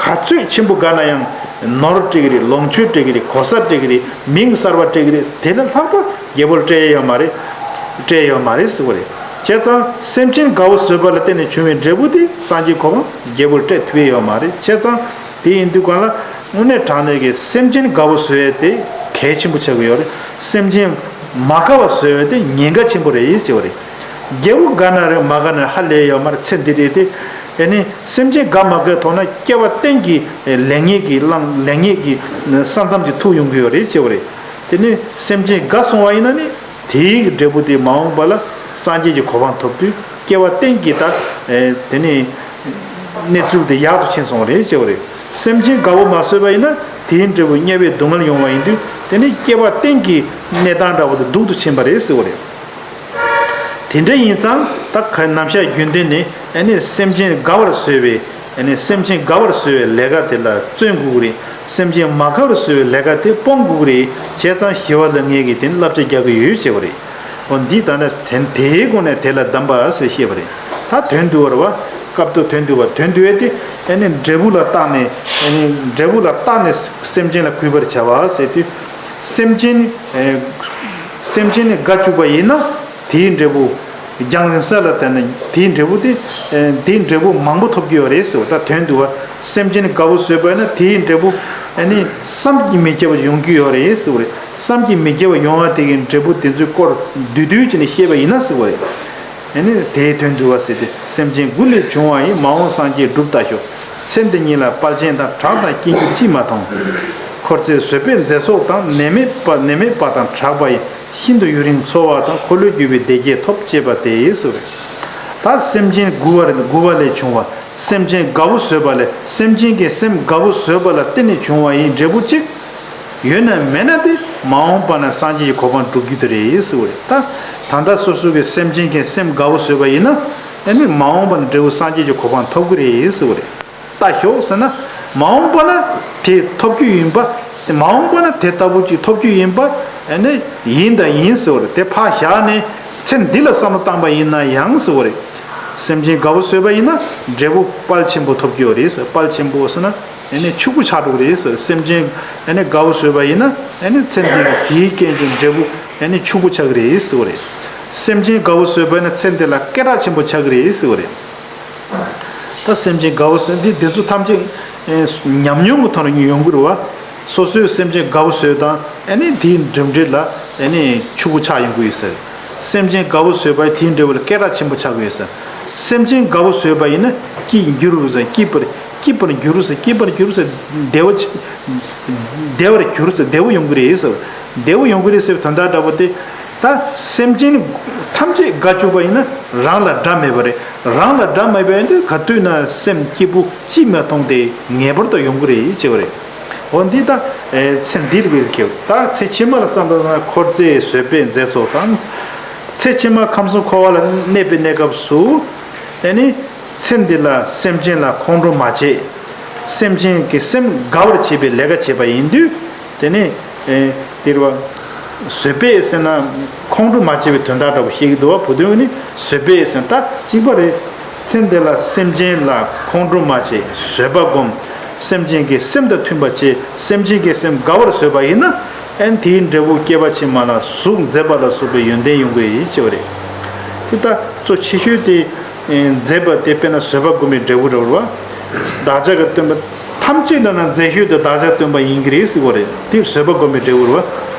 ག་ཚོད་ཆེན་པོ་དགའ་ན་ཡང་། ནོར་སྤྲད་ཀྱི་རེད། ལོངས་སྤྱོད་སྤྲད་ཀྱི་རེད། གོ་ས་སྤྲད་ཀྱི་རེད། མིང་གསར་བ་སྤྲད་ཀྱི་རེད། དེ་ལས་ལྷག་པ་རྒྱལ་པོར་སྤྲད་ཡས་ཡོད་མ་རེད། སྤྲད་ཡོད་མ་རེད་ཟེར་བ་རེད། བྱས་ཙང་སེམས་ཅན་དགའ་བོ་བཟོས་པ་ལ་བརྟེན་ནས་བྱུང་བའི་འབྲས་བུ་དེ་སངས་རྒྱས་གོ་འཕང་རྒྱལ་པོར་སྤྲད་ཐུབ་ཡས་ཡོད་མ་རེད། བྱས་ཙང་དེ་ཡིན་དུས་གང་ལ་དངོས་གནས་དྲང་གནས་ཀྱི་སེམས་ཅན་དགའ་བོ་བཟོ་ཡས་དེ་གལ་ཆེན་པོ་ཆགས་ཀྱི་ཡོད་རེད། སེམས་ཅན་མ་དགའ་བ་བཟོ་ཡས་དེ་ཉེན་ཁ་ཆེན་པོ་རེད་ཟེར་བ་རེད། རྒྱལ་པོ་དགའ་ན་རེད། མ་དགའ་ན་ཧ་ལས་ཡོད་མ་རེད། ཚེ་འདི་རེད་དེ། ཨེ་ནི་སེམས་ཅན་དགའ་མ་དགའི་ཐོག་ན་སྐྱེ་བ་གཏན་གྱི་ལེགས་ཉེས་ཀྱི་བླང་། ལེགས་ཉེས་ཀྱི་ས་མཚམས་ཀྱི་ཐུག་ཡོང་གི་ཡོད་རེད་ཅེས་པ་རེད། དེ་ནི་སེམས་ཅན་དགའ་སོང་བ་ཡིན་ན་ནི། དེའི་འབྲས་བུ་དེ་མ་འོངས་པ་ལ་སངས་རྒྱས་ཀྱི་གོ་འཕང་ཐོབ་དུས་སྐྱེ་བ་གཏན་གྱི་ད། ཨེ་དེ་ནི་གནས་ཚུལ་དེ་ཡག་ཏུ་ཕྱིན་སོང་བ་རེད་ཅེས་པ་རེད། སེམས་ཅན་དགའ་བོ་མ་བཟོས་པ་ཡིན་ན་དེའི་འབྲས་བུ་དམྱལ་བའི་སྡུག་བསྔལ་ཡོང་བ་ཡིན་དུས། དེ་ནི་སྐྱེ་བ་གཏན་གྱི་གནས་སྟངས་འདྲ་བོ་དེ་སྡུག་ཏུ་ཕྱིན་པ་རེད་ཟེར་བ་རེད། དེ་འདྲ་ཡིན་ཙང་ད་ག་ནམ་ཞག་རྒྱུན་ལྡན་ནས་ཨ་ནི་སེམས་ཅན་དགའ་བར་བཟོས་པའི། ཨ་ནི་སེམས་ཅན་དགའ་བར་བཟོ་བའི་ལས་ཀ་དེ་ལ་བརྩོན་དགོས་ཀྱི་རེད། སེམས་ཅན་མ་དགའ་བར་བཟོ་བའི་ལས་ཀ་དེ་སྤོང་དགོས་ཀྱི་རེད། བྱས་ཙང་ཞི་བ་ལྷ་ངས་ཀྱིས་དེ་ནི་བསླབ་བྱ་རྒྱག་གི་ཡོད་ཅེས་པ་རེད། འོ་འདི་ལྟ་ན་དེ་དེའི་སྒོ་ནས་དེ་ལ་གདམས་པ་ཟེར་བཤད་པ་རེད། ད་དོན་བསྡུ་བར་བ། སྐབས་དུ་དོན་བསྡུ་བ། དོན་བསྡུ་བས་ཏེ་ཨ་ནི་འབྲས་བུ་ལ་བརྟགས་ནས། ཨ་ནི་འབྲས་བུ་ལ་བརྟགས་ནས་སེམས་ཅན་ལ་གུས་པར་བྱ་བ་ཟེར་དུས། སེམས་ཅན་ནི། ཨེ། སེམས་ཅན་ནི་དགའ་བཅུག་པ་ཡིན་ན་དེའི་འབྲས་བུ། རྒྱང་རིང་ས་ལ་བལྟས་ན་དེའི་འབྲས་བུ་དེ། ཨེ། དེའི་འབྲས་བུ་མང་པོ་ཐོབ་ཀྱི་ཡོད་རེད་ཟེར་བ། ད་དོན་བསྡུ་བ། སེམས་ཅན་ནི་དགའ་བོ་བཟོས་པ་ཡིན་ན་དེའི་འབྲས་བུ། ཨ་ནི་བསམ་གྱིས་མི་ཁྱབ་པ་ཡོང་གི་ཡོད་རེད་ཟེར་བ་རེད། བསམ་གྱིས་མི་ཁྱབ་པ་ཡོང་བ་དེ་གི་འབྲས་བུ་དེ་ཚོའི་སྐོར་བསྡུས་བསྡུས་བྱས་ནས་བཤད་པ་ཡིན་ན་ཟེར་བ་རེད། ཨེ་ནི་དེའི་དོན་བསྡུ་བ་ཟེར་ཏེ། སེམས་ཅན་དགུ་ལས་བྱུང་བ་ཡི། མ་འོངས་སངས་རྒྱས་གྲུབ་ལྟ་ཞོག་ཚེ་འདི་ཉིད་ལ་དཔལ་ཆེན་དང་། གྲགས་དང་སྐྱེ་འགྱུར་ཅིས་མ་མཐོང་། འཁོར་ཚེ་བཟོད་པས་མཛད་སོགས་དང་། ནད་མེད་པ་ནད་མེད་པ་དང་གྲགས་པ་ཡི། ཤིན་ཏུ་ཡུན་རིང་འཚོ་བ་དང་། འཁོར་ལོས་སྒྱུར་བའི་བདེ་རྒྱས་ཐོབ་ཅེས་པ་སྟེ་ཟེར་བས། ད་སེམས་ཅན་དགུ་བ་དགུ་བ་ལས་བྱུང་བ། སེམས་ཅན་དགའ་བོ་བཟོད་པ་ལས། སེམས་ཅན་གྱི་སེམས་དགའ་བོ་བཟོད་པ་ལ་བརྟེན་ནས་བྱུང་བ་ཡི་འབྲས་བུ་གཅིག་ཡོད་ན་མེད་ན་དེ་མ་འོངས་པ་ན་སངས་རྒྱས་ཀྱི་གོ་འཕང་སྒྲུབ་རྒྱུ་དེ་རེད་ཟེར་བ་རེད། ད་ད་ལྟ་སོ་སོ་གི་སེམས་ཅན་གྱི་སེམས་དགའ་བོ་བཟོས་པ་ཡིན་ན། ཨ་ནི་མ་འོངས་པ་ན་འབྲས་བུ་སངས་རྒྱས་ཀྱི་གོ་འཕང་ཐོབ་ཀྱི་རེད་ཟེར་བ་རེད། ལྟ་ཞོག་ཟེར་ན། མ་འོངས་པ་ན་དེ་ཐོབ་རྒྱུ་ཡིན་པ། མ་འོངས་པ་ན་དེ་ལྟ་བུ་ཅིག་ཐོབ་རྒྱུ་ཡིན་པ། ཨ་ནི་ཡིན་དང་ཡིན་ཟེར་བ་རེད། དེ་ཕར་བཞག་ནས་ཚེ་འདི་ལ་བསམ་བློ་བཏང་པ་ཡིན་ན་ཡང་ཟེར་བ་རེད། སེམས་ཅན་དགའ་བོ་བཟོས་པ་ཡིན་ན་འབྲས་བུ་དཔལ་ཆེན་པོ་ཐོབ་རྒྱུ་རེད་ཟེར། དཔལ་ཆེན་པོ་ཟེར་ན། ཨ་ནི་ཕྱུག་པོ་ཆགས་འགྲོ་གི་རེད་ཟེར། སེམས་ཅན་ཨ་ནི་དགའ་བོ་བཟོས་པ་ཡིན་ན། ཨ་ནི་ཚེ་འདི་ལ་དེའི་རྐྱེན་གྱིས་འབྲས་བུ་ཨ་ནི་ཕྱུག་པོ་ཆགས་ཀྱི་རེད་ཟེར་བ་རེད། སེམས་ཅན་དགའ་བོ་བཟོས་པ་ཡིན་ན་ཚེ་འདི་ལ་སྐད་གྲགས་ཆེན་པོ་ཆགས་ཀྱི་རེད་ཟེར་བ་རེད། ད་སེམས་ཅན་དགའ་བོ་བཟོས་འདི་དེ་ཚོ་ཐམས་ཅད་ཨ་ཉམས་མྱོང་གི་ཐོག་ནས་ཡོང་གི་རེད་བ། སོ་སོའི་སེམས་ཅན་དགའ་བོ་བཟོས་དང་ཨ་ནི་དེའི་འགྲིམ་འགྲུལ་ལ་ཨ་ནི་ཕྱུག་པོ་ཆགས་ཡོང་གི་ཡོད་ཟེར། སེམས་ཅན་དགའ་བོ་བཟོས་པ་དེའི་འབྲས་བུ་ལ་སྐད་གྲགས་ཆེན་པོ་ཆགས་ཀྱི་ཡོད་ཟེར། སེམས་ཅན་དགའ་བོ་བཟོས་པ་ཡིན་ན་སྐྱིད་འགྱུར་རུ་ཟེར། སྐྱིད་པར་སྐྱིད་པར་འགྱུར་ཟེར། སྐྱིད་པར་འགྱུར་ཟེར། བདེ་བ་ཆེ་བདེ་བར་འགྱུར་ཟེར། བདེ་བོ་ཡོང་གི་རེད་ཟེར། བདེ་བོ་ཡོང་གི་རེད་ཟེར་བའི་དོན་དག་འདྲ་པོ་དེ། ད་སེམས་ཅན་ཐམས་ཅད་དགའ་བཅུག་པ་ཡིན་ན་རང་ལ་དགྲ་མེད་པ་རེད། རང་ལ་དགྲ་མེད་པ་ཡིན་དུས་ག་དུས་ན་སེམས་སྐྱིད་པོ་ཅིས་མ་མཐོང་སྟེ་ངེས་པར་དུ་ཡོང་གི་རེད་ཅེས་པ་རེད། འོ་འདི་ད་ཚེ་འདིར་བའི་ཁེ། ད་ཚེ་ཕྱི་མ་ལ་བསམ་པ་ན་འཁོར་ཚེ་བཟོད་པས་མཛད་སོགས་དང་། ཚེ་ཕྱི་མ་ཁམས་གསུམ་འཁོར་བ་ལ་གནས་པའི་གནས་སྐབས་སུ། ཨ་ནི། ཚེ་འདི་ལ་སེམས་ཅན་ལ་ཁོང་ཁྲོ་མ་བྱེད། སེམས་ཅན་གྱི་སེམས་དགའ་བར་བྱེད་པའི་ལས་ཀ་བྱེད་པ་ཡིན་དུས། དེ་ནི། ཨེ། དེ་རེད་བ། བཟོད་པས་ཟེར་ན། ཁོང་ཁྲོ་མ་བྱེད་པའི་དོན་དག་འདྲ་པོ་བཤད་ཀྱི་འདུག་བ། བུ་དོན་ནི་བཟོད་པས་ཟེར་ན་ད་གཅིག་པ་རེད། ཚེ་འདི་ལ་སེམས་ཅན་ལ་ཁོང་ཁྲོ་མ་བྱེད། བཟོད་པ་སྒོམ། སེམས་ཅན་གྱི་སེམས་དང་མཐུན་པ་བྱེད། སེམས་ཅན་གྱི་སེམས་དགའ་བར་བཟོད་པ་ཡིན་ན། ཨན་དེའི་འབྲས་བུ་སྐྱེ་བ་ཕྱི་མ་ལ་གཟུགས་མཛེས་པ་ལ་སོགས་པའི་ཡོན་ཏན་ཡོང་གི་ཡིན་ཅེས་པ་རེད། དེ་ལྟར་གཙོ་ཆེ་ཤོས་དེ་མཛེས་པ་དེ་དཔེར་ན་བཟོད་པ་སྒོམ་པའི་འབྲས་བུ་རེད་བ། བདག་ཅག་གི་སྟོན་པ་ཐམས་ཅད་ལ་ན་མཛེས་ཤོས་དེ་བདག་ཅག་སྟོན་པ་ཡིན་གྱི་རེད་ཟེར་བ་རེད། དེ་བཟོད་པ་སྒོམ་པའི་འབྲས་བུ་རེད་བ།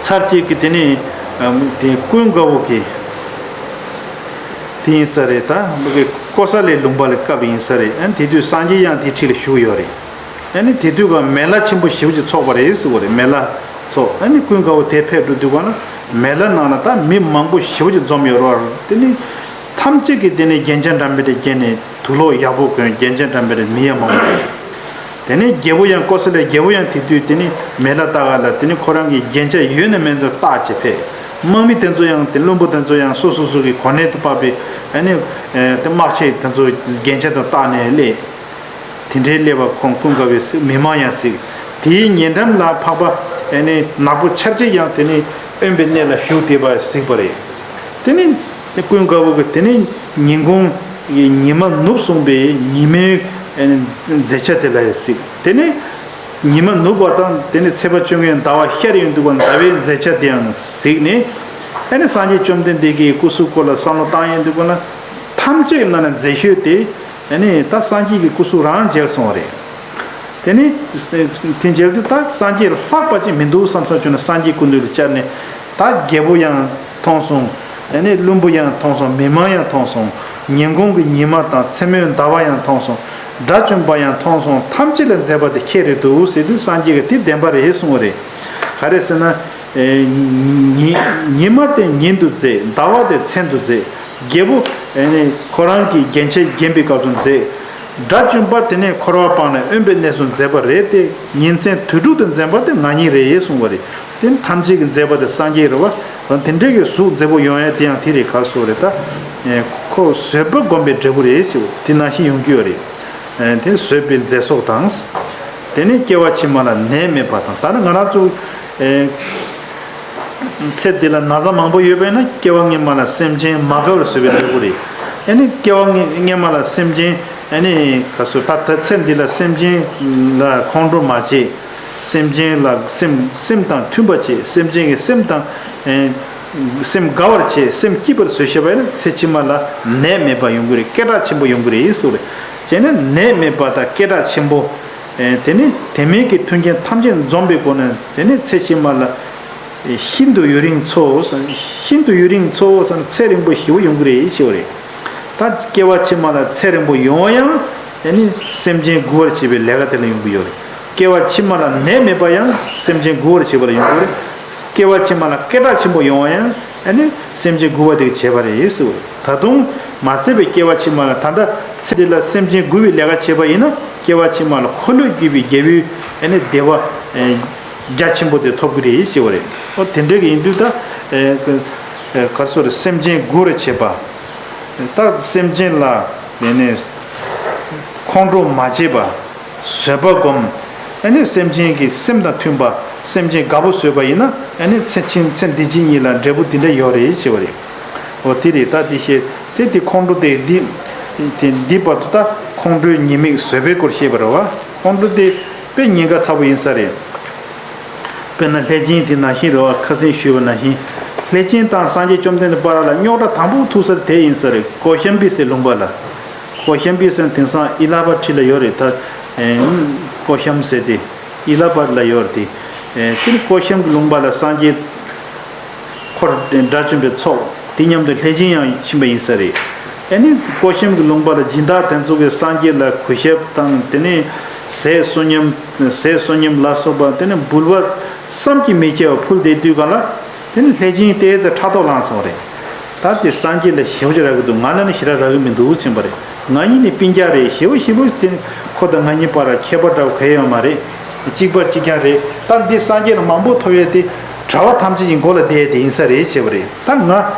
ཚར་གཅིག་གི་དེ་ནི་དེ་ཀུན་དགའ་བོ་གི་དེ་ཡིན་ས་རེད། ད་ཀོ་ས་ལའི་ལུང་པ་ལ་སྐབས་ཡིན་ས་རེད། ཨན་དེ་དུས་སངས་རྒྱས་ཡང་དེ་འཁྲིས་ལ་བཞུགས་ཡོད་རེད། ཨ་ནི་དེ་དུས་ཀ་མེ་ལྷ་ཆེན་པོ་ཞེ་པོ་ཅིག་ཚོགས་པ་རེད་ཟེར་བ་རེད། མེ་ལྷ་ཚོགས། ཨ་ནི་ཀུན་དགའ་བོ་དེ་ཕེབས་འགྲོ་དུས་ཀ་ན་མེ་ལྷ་ནང་ལ་ད་མི་མང་པོ་ཞེ་པོ་ཅིག་འཛོམས་ཡོད་རེད་བ། དེ་ནི་ཐམས་ཅད་ཀྱིས་དེ་ནི་རྒྱན་ཆ་འདྲ་མི་འདྲ་བརྒྱན་ནས། དུག་ལོག་ཡག་པོ་གོན། རྒྱན་ཆ་འདྲ་མི་འདྲ་མི་ཡ་མང་པོ་རེད། དེ་ནི་རྒྱལ་པོ་ཡང་ཀོ་ས་ལའི་རྒྱལ་པོ་ཡང་དེ་དུས་དེ་ནི་མེ་ལྷ་ལྟ་ག་ལ་དེ་ནི་ཁོ་རང་གི་རྒྱན་ཆ་ཡོད་ན་མེད་ན་བརྟག་བྱས་ཕེབས། དམག་མི་དེ་ཚོ་ཡང་དེ་བློན་པོ་དེ་ཚོ་ཡང་སོ་སོ་སོ་གི་གོ་གནས་དང་བབས་པའི་ཨ་ནི་དེ་དམག་ཆས་དེ་ཚོ་རྒྱན་ཆ་དང་བཏགས་ནས་སླེབས། དེ་འདྲའི་སླེབས་པ་ཁོང་ཀུན་དགའ་བོས་གཟིགས། མི་མང་ཡང་གཟིགས། དེའི་ཉེ་འགྲམ་ལ་འཕགས་པ་ཨ་ནི་ནག་པོ་ཆར་ཆེན་ཡང་དེ་ནི་དབེན་པའི་གནས་ལ་བཞུགས་བསྡད་པ་གཟིགས་པ་རེད། དེ་ནི་ཀུན་དགའ་བོ་གིས་དེ་ནི་ཉིན་གུང་གི་ཉི་མ་ནུབ་སོང་པའི་ཉི་མའི་ཨ་ནི་མཛེས་ཆ་དེ་ལ་ཡང་གཟིགས། དེ་ནི་ཉི་མ་ནུབ་པ་དང་དེ་ནི་ཚེས་པ་བཅོ་ལྔའི་ཟླ་བ་ཤར་ཡོང་དུས་ཀ་ཟླ་བའི་མཛེས་ཆ་དེ་ཡང་གཟིགས་ནས། ཨ་ནི་སངས་རྒྱས་བཅོམ་ལྡན་འདས་ཀྱི་སྐུ་གཟུགས་སྐོར་ལ་བསམ་བློ་བཏང་ཡོང་དུས་ཀ་ན། ཐམས་ཅད་ནང་ན་མཛེས་ཤོས་དེ། ཨ་ནི་ད་སངས་རྒྱས་ཀྱི་སྐུ་གཟུགས་རང་མཇལ་སོང་བ་རེད། དེ་ནི་དེ་མཇལ་དུས་ད་སངས་རྒྱས་ལྷག་པ་ཅིག་མི་འདུག་བསམ་བསམ་བྱུང་ན་སངས་རྒྱས་སྐུ་མདུན་ལ་བཅར་ནས། ད་རྒྱལ་པོ་ཡང་མཐོང་སོང་། ཨ་ནི་བློན་པོ་ཡང་མཐོང་སོང་། མི་མང་ཡང་མཐོང་སོང་། ཉིན་གུང་གི་ཉི་མ་དང་མཚན་མོའི་ཟླ་བ་ཡང་མཐོང་སོང་། དགྲ་བཅོམ་པ་ཡང་མཐོང་སོང་། ཐམས་ཅད་ལས་མཛེས་པ་དེ་ཁྱེད་རེད་འདུག་ཟེར་དུས་སངས་རྒྱས་ཀྱིས་དེ་བདེན་པ་རེད་གསུངས་པ་རེད། ག་རེ་ཟེར་ན། ཨེ། ཉི་ཉི་མ་དེ་ཉིན་དུ་མཛེས། ཟླ་བ་དེ་མཚན་དུ་མཛེས། རྒྱལ་པོ་ཨེ་ནི་ཁོ་རང་གི་རྒྱན་ཆས་བརྒྱན་པའི་སྐབས་སུ་མཛེས། དགྲ་བཅོམ་པ་དེ་ནས་འཁོར་བ་སྤངས་ནས་དབེན་པའི་གནས་སུ་མཛེས་པ་རེད་དེ། ཉིན་མཚན་དུས་དྲུག་ཏུ་མཛེས་པ་དེ་ང་ཉིད་རེད་གསུངས་པ་རེད། དེ་ནི་ཐམས་ཅད་ཀྱི་མཛེས་པ་དེ་སངས་རྒྱས་རེད་བ། དེ་འདྲའི་གི་གཟུགས་མཛེས་པོ་ཡོང་ཡ་དེ་ཡང་དེ་རེད། ག་སོ་རེད་ད། ཨེ། ཁོ་བཟོད་པ་སྒོམ་པའི་འབྲས་བུ་རེད་ཟེར་བ་དེ་ནང་བཞིན་ཡོང་གི་ཡོད་རེད། ཨེ། དེ་བཟོད་པའི་མཛེས་སོགས་དང་། དེ་ནས་སྐྱེ་བ་ཕྱི་མ་ལ་ནད་མེད་པ་དང་། ད་ནི་ང་རང་ཚོ། ཨེ། ཚེ་འདི་ལ་ན་ཚ་མང་པོ་ཡོད་པས་ན་སྐྱེ་བ་སྔོན་མ་ལ་སེམས་ཅན་མ་དགའ་བར་བཟོད་པའི་འབྲས་བུ་རེད། ཨེ་ནི་སྐྱེ་བ་སྔོན་སྔོན་མ་ལ་སེམས་ཅན་ཨེ་ནི་ག་སོ་ད་ད་ཚེ་འདི་ལ་སེམས་ཅན་ལ་ཁོང་ཁྲོ་མ་བྱེད། སེམས་ཅན་ལ་སེམས་སེམས་དང་མཐུན་པ་བྱེད། སེམས་ཅན་གྱི་སེམས་དང་ཨེ་སེམས་དགའ་བར་བྱེད། སེམས་སྐྱིད་པར་བཟོད་ཤེས་པ་ཡིན་ན་ཚེ་ཕྱི་མ་ལ་ནད་མེད་པ་ཡོང་གི་རེད། སྐད་གྲགས་ཆེན་པོ་ཡོང་གི་རེད་ཟེར་བ་རེད། བྱས་ན་ནད་མེད་པ་དང་སྐད་གྲགས་ཆེན་པོ། ཨེ་དེ་ནི་དེ་མིན་གྱི་མཐུན་རྐྱེན་ཐམས་ཅད་འཛོམས་པའི་སྒོ་ནས་དེ་ནི་ཚེ་ཕྱི་མ་ལ་ ཤིན་ཏུ་ཡུན་རིང་འཚོ། ཤིན་ཏུ་ཡུན་རིང་འཚོ་ཟེར་ན་ཚེ་རིང་པོ་ཞེ་པོ་ཡོང་གི་རེད་ཞེས་པ་རེད། ད་སྐྱེ་བ་ཕྱི་མ་ལ་ཚེ་རིང་པོ་ཡོང་བ་ཡང་ཨ་ནི་སེམས་ཅན་མགུ་བར་བྱེད་པའི་ལས་ཀ་དེ་ལ་ཡོང་གི་ཡོད་རེད། སྐྱེ་བ་ཕྱི་མ་ལ་ནད་མེད་པ་ཡང་སེམས་ཅན་མགུ་བར་བྱེད་པ་ལ་ཡོང་གི་རེད། སྐྱེ་བ་ཕྱི་མ་ལ་སྐད་གྲགས་ཆེན་པོ་ཡོང་བ་ཡང་ཨ་ནི་སེམས་ཅན་མགུ་བ་དེ་གིས་བྱས་པ་རེད་ཟེར་བ་རེད། ད་དུང་མ་ཚད་པའི་སྐྱེ་བ་ཕྱི་མ་ལ་ད་ལྟ་ཚེ་འདི་ལ་སེམས་ཅན་མགུ་བའི་ལས་ཀ་བྱས་པ་ཡིན་ན་སྐྱེ་བ་ཕྱི་མ་ལ་འཁོར་ལོས་སྒྱུར་བའི་རྒྱལ་པོའི་ཨ་ནི་བདེ་བ་རྒྱ་ཆེན་པོ་དེ་ཐོབ་ཀྱི་རེད་ཟེར་བ་རེད། ཨོ་དེ་འདྲ་གི་ཡིན་དུས་ད་ག་རེ་ཟེར་རེད། སེམས་ཅན་མགུ་བར་བྱེད་པ། ད་སེམས་ཅན་ལ་ཨ་ནི་ཁོང་ཁྲོ་མ་བྱེད་པ། བཟོད་པ་སྒོམ། ཨ་ནི་སེམས་ཅན་གྱི་སེམས་དང་མཐུན་པ། སེམས་ཅན་དགའ་པོ་བཟོས་པ་ཡིན་ན་ཨ་ནི་ཚེ་ཕྱི་ཚེ་འདི་ཕྱི་གཉིས་ལ་འབྲས་བུ་འདི་འདྲ་ཡོད་རེད་ཅེས་པ་རེད། འོ་དེ་རེད། ད་དེ་ཤེས་ཏེ་དེ་ཁོང་ཁྲོ་དེ་འདི་དེ་འདི་བར་དུ་ད་ཁོང་ཁྲོའི་ཉེས་དམིགས་བཟོད་པའི་སྐོར་བཤད་པ་རེད་བ། ཁོང་ཁྲོ་དེ་དཔེ་ཉེན་ཁ་ཚ་པོ་ཡིན་ས་རེད། དཔེར་ན་ལྷས་སྦྱིན་དེ་ནང་བཞིན་རེད་བ། ཁ་སང་ཞུས་པ་ནང་བཞིན་ལྷས་སྦྱིན་དང་སངས་རྒྱས་བཅོམ་ལྡན་འདས་བར་ལ་རྙོག་དྲ་དང་པོ་ཐུག་ས་དེ་ཡིན་ས་རེད། ཀོ་ཤམ་བི་སའི་ལུང་པ་ལ། ཀོ་ཤམ་བི་ཟེར་ན་དེང་སང་ཨི་ལ་པ་ཊི་ལ་ཡོད་རེད་ད། ཀོ་ཤམ་ཟེར་དེ་ཨི་ལ་པ་ཊི་ལ་ཡོད་རེད་དེ། དེ་ནི་ཀོ་ཤམ་གྱི་ལུང་པ་ལ་སངས་རྒྱས་འཁོར་དགྲ་བཅོམ་པའི་ཚོགས་དེ་མཉམ་དུ་ལྷས་སྦྱིན་ཡང་ཕྱིན་པ་ཡིན་ས་རེད། ཨ་ནི་ཀོ་ཤམ་གྱི་ལུང་པ་ལ་སྦྱིན་བདག་དེ་ཚོ་གིས་སངས་རྒྱས་ལ་གུས་ཞབས་དང་དེ་ནས་ཟས་བསོད་སྙོམས་ཟས་བསོད་སྙོམས་ལ་སོགས་པ་དེ་ནས་འབུལ་བ་བསམ་གྱིས་མི་ཁྱབ་པ་ཕུལ་བསྡད་དུས་གང་ལ། དེ་ནི་ལྷས་སྦྱིན་ཏོག་ཙམ་ཕྲག་དོག་ལངས་སོང་བ་རེད། ད་དེ་སངས་རྒྱས་ལ་ཞེ་པོ་ཅིག་རག་གི་འདུག་ང་ལ་ནི་ཞེ་དྲག་རག་གི་མི་འདུག་ཟེར་བ་རེད། ང་གཉིས་ནི་སྤུན་ཀྱག་རེད། ཞེ་པོ་ཞེ་པོ་ཅིག་ཁོ་དང་ང་གཉིས་བར་ལ་ཁྱད་པར་འདྲ་བོ་གང་ཡང་ཡོད་མ་རེད། གཅིག་པ་གཅིག་རྐྱང་རེད། ད་འདི་སངས་རྒྱས་ལ་མང་པོ་ཐོབ་ཡས་དེ་གྲྭ་པ་ཐམས་ཅད་ཀྱི་མགོ་ལ་བསྡད་དེ་ཡིན་ས་རེད་ཅེས་པ་རེད། ད་ང་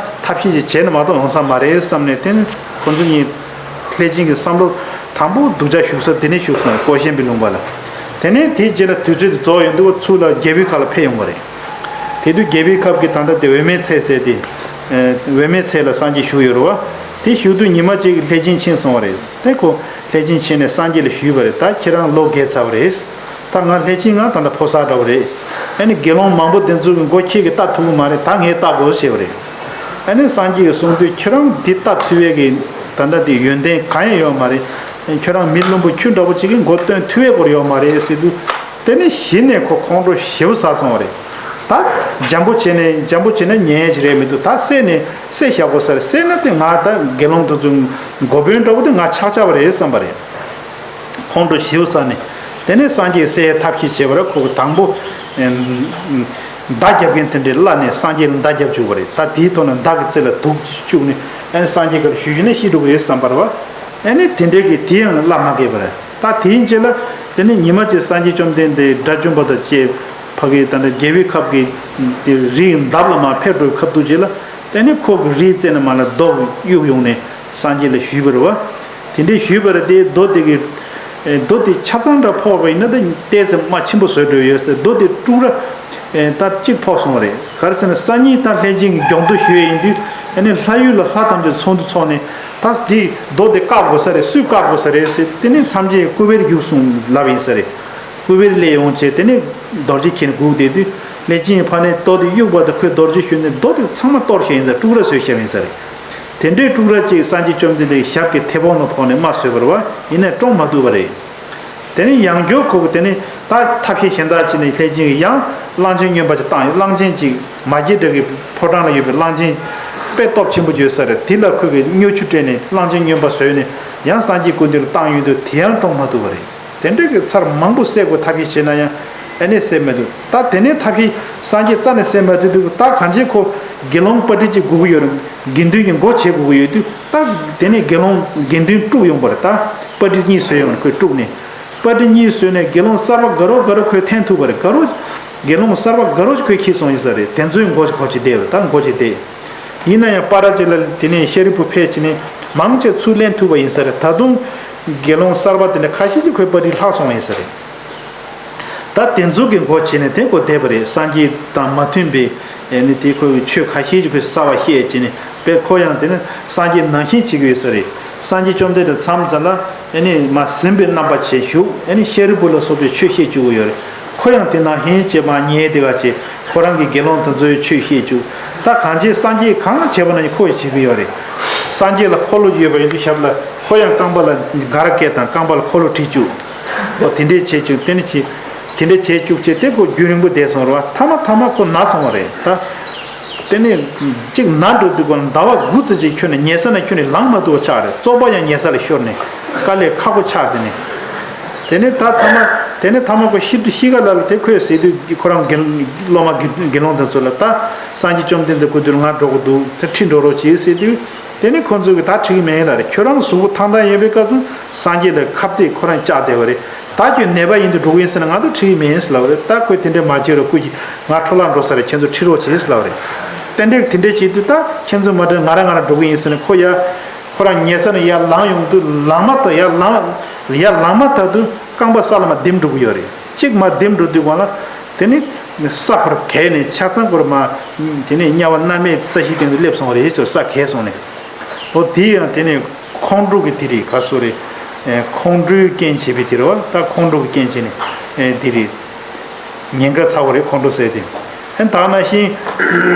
ཐབས་ཤེས་ཅིག་བྱས་ན་མ་གཏོགས་ཡོང་ས་མ་རེད་བསམ་ནས། དེ་ནི་ཁོ་ཚོ་གཉིས་ལྷས་སྦྱིན་གྱི་བསམ་བློ་དང་པོ་སྡུག་ཅག་ཞུགས་ས་དེ་ནས་ཞུགས་སོང་། ཀོ་ཤམ་བི་ལུང་པ་ལ། དེ་ནས་དེའི་རྗེས་ལ་དུས་ཚོད་དེ་རྫོགས་ཡོང་དུས་ཚུར་ལ་རྒྱལ་པོའི་ཁབ་ལ་ཕེབས་ཡོང་བ་རེད། དེ་དུས་རྒྱལ་པོའི་ཁབ་ཀྱི་ད་ལྟ་དེ་འོད་མའི་ཚལ་ཟེར་དེ། ཨ་འོད་མའི་ཚལ་ལ་སངས་རྒྱས་བཞུགས་ཡོད་རེད་བ། དེ་བཞུགས་དུས་ཉི་མ་གཅིག་ལྷས་སྦྱིན་ཕྱིན་སོང་བ་རེད། དེ་ཁོ་ལྷས་སྦྱིན་ཕྱིན་ནས་སངས་རྒྱས་ལ་ཞུས་པ་རེད། ད་ཁྱེད་རང་ལོ་རྒས་ཚར་བ་རེད། ད་ང་ལྷས་སྦྱིན་ང་ད་ལྟ་ཕོ་གསར་འདྲ་བོ་རེད། ཨ་ནི་དགེ་སློང་མང་པོ་དེ་ཚོ་གི་མགོ་ཁྱེད་ཀྱིས་བཏགས་ཐུབ་ཀྱི་མ་རེད། ད་ངས་བཏགས་དགོས་ཞེས་པ་རེད། ཨ་ནི་སངས་རྒྱས་ཀྱིས་གསུངས་དུས་ཁྱེད་རང་འདི་བཏགས་ཐུབ་ཡས་ཀྱི་ད་ལྟ་དེ་ཡོན་ཏན་གང་ཡང་ཡོད་མ་རེད། ཁྱེད་རང་མི་བླུན་པོ་ཁྱོད་འདྲ་བོ་ཅིག་གིས་མགོ་སྟོན་ཐུབ་ཡས་སྐོར་ཡོད་མ་རེད་ཟེར་དུས། དེ་ནས་གཞི་ནས་ཁོ་ཁོང་ཁྲོ་ཞེ་པོ་ཟ་སོང་བ་རེད། ད་འཇམ་པོ་བྱས་ནས་འཇམ་པོ་བྱས་ན་ཉན་ཡས་ཅིག་རེད་མི་འདུག་ད་བསད་ནས་བསད་བཞག་དགོས་ས་རེད། བསད་ན་དེ་ང་ད་དགེ་སློང་དེ་ཚོའི་འགོ་དཔོན་འདྲ་བོ་དེ་ང་ཆགས་ཆགས་པ་རེད་བསམ་པ་རེད། ཁོང་ཁྲོ་ཞེ་པོ་ཟ་ནས། དེ་ནས་སངས་རྒྱས་བསད་ཡས་ཐབས་ཤེས་བྱས་པ་རེད། ཁོ་གི་དང་པོ་ཨེམ་མདའ་རྒྱབ་མཁན་དེ་འདྲས་བླངས་ནས་སངས་རྒྱས་ལ་མདའ་རྒྱབ་བཅུག་པ་རེད། ད་དེའི་ཐོག་ནས་མདའ་གི་རྩེ་ལ་དུག་བཅུག་ནས་ཨ་ནི་སངས་རྒྱས་ཀྱིས་ཞུས་ཞུས་ནས་ཤི་འགྲོ་གི་རེད་བསམ་པ་རེད་བ། ཨ་ནི་དེ་འདྲས་ཀྱི་དེ་ཡང་བླ་མ་དགེ་བ་རེད། ད་དེའི་རྗེས་ལ་དེ་ནི་ཉི་མ་གཅིག་སངས་རྒྱས་བཅོམ་ལྡན་འདས་དགྲ་བཅོམ་པ་དང་བཅས་ཕ་གི་ད་ནི་རྒྱལ་བའི་ཁབ་ཀྱི་དེ་རིའི་འདབས་ལ་མར་ཕེབས་འགྲོ་བའི་སྐབས་དུས་རྗེས་ལ་དེ་ནི་ཁོ་གི་རིའི་རྩེ་ནས་མར་ལ་རྡོ་གཡུགས་ཡོང་ནས་སངས་རྒྱས་ལ་ཞུས་པ་རེད་བ། དེ་འདྲས་ཞུས་པ་རེད་དེ་རྡོ་དེ་གི་རྡོ་དེ་ཆ་ཚང་འདྲ་ཕོག་པ་ཡིན་ན་ད་ཏོག་ཙམ་རྨ་ཆེན་པོ་བཟོས་འགྲོ་ཡོད་ཟེར། རྡོ་དེ་དཀྲུག་ར་ད་གཅིག་ཕོག་སོང་བ་རེད། ག་རེ་ཟེར་ན་སང་ཉིན་ད་ལྷས་སྦྱིན་གྱི་མགྱོགས་འདུ་ཞུ་ཡས་ཡིན་དུས་ཨ་ནི་ལྷ་ཡུལ་ལ་ལྷ་ཐམས་ཅད་ཚོགས་འདུ་ཚོགས་ནས། ད་འདི་རྡོ་འདི་བཀག་དགོས་ས་རེད། སུས་བཀག་དགོས་ས་རེད་ཟེར། དེ་ནས་མཚམས་ཅིག་ཀུ་བེར་བརྒྱུགས་སོང་ལབ་ཡིན་ས་རེད། ཀུ་བེར་སླེབས་ཡོང་བྱས་དེ་ནས་རྡོ་རྗེ་འཁྱེར་ནས་སྒུག་བསྡད་དུས་ལྷས་སྦྱིན་ཕར་ནས་རྡོ་དེ་གཡུགས་པ་དང་ཁོས་རྡོ་རྗེ་གཞུས་ནས་རྡོ་དེ་ཚང་མ་གཏོར་བཞག་ཡིན་ས། དཀྲུག་ར་བཟོས་བཞག་ཡིན་ས་རེད། དེ་འདྲའི་དཀྲུག་ར་ཅིག་སངས་རྒྱས་བཅོམ་ལྡན་འདས་ཞབས་ཀྱི་མཐེ་བོང་ལ་ཕོག་ནས་རྨ་བཟོས་པ་རེད་བ། ཡིན་ནའི་བཀྲོངས་མ་ཐུབ་པ་རེད། དེ་ནས་ཡང་བསྐྱར་ཁོ་གིས་དེ་ནས་ད་ཐབས་ཤེས་གཞན་དག་ཅིག་ནས་ལྷས་སྦྱིན་གྱིས་ཡང་གླང་ཆེན་སྨྱོན་པ་ཅིག་བཏང་ཡོད། གླང་ཆེན་ཅིག་མ་སྐྱེས་དགྲ་གི་ཕོ་བྲང་ལ་ཡོད་པའི་གླང་ཆེན་དཔེ་སྟོབས་ཆེན་པོ་ཡོད་ས་རེད། དེ་ལ་ཁོ་གིས་སྨྱོ་ཆུ་སྤྲད་ནས་གླང་ཆེན་སྨྱོན་པ་བཟོས་ནས་ཡང་སངས་རྒྱས་སྐུ་མདུན་ལ་བཏང་ཡོང་དུས་དེ་ཡང་བཀྲོངས་མ་ཐུབ་པ་རེད། དེ་འདྲ་གི་ཚར་མང་པོ་བསད་དགོས་ཐབས་ཤེས་བྱས་ན་ཡང་ཨ་ནི་བསད་མི་ཐུབ། ད་དེ་ནས་ཐབས་ཤེས་སངས་རྒྱས་རྩ་ནས་བསད་མ་ཐུབ་དུས་ད་གང་ཅི་ཁོ་དགེ་སློང་དཔའ་ཁྲིད་ཅིག་དགོས་ཀྱི་ཡོད་རེད། དགེ་འདུན་གྱི་མགོ་བྱེད་དགོས་ཀྱི་ཡོད་དུས་ད་དེ་ནས་དགེ་སློང་དགེ་འདུན་དཀྲུགས་ཡོང་བ་རེད། ད་དཔའ་ཁྲིད་གཉིས་བཟོས་ཡོང་ཁོས་དཀྲུགས་ནས། དཔའ་ཁྲིད་གཉིས་བཟོས་ནས་དགེ་སློང་གསར་པ་དགའ་རབ་དགའ་རབ་ཁོས་འཐེན་ཐུབ་པ་རེད། དགའ་རབ་དགེ་སློང་གསར་པ་དགའ་རབ་ཁོས་འཁྱེར་སོང་ཡིན་ས་རེད། དེ་ཚོའི་མགོ་མགོ་ཅིག་བསྡད་པ་ད་མགོ་ཅིག་བསྡད། ཡིན་ན་ཡང་པ་ར་ཅིག་ལ་དེ་ནས་ཤཱ་རིའི་བུ་ཕེབས་བྱས་ནས་མང་ཆེ་ཚུར་ལེན་ཐུབ་པ་ཡིན་ས་རེད། ད་དུང་དགེ་སློང་གསར་པ་དེ་འདྲ་ཁ་ཤས་ཅིག་ཁོའི་དཔའ་ཁྲིད་ལྷག་སོང་བ་ཡིན་ས་རེད། ད་དེ་ཚོ་གི་མགོ་བྱས་ནས་དེ་མགོ་བསྡད་པ་རེད། སངས་རྒྱས་དང་མ་མཐུན་པའི་ཨེ་ནི་དེ་ཁོའི་ཆོས་ཁ་ཤས་ཅིག་ཁོས་གསར་པ་བཤད་བྱས་ནས་དཔེ་ཁོ་ཡང་དེ་ནི་སངས་རྒྱས་ནང་བཞིན་བྱེད་ཀྱི་ཡོད་ས་རེད། སངས་རྒྱས་བཅོམ་ལྡན་འདས་མཚམས་མཚམས་ལ་ཨེ་ནི་མ་ཟིན་པའི་རྣམ་པ་བྱས་བཞུགས། ཨེ་ནི་ཤཱ་རིའི་བུ་ལ་སོགས་པའི་ཆོས་བཤད་བཅུག་གི་ཡོད་རེད། ཁོ་ཡང་དེ་ནང་བཞིན་བྱས་མ་ཉལ་དེ་ག་བྱས་ཁོ་རང་གི་དགེ་སློང་དེ་ཚོའི་ཆོས་བཤད་བཅུག། ད་གང་ཅི་སངས་རྒྱས་གང་བྱས་པ་ན་ཁོ་ཡི་བྱེད་ཀྱི་ཡོད་རེད། སངས་རྒྱས་ལ་འཁོར་ལོ་ཡོད་པ་ཡིན་དུས་ཞབས་ལ་ཁོ་ཡང་རྐང་པ་ལ་ག་ར་སྐད་དང་རྐང་པ་ལ་འཁོར་ལོ་བྲིས་བཅུག། འོ་དེ་འདྲས་བྱས་བཅུག། དེ་ནི་ཅི། དེ་འདྲ་བྱས་བཅུག་བྱས་དེ་ཁོ་རྒྱུན་རིང་པོ་བསྡད་སོང་རེད་བ། མཐའ་མ་མཐའ་མ་ཁོ་ན་སོང་བ་རེད་ད། དེ་ནས་གཅིག་ན་འགྲོ་དུས་ཁོ་ཟླ་བ་དགུ་ཙམ་ཅིག་ཁྱོན་ནས་ཉལ་ས་ན་ཁྱོན་ནས་ལངས་མ་ཐུབ་པ་ཆགས་རེད། བཙོག་པ་ཡང་ཉལ་ས་ལ་ཤོར་ནས་དཀའ་ལས་ཁག་པོ་ཆགས། དེ་ནས་དེ་ནས་ད་མཐའ་མ་དེ་ནས་མཐའ་མ་ཁོ་ཤི་ཤི་ཁ་ལ་ལ་དེ་ཁོས་ཟེར་དུས་ཁོ་རང་དགེ་སློབ་མ་དགེ་དགེ་སློང་དེ་ཚོ་ལ་ད་སངས་རྒྱས་བཅོམ་ལྡན་འདས་སྐུ་མདུན་ང་འགྲོ་དགོས་འདུག་དེ་ཁྲིད་འགྲོ་རོགས་བྱེད་ཟེར་དུས། དེ་ནི་ཁོ་ཚོས་ཀྱིས་ད་ཁྲིད་ཀྱི་མེད་ལབ་རེད། ཁྱོད་རང་གཟུགས་པོ་ཐང་ཐང་ཡོད་པའི་སྐབས་སུ་སངས་རྒྱས་ལ་ཁ་གཏད་ཁོ་རང་བཅག་བསྡད་པ་རེད། ད་ཁྱོད་ནད་པ་ཡིན་དུས་འགྲོ་གི་ཡིན་ཟེར་ན་ང་ཚོ་ཁྲིད་ཀྱི་མེད་ཟེར་ལབ་པ་རེད། ད་ཁོས་དེ་འདྲས་མ་བྱེད་རོགས། སྐུ་མཁྱེན། ང་འཕྲོ་བརླག་འགྲོ་ས་རེད། ཁྱེད་ཚོ་ཁྲིད་རོགས་བྱེད་ཟེར་ལབ་པ་རེད། རྟེན་འབྲེལ་དེ་འདྲས་བྱེད་དུས་ད་ཁྱེད་ཚོ་མ་འགྲོ་ང་རང་ང་རང་འགྲོ་གི་ཡིན་ཟེར་ནས་ཁོ་ཡ་ཁོ་རང་ཉལ་ས་ནས་ཡར་ལངས་ཡོང་དུས་ལངས་མ་ཐག་ཡར་ལངས་ཡར་ལངས་མ་ཐག་ཏུ་རྐང་པ་ས་ལ་མར་ལྡེམ་འགྲོ་གི་ཡོད་རེད། གཅིག་མར་ལྡེམ་འགྲོ་དུས་སྒང་ལ་དེ་ནི་ས་ཁོར་གས་ནས་ཆ་ཚང་སྐོར་མ་དེ་ནས་དམྱལ་བ་མནར་མེད་ས་གཞིའི་སྟེང་དུ་སླེབས་སོང་བ་རེད། ཅོ་ས་གས་སོང་ནས། འོ་དེ་ཡང་དེ་ནས་ཁོང་ཁྲོ་གི་དེ་རེད། ག་སོ་རེད། ཨེ་ཁོང་ཁྲོའི་རྐྱེན་བྱས་པའི་དེ་རེད་བ། ད་ཁོང་ཁྲོ་གི་རྐྱེན་བྱས་ནས་ཨེ་དེ་རེད། ཉེན་ཁ་ཚ་བོ་རེད་ཁོང་ཁྲོ་ཟེར་དེ། ཨེ་ད་ནང་བཞིན་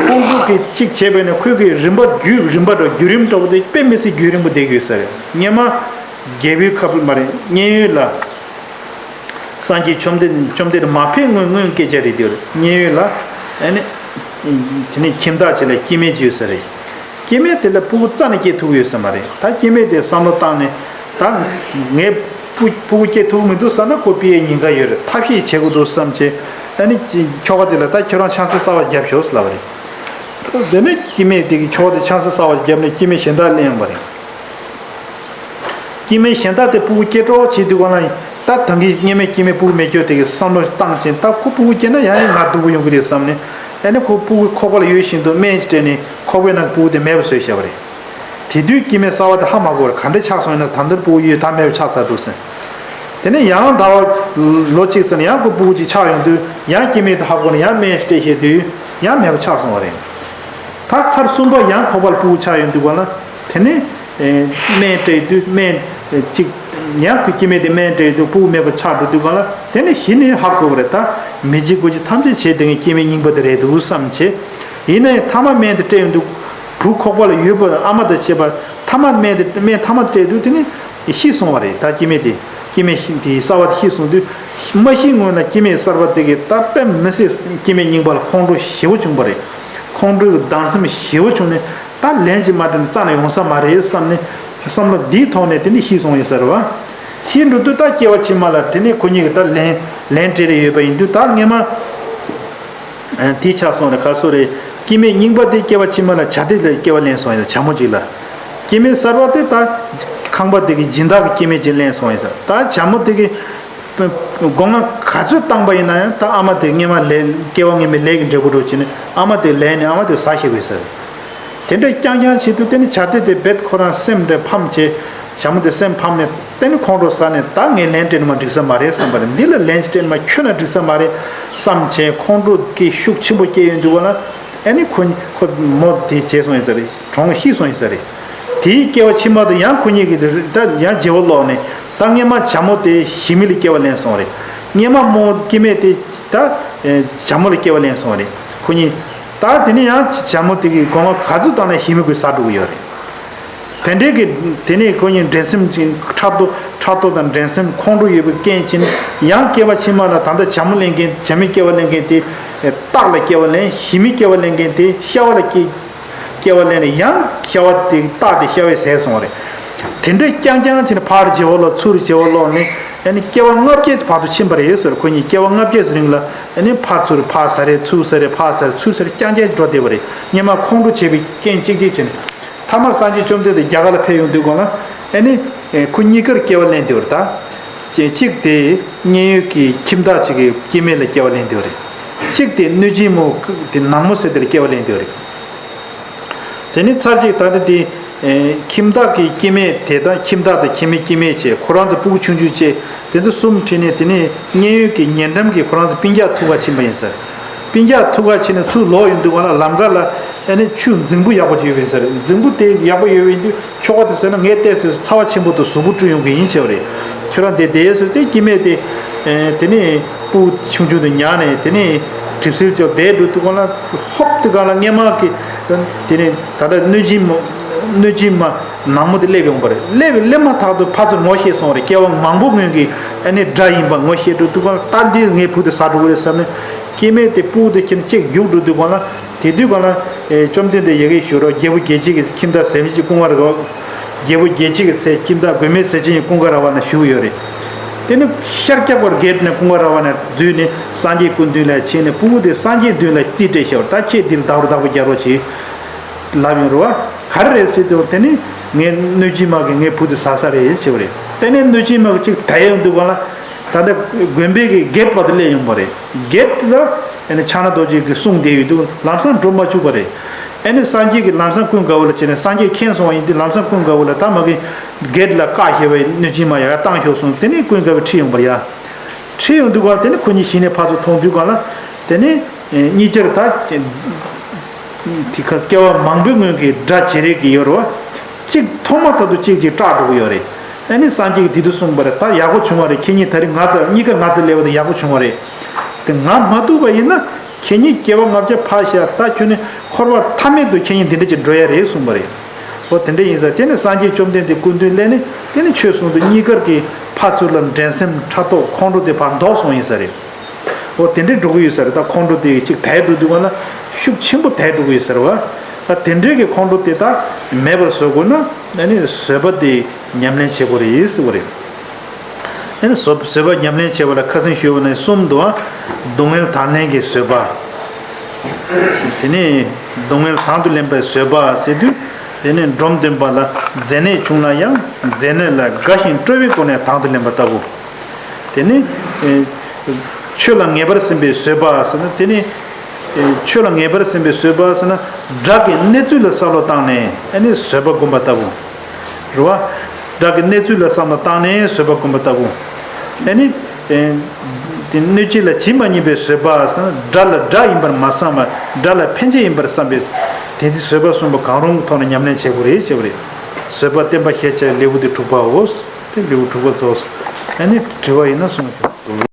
ཁོང་ཁྲོ་གི་གཅིག་བྱས་པས་ནས་ཁོས་གི་རིམ་པ་རྒྱུད་རིམ་པ་འདྲ་བརྒྱུད་རིམ་འདྲ་བོ་དེ་དཔེ་མི་སྲིད་རྒྱུན་རིང་པོ་བསྡད་ཀྱི་ཡོད་ས་རེད། སྔོན་མ་རྒྱལ་པོའི་ཁབ་མ་རེད། མཉན་ཡོད་ལ། སངས་རྒྱས་བཅོམ་ལྡན་བཅོམ་ལྡན་མ་ཕེབས་སྔོན་སྔོན་སྐད་ཆ་རེད་དེ། མཉན་ཡོད་ལ་ཨ་ནི་དེ་ནས་ཁྱིམ་བདག་ཅིག་ལ་སྐྱེ་དམན་ཅིག་ཡོད་ས་རེད། སྐྱེ་དམན་དེ་ལ་སྤུ་གུ་རྩ་ནས་སྐྱེ་ཐུབ་ཀྱི་ཡོད་ས་མ་རེད། ད་སྐྱེ་དམན་དེ་བསམ་བློ་བཏང་ནས་ད་ངས་སྤུ་སྤུ་གུ་སྐྱེ་ཐུབ་ཀྱི་མི་འདུག་བསམ་ན་ཁོ་སྤེལ་ཡའི་ཉེན་ཁ་ཡོད་རེད། ཐབས་ཤེས་བྱེད་དགོས་འདུག་བསམ་བྱས་ཨ་ནི་ཁྱོ་ག་དེ་ལ་ད་ཁྱོད་རང་ཆང་ས་གསར་པ་བརྒྱབ་ཤོག་ཟེར་ལབ་པ་རེད། དེ་ནས་སྐྱེ་དམན་དེ་གིས་ཁྱོ་ག་དེ་ཆང་ས་གསར་པ་བརྒྱབ་ནས་སྐྱེ་དམན་གཞན་དག་ལེན་ཡོང་པ་རེད། སྐྱེ་དམན་གཞན་དག་དེ་སྤུ་གུ་སྐྱེ་གྲབས་བྱེད་དུས་སྒང་ལ་ད་ད་གིན་སྔོན་མའི་སྐྱེ་དམན་སྤུ་གུ་མེད་ཁྱོ་དེ་གིས་བསམ་བློ་བཏང་ཕྱིན་ད་ཁོ་སྤུ་གུ་སྐྱེས་ན་ཡང་ཡང་ང་སྡུག་པོ་ཡོང་གི་རེད་བསམ་ནས་ཨ་ནི་ཁོ་སྤུ་གུ་ཁོག་པ་ལ་ཡོད་བཞིན་དུ་སྨན་ཅིག་སྤྲད་ནས་ཁོག་པའི་ནང་གི་སྤུ་གུ་དེ་མེད་པ་བཟོས་བཞག་པ་རེད། དེ་དུས་སྐྱེ་དམན་གསར་པ་དེ་ཧ་མ་གོ་བར་ག་འདྲ་ཆགས་སོང་ཡིན་ན་ད་འདིར་སྤུ་གུ་ཡོད་ད་མེད་པ་ཆགས་ཚར་འདུག་ཟེར། དེ་ནས་ཡང་ཟླ་བ་ལོ་གཅིག་ཙམ་ཡང་ཁོ་སྤུ་གུ་ཅིག་ཆགས་ཡོང་དུས་ཡང་སྐྱེ་དམན་དེ་ཧ་གོ་ནས་ཡང་སྨན་ཞིག་སྤྲད་བཞག་དུས་ཡང་མེད་པ་ཆགས་སོང་བ་རེད། ད་ཚར་གསུམ་པ་ཡང་ཁོག་པ་ལ་སྤུ་གུ་ཆགས་ཡོང་དུས་སྒང་ལ་དེ་ནས་ཨེ་སྨན་སྤྲད་དུས་སྨན་ཨེ་གཅིག་ཡང་ཁོ་སྐྱེ་དམན་དེ་སྨན་སྤྲད་དུས་སྤུ་གུ་མེད་པ་ཆགས་འགྲོ་དུས་སྒང་ལ་དེ་ནས་གཞི་ནས་ཧ་གོ་བ་རེད། ད་མི་འཇིགས་དགུ་འཇིགས་ཐམས་ཅད་བྱས་དེ་ངའི་སྐྱེ་དམན་རྙིང་པ་དེ་རེད་འདུག་བསམ་བྱས། ཡིན་ན་ཡང་མཐའ་མ་སྨན་དེ་སྤྲད་ཡོང་དུས་བུ་ཁོག་པ་ལ་ཡོད་པ་ཨ་མ་དང་བཅས་པ་མཐའ་མ་སྨན་དེ་སྨན་མཐའ་མ་སྤྲད་དུས་དེ་ནས་ཤི་སོང་བ་རེད། ད་སྐྱེ་དམན་དེ་སྐྱེ་དམན་དེ་གསར་པ་དེ་ཤི་སོང་དུས་མ་ཤི་སྔོན་ལ་སྐྱེ་དམན་གསར་པ་དེ་གིས་ད་དཔེ་མི་སྲིད་སྐྱེ་དམན་རྙིང་པ་ལ་ཁོང་ཁྲོ་ཞེ་པོ་བྱུང་བ་རེད། ཁོང་ཁྲོའི་སྡང་སེམས་ཞེ་པོ་བྱུང་ནས་ད་ལན་ཅིག་མ་སྤྲད་ན་རྩ་ནས་ཡོང་ས་མ་རེད་བསམ་ནས་བསམ་བློ་འདིའི་ཐོག་ནས་དེ་ནས་ཤི་སོང་ཡིན་ས་རེད་བ། ཤི་འགྲོ་དུས་ད་སྐྱེ་བ་ཕྱི་མ་ལ་དེ་ནས་ཁོ་གཉིས་ཀྱིས་ད་ལན་ལན་སྤྲད་རེ་ཡོད་པ་ཡིན་དུས་ད་སྔོན་མ། ཨ་དེ་ཆགས་སོང་རེད། ག་སོ་རེད། སྐྱེ་དམན་རྙིང་པ་དེ་སྐྱེ་བ་ཕྱི་མ་ལ་བྱ་དེ་ལ་སྐྱེ་བ་ལེན་སོང་ཡིན་ས་བྱ་མོ་གཅིག་ལ། སྐྱེ་དམན་གསར་པ་དེ་ད་ཁང་པ་དེ་གི་སྦྱིན་བདག་གི་སྐྱེ་དམན་གཅིག་ལེན་སོང་ཡིན་ས་ད་བྱ་མོ་དེ་གི་སྒོ་ང་ག་ཚོད་བཏང་པ་ཡིན་ན་ཡང་ད་ཨ་མ་དེ་སྔོན་མ་ལས་སྐྱེ་བ་སྔོན་མའི་ལས་ཀྱི་འབྲས་བུ་འགྲོ་བྱས་ནས་ཨ་མ་དེ་ལེན་ནས་ཨ་མ་དེ་ཟ་ཤེས་དགོས་ས་རེད། དེ་འདྲ་རྐྱང་རྐྱང་བྱེད་དུས་དེ་ནི་བྱ་དེ་དེ་རྦད་ཁོ་རང་སེམས་འདྲ་ཕམ་བྱས། བྱ་མོ་དེ་སེམས་ཕམ་ནས་དེ་ནི་ཁོང་ཁྲོ་ཟ་ནས་ད་ངས་ལན་སྤྲད་ན་མ་འགྲིག་ས་མ་རེད་བསམ་པ་རེད། འདི་ལ་ལན་ཅིག་སྤྲད་ན་མ་ཁྱོད་ན་འགྲིག་ས་མ་རེད་བསམ་བྱས་ཁོང་ཁྲོ་གི་ཤུགས་ཆེན་པོ་སྐྱེས་ཡོང་དུས་སྒང་ལ་ཨ་ནི་ཁོ་ཁོ་མོ་དེ་བྱས་སོང་ཡིན་ས་རེད། གྲོངས་ཤི་སོང་ཡིན་ས་རེད། དེའི་སྐྱེ་བ་ཕྱི་མ་དུ་ཡང་ཁོ་གཉིས་ཀྱི་ད་ཡང་བརྗེ་བོ་ལོག་ནས་ད་སྔོན་མ་བྱ་མོ་དེ་ཞི་མི་ལ་སྐྱེ་བ་ལེན་སོང་རེད། སྔོན་མ་མོ་སྐྱེ་དམན་དེ་ད་བྱ་མོ་ལ་སྐྱེ་བ་ལེན་སོང་རེད། ཁོ་གཉིས། ད་དེ་ནས་ཡང་བྱ་མོ་དེ་གི་སྒོ་ང་ག་ཚོད་བཏང་ན་ཞི་མི་ཁོས་ཟ་འགྲོ་གི་ཡོད་རེད། དེ་འདྲའི་གི་དེ་ནས་ཁོ་གཉིས་འགྲན་སེམས་ཅན་ཕྲག་དོག་ཕྲག་དོག་དང་འགྲན་སེམས་ཁོང་ཁྲོ་ཡོད་པའི་རྐྱེན་གྱིས་ཡང་སྐྱེ་བ་ཕྱི་མ་ལ་ད་ལྟ་བྱ་མོ་ལེན་མཁན་བྱ་མོའི་སྐྱེ་བ་ལེན་མཁན་དེ་སྟག་ལ་སྐྱེ་བ་ལེན། ཞི་མིའི་སྐྱེ་བ་ལེན་མཁན་དེ་ཤ་བ་ལ་སྐྱེ་སྐྱེ་བ་ལེན་ནས་ཡང་ཤ་བ་དེ་སྟག་དེ་ཤ་བས་ཟས་སོང་བ་རེད། དེ་འདྲའི་རྐྱང་རྐྱང་བྱས་ནས་ཕར་བརྗེ་བོ་ལོག་ཚུར་བརྗེ་བོ་ལོག་ནས་ཨ་ནི་སྐྱེ་བ་ལྔ་བརྒྱ་བར་དུ་ཕྱིན་པ་རེད་ཟེར། ཁོ་གཉིས་སྐྱེ་བ་ལྔ་བརྒྱ་རིང་ལ་ཨ་ནི་ཕར་ཚུར་ཕར་ཟ་རེད་ཚུར་ཟ་རེད་ཕར་ཟ་རེད་ཚུར་ཟ་རེད་རྐྱང་རྐྱང་འགྲོ་བསྡད་པ་རེད། སྔོན་མ་ཁོང་ཁྲོ་བྱས་པའི་རྐྱེན་གཅིག་གཅིག་བྱས་ནས་མཐའ་མ་སངས་རྒྱས་བཅོམ་ལྡན་འདས་རྒྱ་གར་ལ་ཕེབས་ཡོང་དུས་སྒང་ལ་ཨ་ནི་ཁོ་གཉིས་ཀར་སྐྱེ་བ་ལེན་བསྡད་པ་རེད་ད། གཅིག་དེ་མཉན་ཡོད་ཀྱི་ཁྱིམ་བདག་ཅིག་གི་སྐྱེ་དམན་ལ་སྐྱེ་བ་ལེན་བསྡད་པ་རེད། གཅིག་དེ་གནོད་སྦྱིན་མོ་དེ་ནག་མོ་ཟེར་དེ་ལ་སྐྱེ་བ་ལེན་བསྡད་པ་རེད། དེ་ནས་ཚར་གཅིག་ད་ལྟ་དེ་ཨེ་ཁྱིམ་བདག་གི་སྐྱེ་དམན་དེ་དང་ཁྱིམ་བདག་དང་ཁྱིམ་མི་སྐྱེ་དམན་བྱས་ཁོ་རང་ཚོ་སྤུ་གུ་ཆུང་ཆུང་བྱས་དེ་ཚོ་གསུམ་ཁྲིད་ནས་དེ་ནས་མཉན་ཡོད་ཀྱི་ཉེ་འགྲམ་གྱི་ཁོ་རང་ཚོ་སྤུན་ཀྱག་ཐུག་ག་ཕྱིན་པ་ཡིན་ཟེར། སྤུན་ཀྱག་ཐུག་ག་ཕྱིན་ནས་ཚུར་ལོག་ཡོང་དུས་སྒང་ལ་ལམ་ཁ་ལ་ཨ་ནི་ཆུ་རྫིང་བུ་ཡག་པོ་ཅིག་ཡོད་པ་ཡིན་ཟེར། རྫིང་བུ་དེ་ཡག་པོ་ཡོད་པ་ཡིན་དུས་ཁྱོ་ག་དེ་ཟེར་ན་ངས་བལྟས་ཚོད་ཚ་བ་ཆེན་པོ་དང་གཟུགས་པོ་བཀྲུས་ཡོང་གི་ཡིན་ཟེར་བ་རེད། ཁྱོད་རང་དེ་བསྡད་ཟེར་ཏེ་སྐྱེ་དམན་དེ་ཨེ་དེ་ནས་སྤུ་གུ་ཆུང་ཆུང་དུ་ཉར་ནས་དེ་ནས་གྲིབ་བསིལ་ཅོག་བསྡད་འགྲོ་དུས་སྒང་ལ་ཧོབ་དེ་སྒང་ལ་སྔོན་མ་གི་དེ་ནས་ད་ལྟ་གནོད་སྦྱིན་མ་གནོད་སྦྱིན་མ་ ནག་མོ་དེ་སླེབས་ཡོང་བ་རེད། སླེབས་སླེབས་མ་ཐག་ཏུ་ཕར་ཚུར་ངོ་ཤེས་སོང་བ་རེད། སྐྱེ་བ་མང་པོ་སྔོན་གྱི་ཨ་ནི་དགྲ་ཡིན་པ་ངོ་ཤེས་འགྲོ་དུས་སྒང་ལ། ད་འདི་ངའི་བུ་དེ་ཟ་འགྲོ་གི་རེད་བསམ་ནས། སྐྱེ་དམན་དེ་སྤུ་གུ་དེ་ཁྱེར་ནས་གཅིག་རྒྱུགས་འགྲོ་དུས་སྒང་ལ། དེ་དུས་སྒང་ལ་ཨེ་བཅོམ་ལྡན་འདས་ཡ་གི་ཞུ་རོགས། རྒྱལ་པོ་རྒྱལ་བྱེད་ཀྱི་ཁྱིམ་བདག་ཟེར་མི་གཅིག་ཀུན་དགའ་ར། རྒྱལ་པོ་རྒྱལ་བྱེད་ཀྱི་སྲས་ཁྱིམ་བདག་མགོན་མེད་ཟས་སྦྱིན་ཀུན་དགའ་ར་བ་ན་བཞུགས་ཡོད་རེད། དེ་ནི་ཤར་སྐྱབས་པར་བགེགས་ནས་ཀུན་དགའ་ར་བ་ནས་འཛུལ་ནས་སངས་རྒྱས་སྐུ་མདུན་ལ་ཕྱིན་ནས། སྤུ་གུ་དེ་སངས་རྒྱས་མདུན་ལ་རྩིས་སྤྲད་ཤོག་ད་ཁྱེད་འདིར་བདག་རུ་བདག་པོ་རྒྱག་རོགས་བྱེད། ལབ་ཡོང་རུ་བ། ག་རེ་རེད་ཟེར་དུས། དེ་ནི་ངའི་གནོད་སྦྱིན་མ་གིས་ངའི་བུ་དེ་ཟ་ས་རེད་ཟེར་བ་རེད། དེ་ནས་གནོད་སྦྱིན་མ་གིས་གཅིག་དེད་ཡོང་དུས་སྒང་ལ། ད་ལྟ་དགོན་པའི་གི་གེ་ཊི་བར་དུ་སླེབས་ཡོང་བ་རེད། གེ་ཊི་ལ་ཨ་ནི་ཕྱག་ན་རྡོ་རྗེ་གི་གསུང་བསྡད་ཡོད་དུས་ལམ་སང་འགྲོ་མ་བཅུག་པ་རེད། ཨ་ནི་སངས་རྒྱས་ཀྱིས་ལམ་སང་ཀུན་དགའ་བོ་ལ་བྱས་ནས། སངས་རྒྱས་མཁྱེན་སོང་བ་ཡིན་དུས་ལམ་སང་ཀུན་དགའ་བོ་ལ། ད་མ་གི་གེ་ཊི་ལ་བཀག་བཞག་པའི་གནོད་སྦྱིན་མ་ཡར་བཏང་ཤོག་གསུངས། དེ་ནས་ཀུན་དགའ་བོ་ཁྲིད་ཡོང་བ་རེད་ཡ། ཁྲིད་ཡོང་དུས་སྒང་དེ་ནི་ཁོ་གཉིས་གཞི་ནས་ཕར་ཚུར་མཐོང་དུས་སྒང་ལ། དེ་ནི་ཨེ་གཉིས་ཆར་ད་དེ་ག་སྐྱེ་བ་མང་པོའི་སྔོན་གྱི་དགྲ་བྱེད་རིགས་ཀྱི་ཡོད་རེད་བ། གཅིག་མཐོང་མ་ཐག་ཏུ་གཅིག་གཅིག་སྐྲག་འགྲོ་གི་ཡོད་རེད། ཨ་ནི་སངས་རྒྱས་ཀྱིས་དེ་དུས་གསུངས་པ་རེད། ད་ཡག་པོ་བྱུང་བ་རེད། ཁྱེད་གཉིས་ད་རིང་ང་རྩར། གཉིས་ཀ་ང་རྩར་སླེབས་པ་དེ་ཡག་པོ་བྱུང་བ་རེད། དེ་ང་མ་ཐུག་པ་ཡིན་ན་ཁྱེད་གཉིས་སྐྱེ་བ་ལྔ་བརྒྱ་ཕར་བཞག་ད་ཁྱོད་ནི་འཁོར་བ་མཐའ་མེད་དུ་ཁྱེད་གཉིས་འདི་འདྲ་ཅིག་འགྲོ་ཡ་རེད་གསུངས་པ་རེད། འོ་དེ་འདྲ་ཡིན་ཙང་། དེ་ནས་སངས་རྒྱས་བཅོམ་ལྡན་འདས་སྐུ་མདུན་སླེབས་ནས། དེ་ནས་ཆོས་གསུངས་དུས་གཉིས་ཀར་གྱི་ཕར་ཚུར་ལ་འགྲན་སེམས་ཕྲག་དོག་ཁོང་ཁྲོ་དེ་ཕར་ལྡོག་སོང་ཡིན་ས་རེད། འོ་དེ་འདྲའི་འགྲོ་གི་ཡོད་ས་རེད། ད་ཁོང་ཁྲོ་དེ་གཅིག་དལ་འགྲོ་དུས་སྒང་ལ་ཤུགས་ཆེན་པོ་དལ་འགྲོ་གི་ཡོད་ས་རེད་བ། ད་དེ་འདྲའི་གི་ཁོང་ཁྲོ་དེ་དག་མེད་པར་བཟོ་དགོས་ན། ཨ་ནི་བཟོད་པ་དེ་ཉམས་ལེན་བྱེད་དགོས་རེད་ཟེར་བ་རེད། ཨ་ནི་བཟོད་བཟོད་པ་ཉམས་ལེན་བྱེད་པ་ལ་ཁ་སང་ཞུས་པ་ནང་བཞིན་གསུམ་འདུག་ཨ། སྡུག་བསྔལ་དང་ལེན་གྱི་བཟོད་པ། དེ་ནས་སྡུག་བསྔལ་དང་དུ་ལེན་པའི་བཟོད་པ་ཟེར་དུས། དེ་ནས་འབྲོམ་སྟོན་པ་ལ། མཛེ་ནད་བྱུང་ན་ཡང་མཛེ་ནད་ལ་དགའ་ཞིང་སྤྲོ་བའི་སྒོ་ནས་དང་དུ་ལེན་པ་ལྟ་བུ། དེ་ནི་ཨེ་ཆོས་ལ་ངེས་པར་སེམས་པའི་བཟོད་པ་ཟེར་ན། དེ་ནི་ཨེ་ཆོས་ལ་ངེས་པར་སེམས་པའི་བཟོད་པ་ཟེར་ན། དགྲ་གི་གནས་ཚུལ་ལ་བསམ་བློ་བཏང་ནས་ཨ་ནི་བཟོད་པ་བསྒོམ་པ་ལྟ་བུ་རེད་བ། དགྲ་གི་གནས་ཚུལ་ལ་བསམ་བློ་བཏང་ནས་བཟོད་པ་བསྒོམ་པ་ལྟ་བུ། ཨ་ནི་ཨེ་དེ་གནོད་བྱེད་ལ་ཇི་མ་སྙམ་པའི་བཟོད་པ་ཟེར་ན། དགྲ་ལ་དགྲ་ཡིན་པར་མ་བསམ་པར་དགྲ་ལ་ཕན་ཆེད་ཡིན་པར་བསམ་པའི། དེ་འདི་བཟོད་པ་གསུངས་པ་གང་རུང་གི་ཐོག་ནས་ཉམས་ལེན་བྱེད་དགོས་རེད་ཟེར་བ་རེད། བཟོད་པ་བསྟན་པ་ཞེས་བྱ་བའི་ལེའུ་སྟེ་དྲུག་པའོ། དེ་ལེའུ་དྲུག་པ་རྫོགས་སོ། ཨ་ནི་དྲི་བ་ཡིན་ན་གསུངས་སོ།